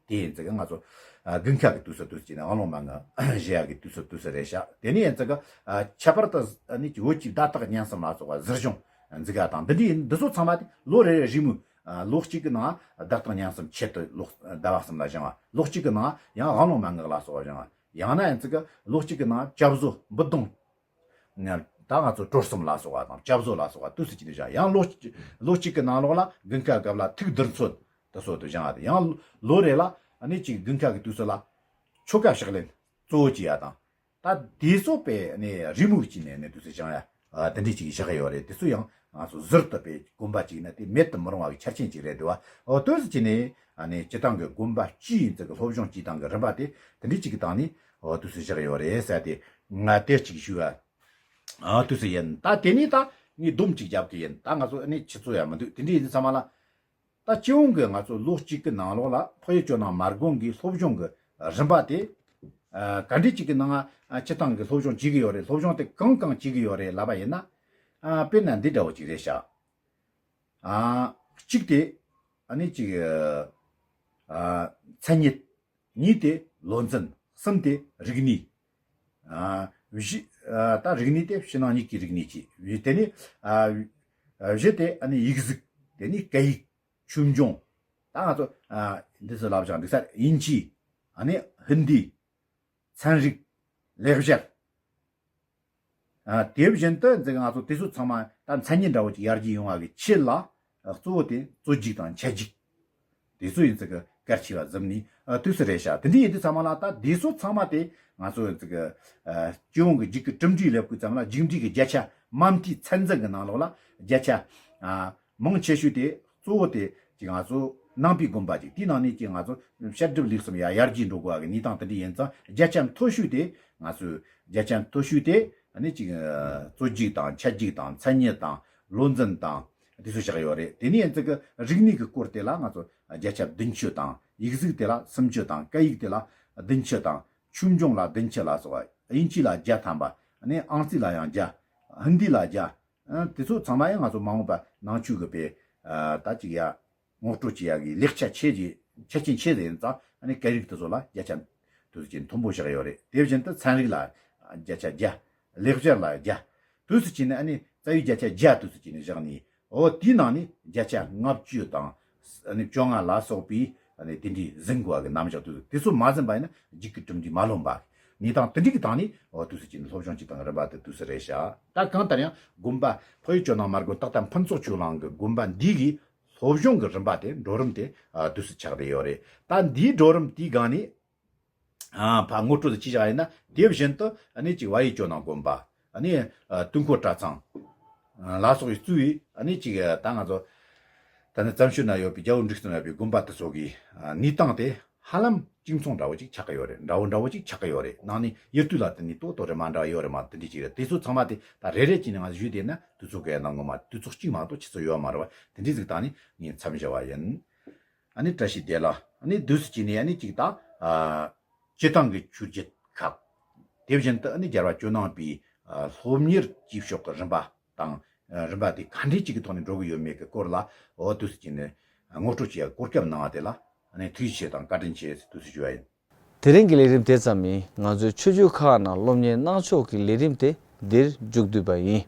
དེ་ཡིན་ཙི་གི་ང་ཚོ་ཨ་དགུན་ཁ་གི་དུས་སུ་དུས་ཅིག་ནས་དབང་ལུང་མན་ངག་བཞེས་ཡ་གི་དུས་སུ་དུས་སུ་རེད་ཤག་དེ་ནས་ཡིན་ཙི་གི་ཨ་ཁྱད་པར་དུ་ཨ་ནི་ཀྱི་བོད་ཀྱི་བརྡ་དག་སྙན་གསུམ་ལ་སོགས་པ་ཟུར་སྦྱོང་འཛུགས་ཡ་དང་འདི་འདྲའི་ཡིན། འདི་ཚོ་ཚང་མ་དེ་ལོ་རེ་རེ་རེས་མོས་ཨ་ལོ་གཅིག་གི་ནང་བརྡ་དག་སྙན་གསུམ་ཆེད་དུ་ལོ་ཟླ་བ་གསུམ་ལ་སྦྱང་བ། ལོ་གཅིག་གི་ནང་ཡང་དབང་ལུང་མན་ངག་ལ་སོགས་པ་སྦྱང་བ། ཡང་ན་ཡང་ཙི་གི་ལོ་གཅིག་གི་ནང་སྐྱབས་བཟོ་འབུལ་གཏོང་། ད་ང་ཚོ་གྲོལ་གསུམ་ལ་སོགས་པ་དང་སྐྱབས་བཟོ་ལ་སོགས་པ་དུས་སུ་ཅི་ནས་སྦྱང་། ཡང་ལོ་ལོ་གཅིག་གི་ནང་ལོགས་ལ་དགུན་ཁ་སྐབས་ལ་ཐུགས་རྡུལ་ཚོན་དུ་སོགས་དུ་སྦྱང་བ་དང་། ཡང་ལོ་རེ་ལ་ཨ་ནི་གཅིག་དགུན་ཁ་གི་དུས་སུ་ལ་ཆོ་ག་ཕྱག་ལེན་གཙོ་བོ་བྱེད་ཡ་དང་། ད་དེ་ཚོ་པས་ནས་རི་མོ་གཅིག་ནས་ནས་དུས་སུ་སྦྱང་ཡ་དེ་འདྲས་ཅིག་བཞག་ཡོད་རེད། དེ་ཚོ་ཡང་ང་ཚོ་ཟུར་དུ་པས་དགོན་པ་ཅིག་ན་དེ་མེད་དུ་མི་རུང་བ་གི་ཆ་རྐྱེན་ཅིག་རེད་འདུག་བ། འོ་དུས་སུ་ཅི་ནས་ཨ་ནི་སྤྱི་བཏང་གི་དགོན་པ་སྤྱི་ཡིན་ཙི་གི་སློབ་སྦྱོང་སྤྱི་བཏང་གི་རིམ་པ་དེ་དེ་འདྲས་ཅིག་གི་སྟེང་ནས་འོ་དུས་སུ་བཞག་ཡོད་རེད་ཟེར་ཏེ་ང་དེ་ཅིག་ཞུ་བ་ཨ་དུས་སུ་ཡིན། ད་དེ་ནས་ད་ངས་སྡོམ་ཅིག་རྒྱབ་གི་ཡིན། ད་ང་ཚོ་ཨ་ནི་ཆུ་ཚོད་ཡང་མི་འདུག་དེ་འདྲས་ཡིན་ཙང་མ་ལ། ད་སྤྱི་ཡོངས་ཀྱི་ང་ཚོ་ལོ་གཅིག་གི་ནང་ལོགས་ལ་འཕགས་ཡུལ་ཇོ་ནང་མ་དགོན་གྱི་སློབ་སྦྱོང་གི་རིམ་པ་དེ་ཨ་ག་འདྲས་ཅིག་གི་ནང་ཨ་སྤྱི་བཏང་གི་སློབ་སྦྱོང་བྱེད་ཀྱི་ཡོད་རེད། སློབ་སྦྱོང་དེ་གང་གང་བྱེད་ཀྱི་ཡོད་རེད་ལབ་པ་ཡིན་ན། ཨ་དཔེར་ན་འདི་འདྲ་བོ་ཅིག་རེད་ཤག་ཨ་གཅིག་དེ་ཨ་ནི་ཅིག་ཨ་མཚན་ཉིད། གཉིས་དེ་བློ་འཛིན། གསུམ་དེ་རིག་གནས། ཨ་བཞི་ཨ་ད་རིག་གནས་དེ་ཕྱི་ནང་གཉིས་ཀྱི་རིག་གནས་ཀྱི། དེ་ནས་ཨ་བཞི་དེ་ཨ་ནི་ཡིག་གཟུགས། དེ་ནས་སྐད་ཡིག་ཆོས་འབྱུང་། ད་ང་ཚོ་ཨ་འདི་ཚོ་ལབ་ཀྱང་འགྲིག་ས་རེད། དབྱིན་ཇི། ཨ་ནི་ཧིན་དི། ཚན་རིག་ལེགས་སྦྱར། ཨ་དེ་བཞིན་དུ་འཛིན་ང་ཚོ་དེ་ཚོ་ཚང་མ་ད་མཚན་ཉིད་འདྲ་བོ་ཅིག་ཡར་རྒྱས་ཡོང་བ་གི་ཆེད་ལ་གཙོ་བོ་དེ་རྩོད་རྒྱུགས་དང་འཆད་རྒྱུགས། དེ་ཚོ་ཡིན་ཙི་གི་གལ་ཆེ་བ་གཟིམ་ནི་ཨ་དུས་སུ་རེད་ཤག་དེ་འདྲ་ཡིན་དུས་ཚང་མ་ལ་ད་དེ་ཚོ་ཚང་མ་དེ་ང་ཚོ་ཡིན་ཙི་གི་ཨ་སྤྱི་ཡོངས་ཀྱི་རྒྱུགས་ཀྱི་གྲུབ་འབྲས་ལེབ་ཀུ་ཙམ་ལ་རྒྱུགས་འབྲས་ཀྱི་བརྒྱ་ཆ་མ་མཐའི་ཚད་འཛིན་གྱི་ནང་ལོགས་ལ་བརྒྱ་ཆ་ཨ་མང་ཆེ་ཤོས་དེ་གཙོ་བོ་དེ་ཅིག་ང་ཚོ་ནང་པའི་དགོན་པ་ཅིག་དེའི་ནང་ནས་ཅིག་ང་ཚོ་བཤད་སྒྲུབ་ལེགས་གསུམ་ཡ་ཡར་རྒྱས་འགྲོ་དགོས་པ་གི་གནས་སྟངས་དེ་འདྲ་ཡིན་ཙང་བརྒྱ་ཆ་མཐོ་ཤོས་དེ་ང་ཚོས་བརྒྱ་ཆ་མཐོ་ཤོས་དེ་ཨ་ནི་ཅིག་རྩོད་རྒྱུགས་དང་འཆད་རྒྱུགས་དང་མཚན་ཉིད་དང་བློ་འཛིན་དང་དེ་ཚོ་བཞག་ཡོད་རེད། དེ་ནས་ཡིན་ཙི་གི་རིག་གནས་ཀྱི་སྐོར་དེ་ལ་ང་ཚོ་བརྒྱ་ཆ་བདུན་ཅུ་དང་ཡིག་གཟུགས་དེ་ལ་སུམ་ཅུ་དང་སྐད་ཡིག་དེ་ལ་བདུན་ཅུ་དང་ཆོས་འབྱུང་ལ་བདུན་ཅུ་ལ་སོགས་པ། དབྱིན་ཇི་ལ་བརྒྱ་ཐམ་པ། ཨ་ནི་ཨང་རྩིས་ལ་ཡང་བརྒྱ། ཧིན་དི་ལ་བརྒྱ། ཨ་དེ་ཚོ་ཚང་མ་ཡང་ང་ཚོ་མ་འོངས་པ་ནང་ཆོས་ཀྱི་པའི་ཨ་ད་ཅིག་ཡ་ངོ་སྤྲོད་བྱེད་ཡ་གི་ལེགས་ཆ་ཆེ་ཅིག་ཆ་རྐྱེན་ཆེ་ཟིག་ཡིན་ཙང་ཨ་ནི་སྐད་རིགས་དེ་ཚོ་ལ་བརྒྱ་ཆ་དུས་ཚོད་ཀྱི་མཐོན་པོ་བཞག་ཡོད་རེད། དེ་བཞིན་དུ་ཚན་རིག་ལ་བརྒྱ་ཆ་བརྒྱ། ལེགས་སྦྱར་ལ་བརྒྱ། དུས་ཚོད་ཀྱི་ནི་ཨ་ནི་རྩ་བའི་བརྒྱ་ཆ་བརྒྱ་དུས་ཚོད་ཀྱི་ནི་བཞག་ནས། འོ་དེའི་ནང་ནས་བརྒྱ་ཆ་ལྔ་བཅུ་དང་ཨ་ནི་བཅོ་ལྔ་ལ་སོགས་པའི་ཨ་ནི་དེ་འདྲའི་ཟིན་དགོས་པ་གི་རྣམ་གཞག་དུས་ཚོད་དེ་ཚོ་མ་ཟིན་པ་ཡིན་ན་རྒྱུད་ཀྱི་གྲུབ་འབྲས་མ་ལོན་པ། གནས་སྟངས་དེ་འདྲའི་གི་སྟེང་ནས་འོ་དུས་ཚོད་ཀྱི་ནི་སློབ་སྦྱོང་བྱེད་སྟངས་རིམ་པ་དེ་དུས་ཚོད་རེད་ཤག་ད་གང་ལྟར་ཡང་དགོན་པ་ཕ་ཡུལ་ཇོ་ནང་མར་དགོན་ཏག་ཏག་ཕུན་ཚོགས་ཆོས་གླིང་གི་དགོན་པ་འདི་གི་སློབ་སྦྱོང་གི་རིམ་པ་དེ་འགྲོ་རིམ་དེ་ཨ་དུས་ཚོད་ཆགས་བསྡད་ཡོད་རེད། ད་འདིའི་འགྲོ་རིམ་དེའི་སྒང་ནས། ཨ་ཕ་ངོ་སྤྲོད་དུ་ཅི་བྱ་ཡིན་ན་དེ་བཞིན་དུ་ཨ་ནི་ཅིག་བ་ཡི་ཇོ་ནང་དགོན་པ། ཨ་ནི་ཨ་དུས་འཁོར་གྲྭ་ཚང་ཨ་ལ་སོགས་ཀྱི་གཙོས་ཨ་ནི་ཅིག་ད་ང་ཚོ་ད་ནི་བཙན་བྱོལ་ན་ཡོད་པའི་རྒྱལ་པོ་འབྲུག་སྲིད་ན་ཡོད་པའི་དགོན་པ་དེ་ཚོ་གི་ཨ་གནས་སྟངས་དེ་ཧ་ལམ་གཅིག་མཚུངས་འདྲ་བོ་ཅིག་ཆགས་ཀྱི་ཡོད་རེད། འདྲ་བོ་འདྲ་བོ་ཅིག་ཆགས་ཀྱི་ཡོད་རེད། ནང་ནས་ཡུལ་དུས་ལ་བརྟེན་ནས་ཏོག་ཏོག་རེ་མ་འདྲ་བ་ཡོད་རེད་མ་དེ་འདྲ་ཅིག་རེད། དེ་ཚོ་ཚང་མ་དེ་ད་རེ་རེ་བྱས་ནས་ང་ཞུས་བསྡད་ན་དུས་ཚོད་གའི་ནང་ངོ་མ་དུས་ཚོད་གཅིག་མ་གཏོགས་ཆུ་ཚོད་ཡོད་མ་རེད་བ། དེ་འདྲ་ཟིག་བཏང་ནས་ངས་མཚམས་བཞག་པ་ཡིན། ཨ་ནི་བཀྲ་ཤིས་བདེ་ལེགས། ཨ་ནི་དུས་སུ་བྱས་ནས་ཨ་ནི་ཅིག་ད་ཨ་སྤྱི་བཏང་གི་ཆོས་བརྒྱུད་ཁག་དེ་བཞིན་དུ་ཨ་ནི་རྒྱལ་བ་ཇོ་ནང་པའི་ཨ་སློབ་གཉེར་བྱེད་ཕྱོགས་ཀྱི་རིམ་པ་དང་ཨ་རིམ་པ་དེ་ག་འདྲས་ཅིག་གི་ཐོག་ནས་འགྲོ་གི་ཡོད་མེད་ཀྱི་སྐོར་ལ་འོ་དུས་སུ་བྱས་ནས་ངོ་སྤྲོད་བྱེད་ཡ་གོ་སྐབས་གནང་བ་དེ་ལ་ཨ་ནི་ཐུགས་རྗེ་ཆེ་དང་བཀའ་དྲིན་ཆེ་ཟེར་དུས་སུ་ཞུ་བ་ཡིན། དེ་རིང་གི་ལས་རིམ་དེ་ཙམ་ཡིན། ང་ཚོའི་ཆོས་བརྒྱུད་ཁག་ནང་སློབ་གཉེར་གནང་ཕྱོགས་ཀྱི་ལས་རིམ་དེ་འདིར་མཇུག་བསྡུས་པ་ཡིན།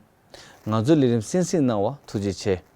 ང་ཚོའི་ལས་རིམ་གསན་གཟིགས་གནང་བ་ཐུགས་རྗེ་ཆེ།